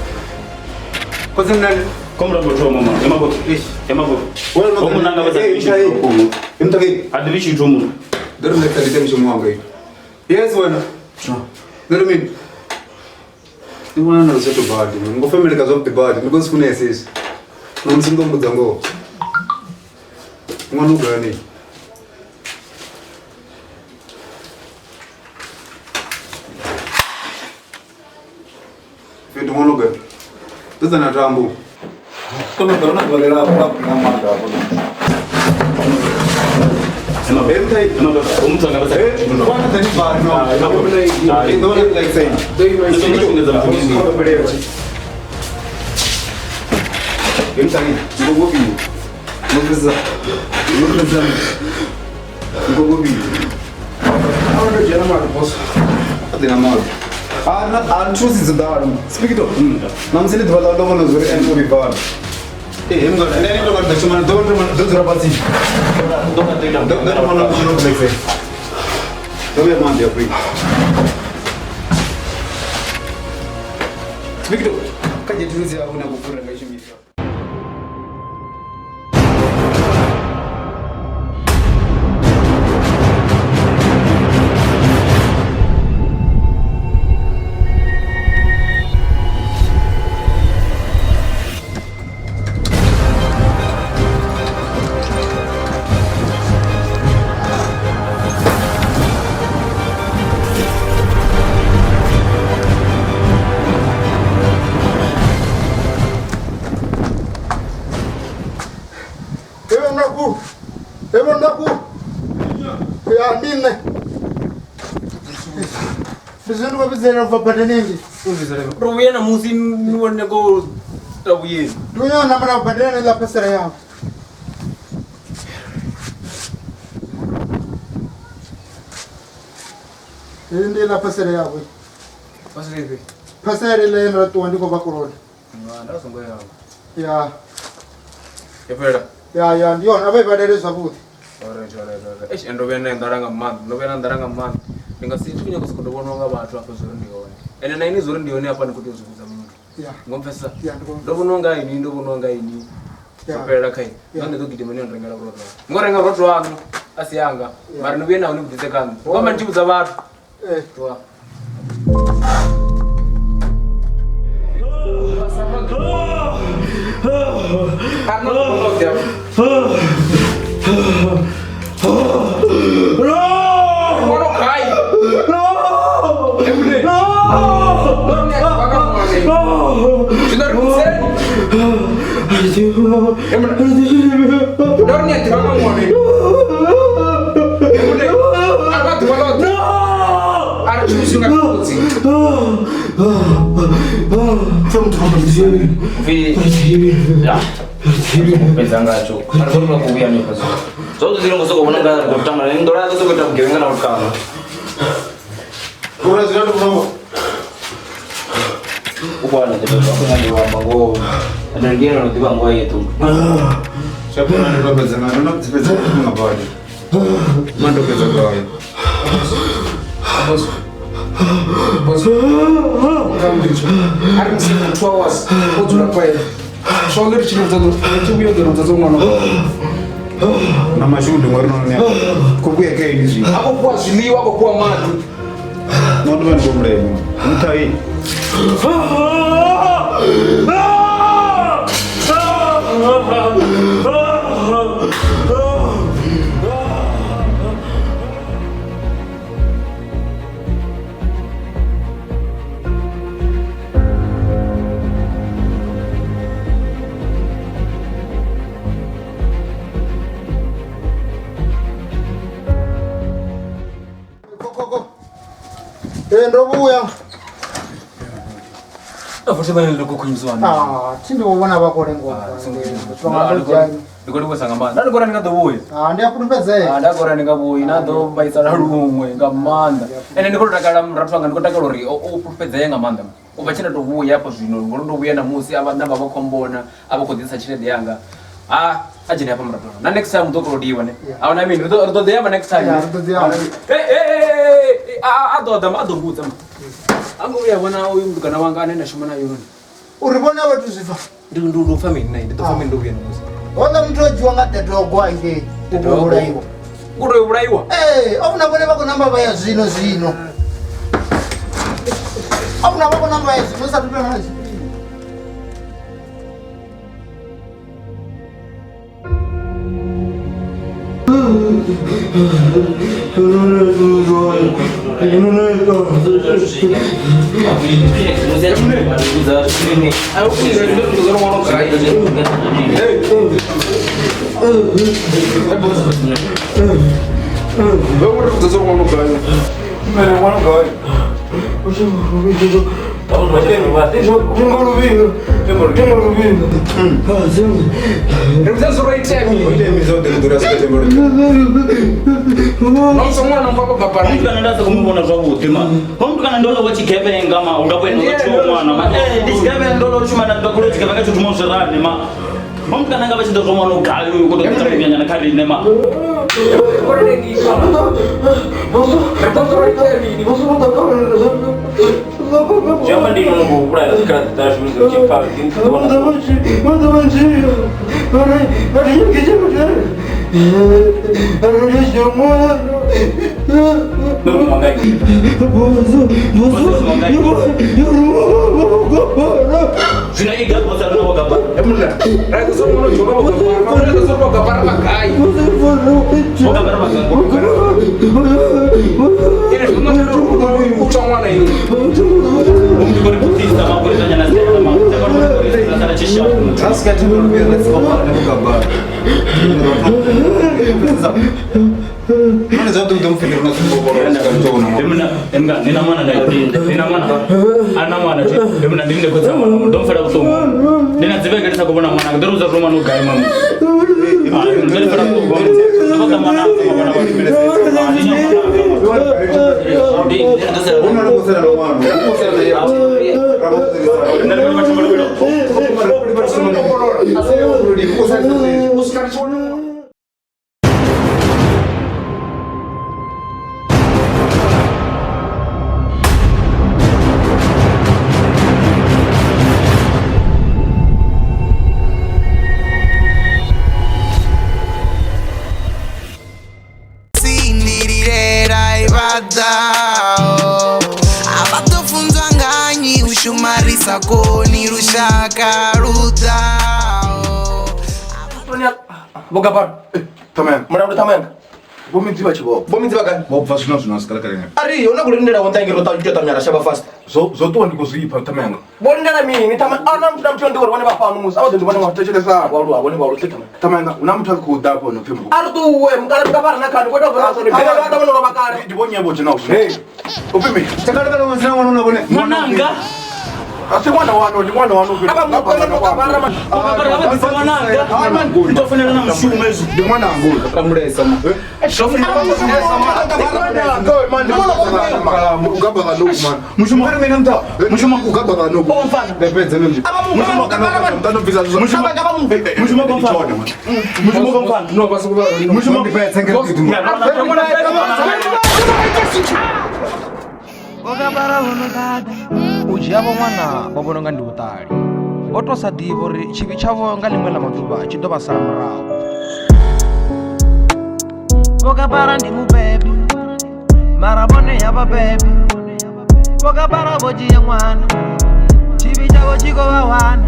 Kotsi mnani. Komra go thoma ma. Ema go. Ema go. Wena O munanga vha sa Imtaki. A ḓivhi tshithu munhu. Ndo ri nda ita mushumo wanga. Yes wena. Ndo ri mini? Ndi vhona na zwithu badi. Ngo family ka zwavhuḓi badi. Ndi khou zwi funesa hezwi. Na musi ndo mbudza ngoho. Ṅwana u gai? Fhethu ṅwana u gai? Ḓodza na tambo. Kono ḓo na golela hafho nga maanḓa hafho. Namusi ndi ḓuvha ḽa ndo vhona zwori ene o vhibvana. Ee, mngani, ene ndo nga ḓo shuma ndo ndo dzula fhasi. Ndo ndo vhona mushumo black face. Ndo vhuya maanḓa ya free. Victor, kha dzhia thulusi yau na kufura nga i shumisa. Ro vhuya namusi ni vhone ngo ta vhuyeni. Ndi uya namela u badela iḽa phesele yavho. Heyi ndi iḽa phesele yavho. Phesele ifhio? Phesele iḽa ye nda ṱuwa ndi khou bva koloni. Nda songo yavho. Ya. Yo fhela? Ya ya ndi yone a vha i badele zwavhuḓi. Alright, alright, alright. Eish, ndo vhuya nda nḓala nga maanḓa, ndo vhuya nda nḓala nga maanḓa. Ndi nga si thi khou nyanga u sokou tou vhoniwa nga vhathu hafha zwori ndi hone. Ende na ini zwori ndi hone hafha ni khou tea u zwi vhudza muthu. Ya. Ngo mpfesesa? Ya, ndi khou Ndo vhoniwa nga ini, ndo vhoniwa nga ini. Ya. Zwo fhelela kha ini. Ya. Nṋe ndi ḓo gidima ni yo nrengela vhurotho haṋu. Ngo renga vhurotho haṋu a si yanga. Ya. Mara ni vhuye naho ni vhudise kha nṋe. Ngo amba ni tshi vhudza vhathu. Eh. Ṱuwa. Fhedza ngatsho ari koni vha khou vhuya hanefha zwo zwavhuḓi zwi ngo sokou vhona nga ri khou tamba ndo la sokou ita vhugevhenga na vhutukana. Ura zwi ndo vhona. U khou wana nḓila zwa khou nyanga u amba ngoho ende ndi ene no ḓivha ngoho yeṱu. Shapona ndo fhedza nga ndo no fhedza nga badi. Mando fhedza ngayo. Boss. Boss. Ari musi 2 hours o dzula kwaye. So ri tshi ḓo ri vhuyo ḓo ḓo ṅwana. Na mashudu ngori no ne. Ko vhuya kha ini zwi. Ako kuwa zwiḽiwa, ako kuwa maḓi. No ndo vha mulemo. Muthai. Ndo vhuya. Ah, thi ndi vhona vha khou lenga. Ndi khou livhuwesa nga maanḓa. Nda ndi khou ri ndi nga ḓo vhuya. Ah, ndi a fhulufhedzea. Ah, nda khou ri ndi nga vhuyi na ḓo vhaisala luṅwe nga maanḓa. Ende ndi khou tou takala murathu wanga, ndi khou takala uri o fhulufhedzea nga maanḓa. U bva tshi nda tou vhuya hafho zwino, ngori ndo vhuya ṋamusi a vha namba vha khou mbona, a vha khou ḓisa tshelede yanga. Ah, a dzhene hafha murathu wanga. Na next time u ḓo kolodiwa ne. A huna mini, ri ḓo ḓi amba next time. Ya, ri ḓo ḓi amba. A ḓo ḓa, a ḓo mbudza. A ngo vhuya vhona uyu mutukana wanga ane nda shuma naye yone. Uri vhona vhathu zwi pfa. Ndi ndo pfa mini naye, ndi ḓo pfa mini ndo vhuya ṋamusi. Hoḽa muthu o dzhiwa nga dedogo hangei, u khou vhulaiwa. U tou vhulaiwa? Ee, o vhona vhone vha khou namba vha ya zwino zwino. O vhona vha khou namba vha ya zwino sa fhela na tshifhinga. Muvhona zwavhuḓi ma mutukana ndo ḽo tshigevhenga ma unga vhone ndo tshiwa ṅwana ma ndi tshigevhenga ndo ḽo shuma na ndo tshigevhenga tsho thoma zwirani ma mutukana nga vha tshi ḓo zwa ṅwana u gai uyu khou ḓo ḓisa munyanyana kha riṋe ma zwi amba ndi ino khou vhulaya dzikhaladzi dzashu tshi pfa zwino i gai bosa rina wakaba Vho bva zwino zwino sikala kale. Ari yona ku lindela wonta ngiro ta ita tamnyara shaba fast. Zwo ṱuwa ndi khou zwipfa thamanga. Vho lindela mini thama ana muthu na muthu ndi uri vhone vha fhano musi a vha ḓo ndi vhone ngwa thetshelesa. Wa lu vhone vha lu thetshelesa. Thamanga una muthu a khou ḓa afho no pfi mbu. Ari ṱuwe mukala ndi vha na khani ko ita vhona zwo ri bela vha vhone ro vha kale. Ndi vho nyebo dzhena zwino. Hey. U pfi mini? Takala kala mwana ṅwana una vhone. Mwananga. A si ṅwana wanu, ndi ṅwana wanu. Ndi fanela na mushumo hezwi. Ndi ṅwana wangu. Tambulesa ma. Vhokapara vho no ḓaḓa u dzhia vho ṅwana vha vhona unga ndi vhuṱali vho to sa ḓivha uri tshivhi tshavho nga ḽiṅwe ḽa maḓuvha tshi ḓo vha sala murahu. Vhokapara ndi mubebi mara vhone ya vhabebi Vhokapara vho dzhia ṅwana tshivhi tshavho tshi khou vha wana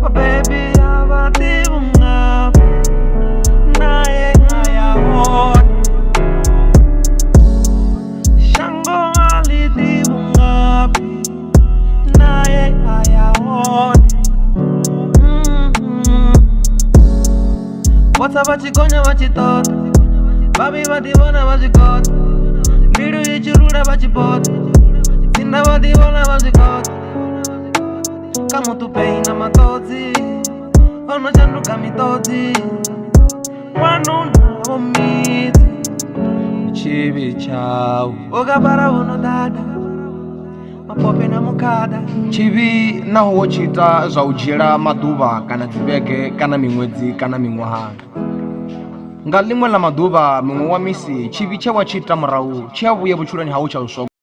vhabebi a vha ḓivhi vhungafhi naye a ya hone shango a ḽi ḓivhi vhungafhi naye a ya hone. Vho tsa vha tshi gonya vha tshi ṱoḓa vhavhi vha ḓi vhona vha zwi goḓa mbilu i tshi rula vha tshi boḓa tsinda vha ḓi vhona vha zwi goḓa kha muṱupei na maṱodzi ono shanduka miṱodzi ṅwanuna vho midzi Tshivhi tshau Vhokapara vho no ḓaḓa mapope na mukhada tshivhi naho wo tshi ita zwa u dzhiela maḓuvha kana dzivhege kana miṅwedzi kana miṅwaha nga ḽiṅwe ḽa maḓuvha muṅwe wa misi tshivhi tshe wa tshi ita murahu tshi a vhuya vhutshiloni hau tsha u swoga.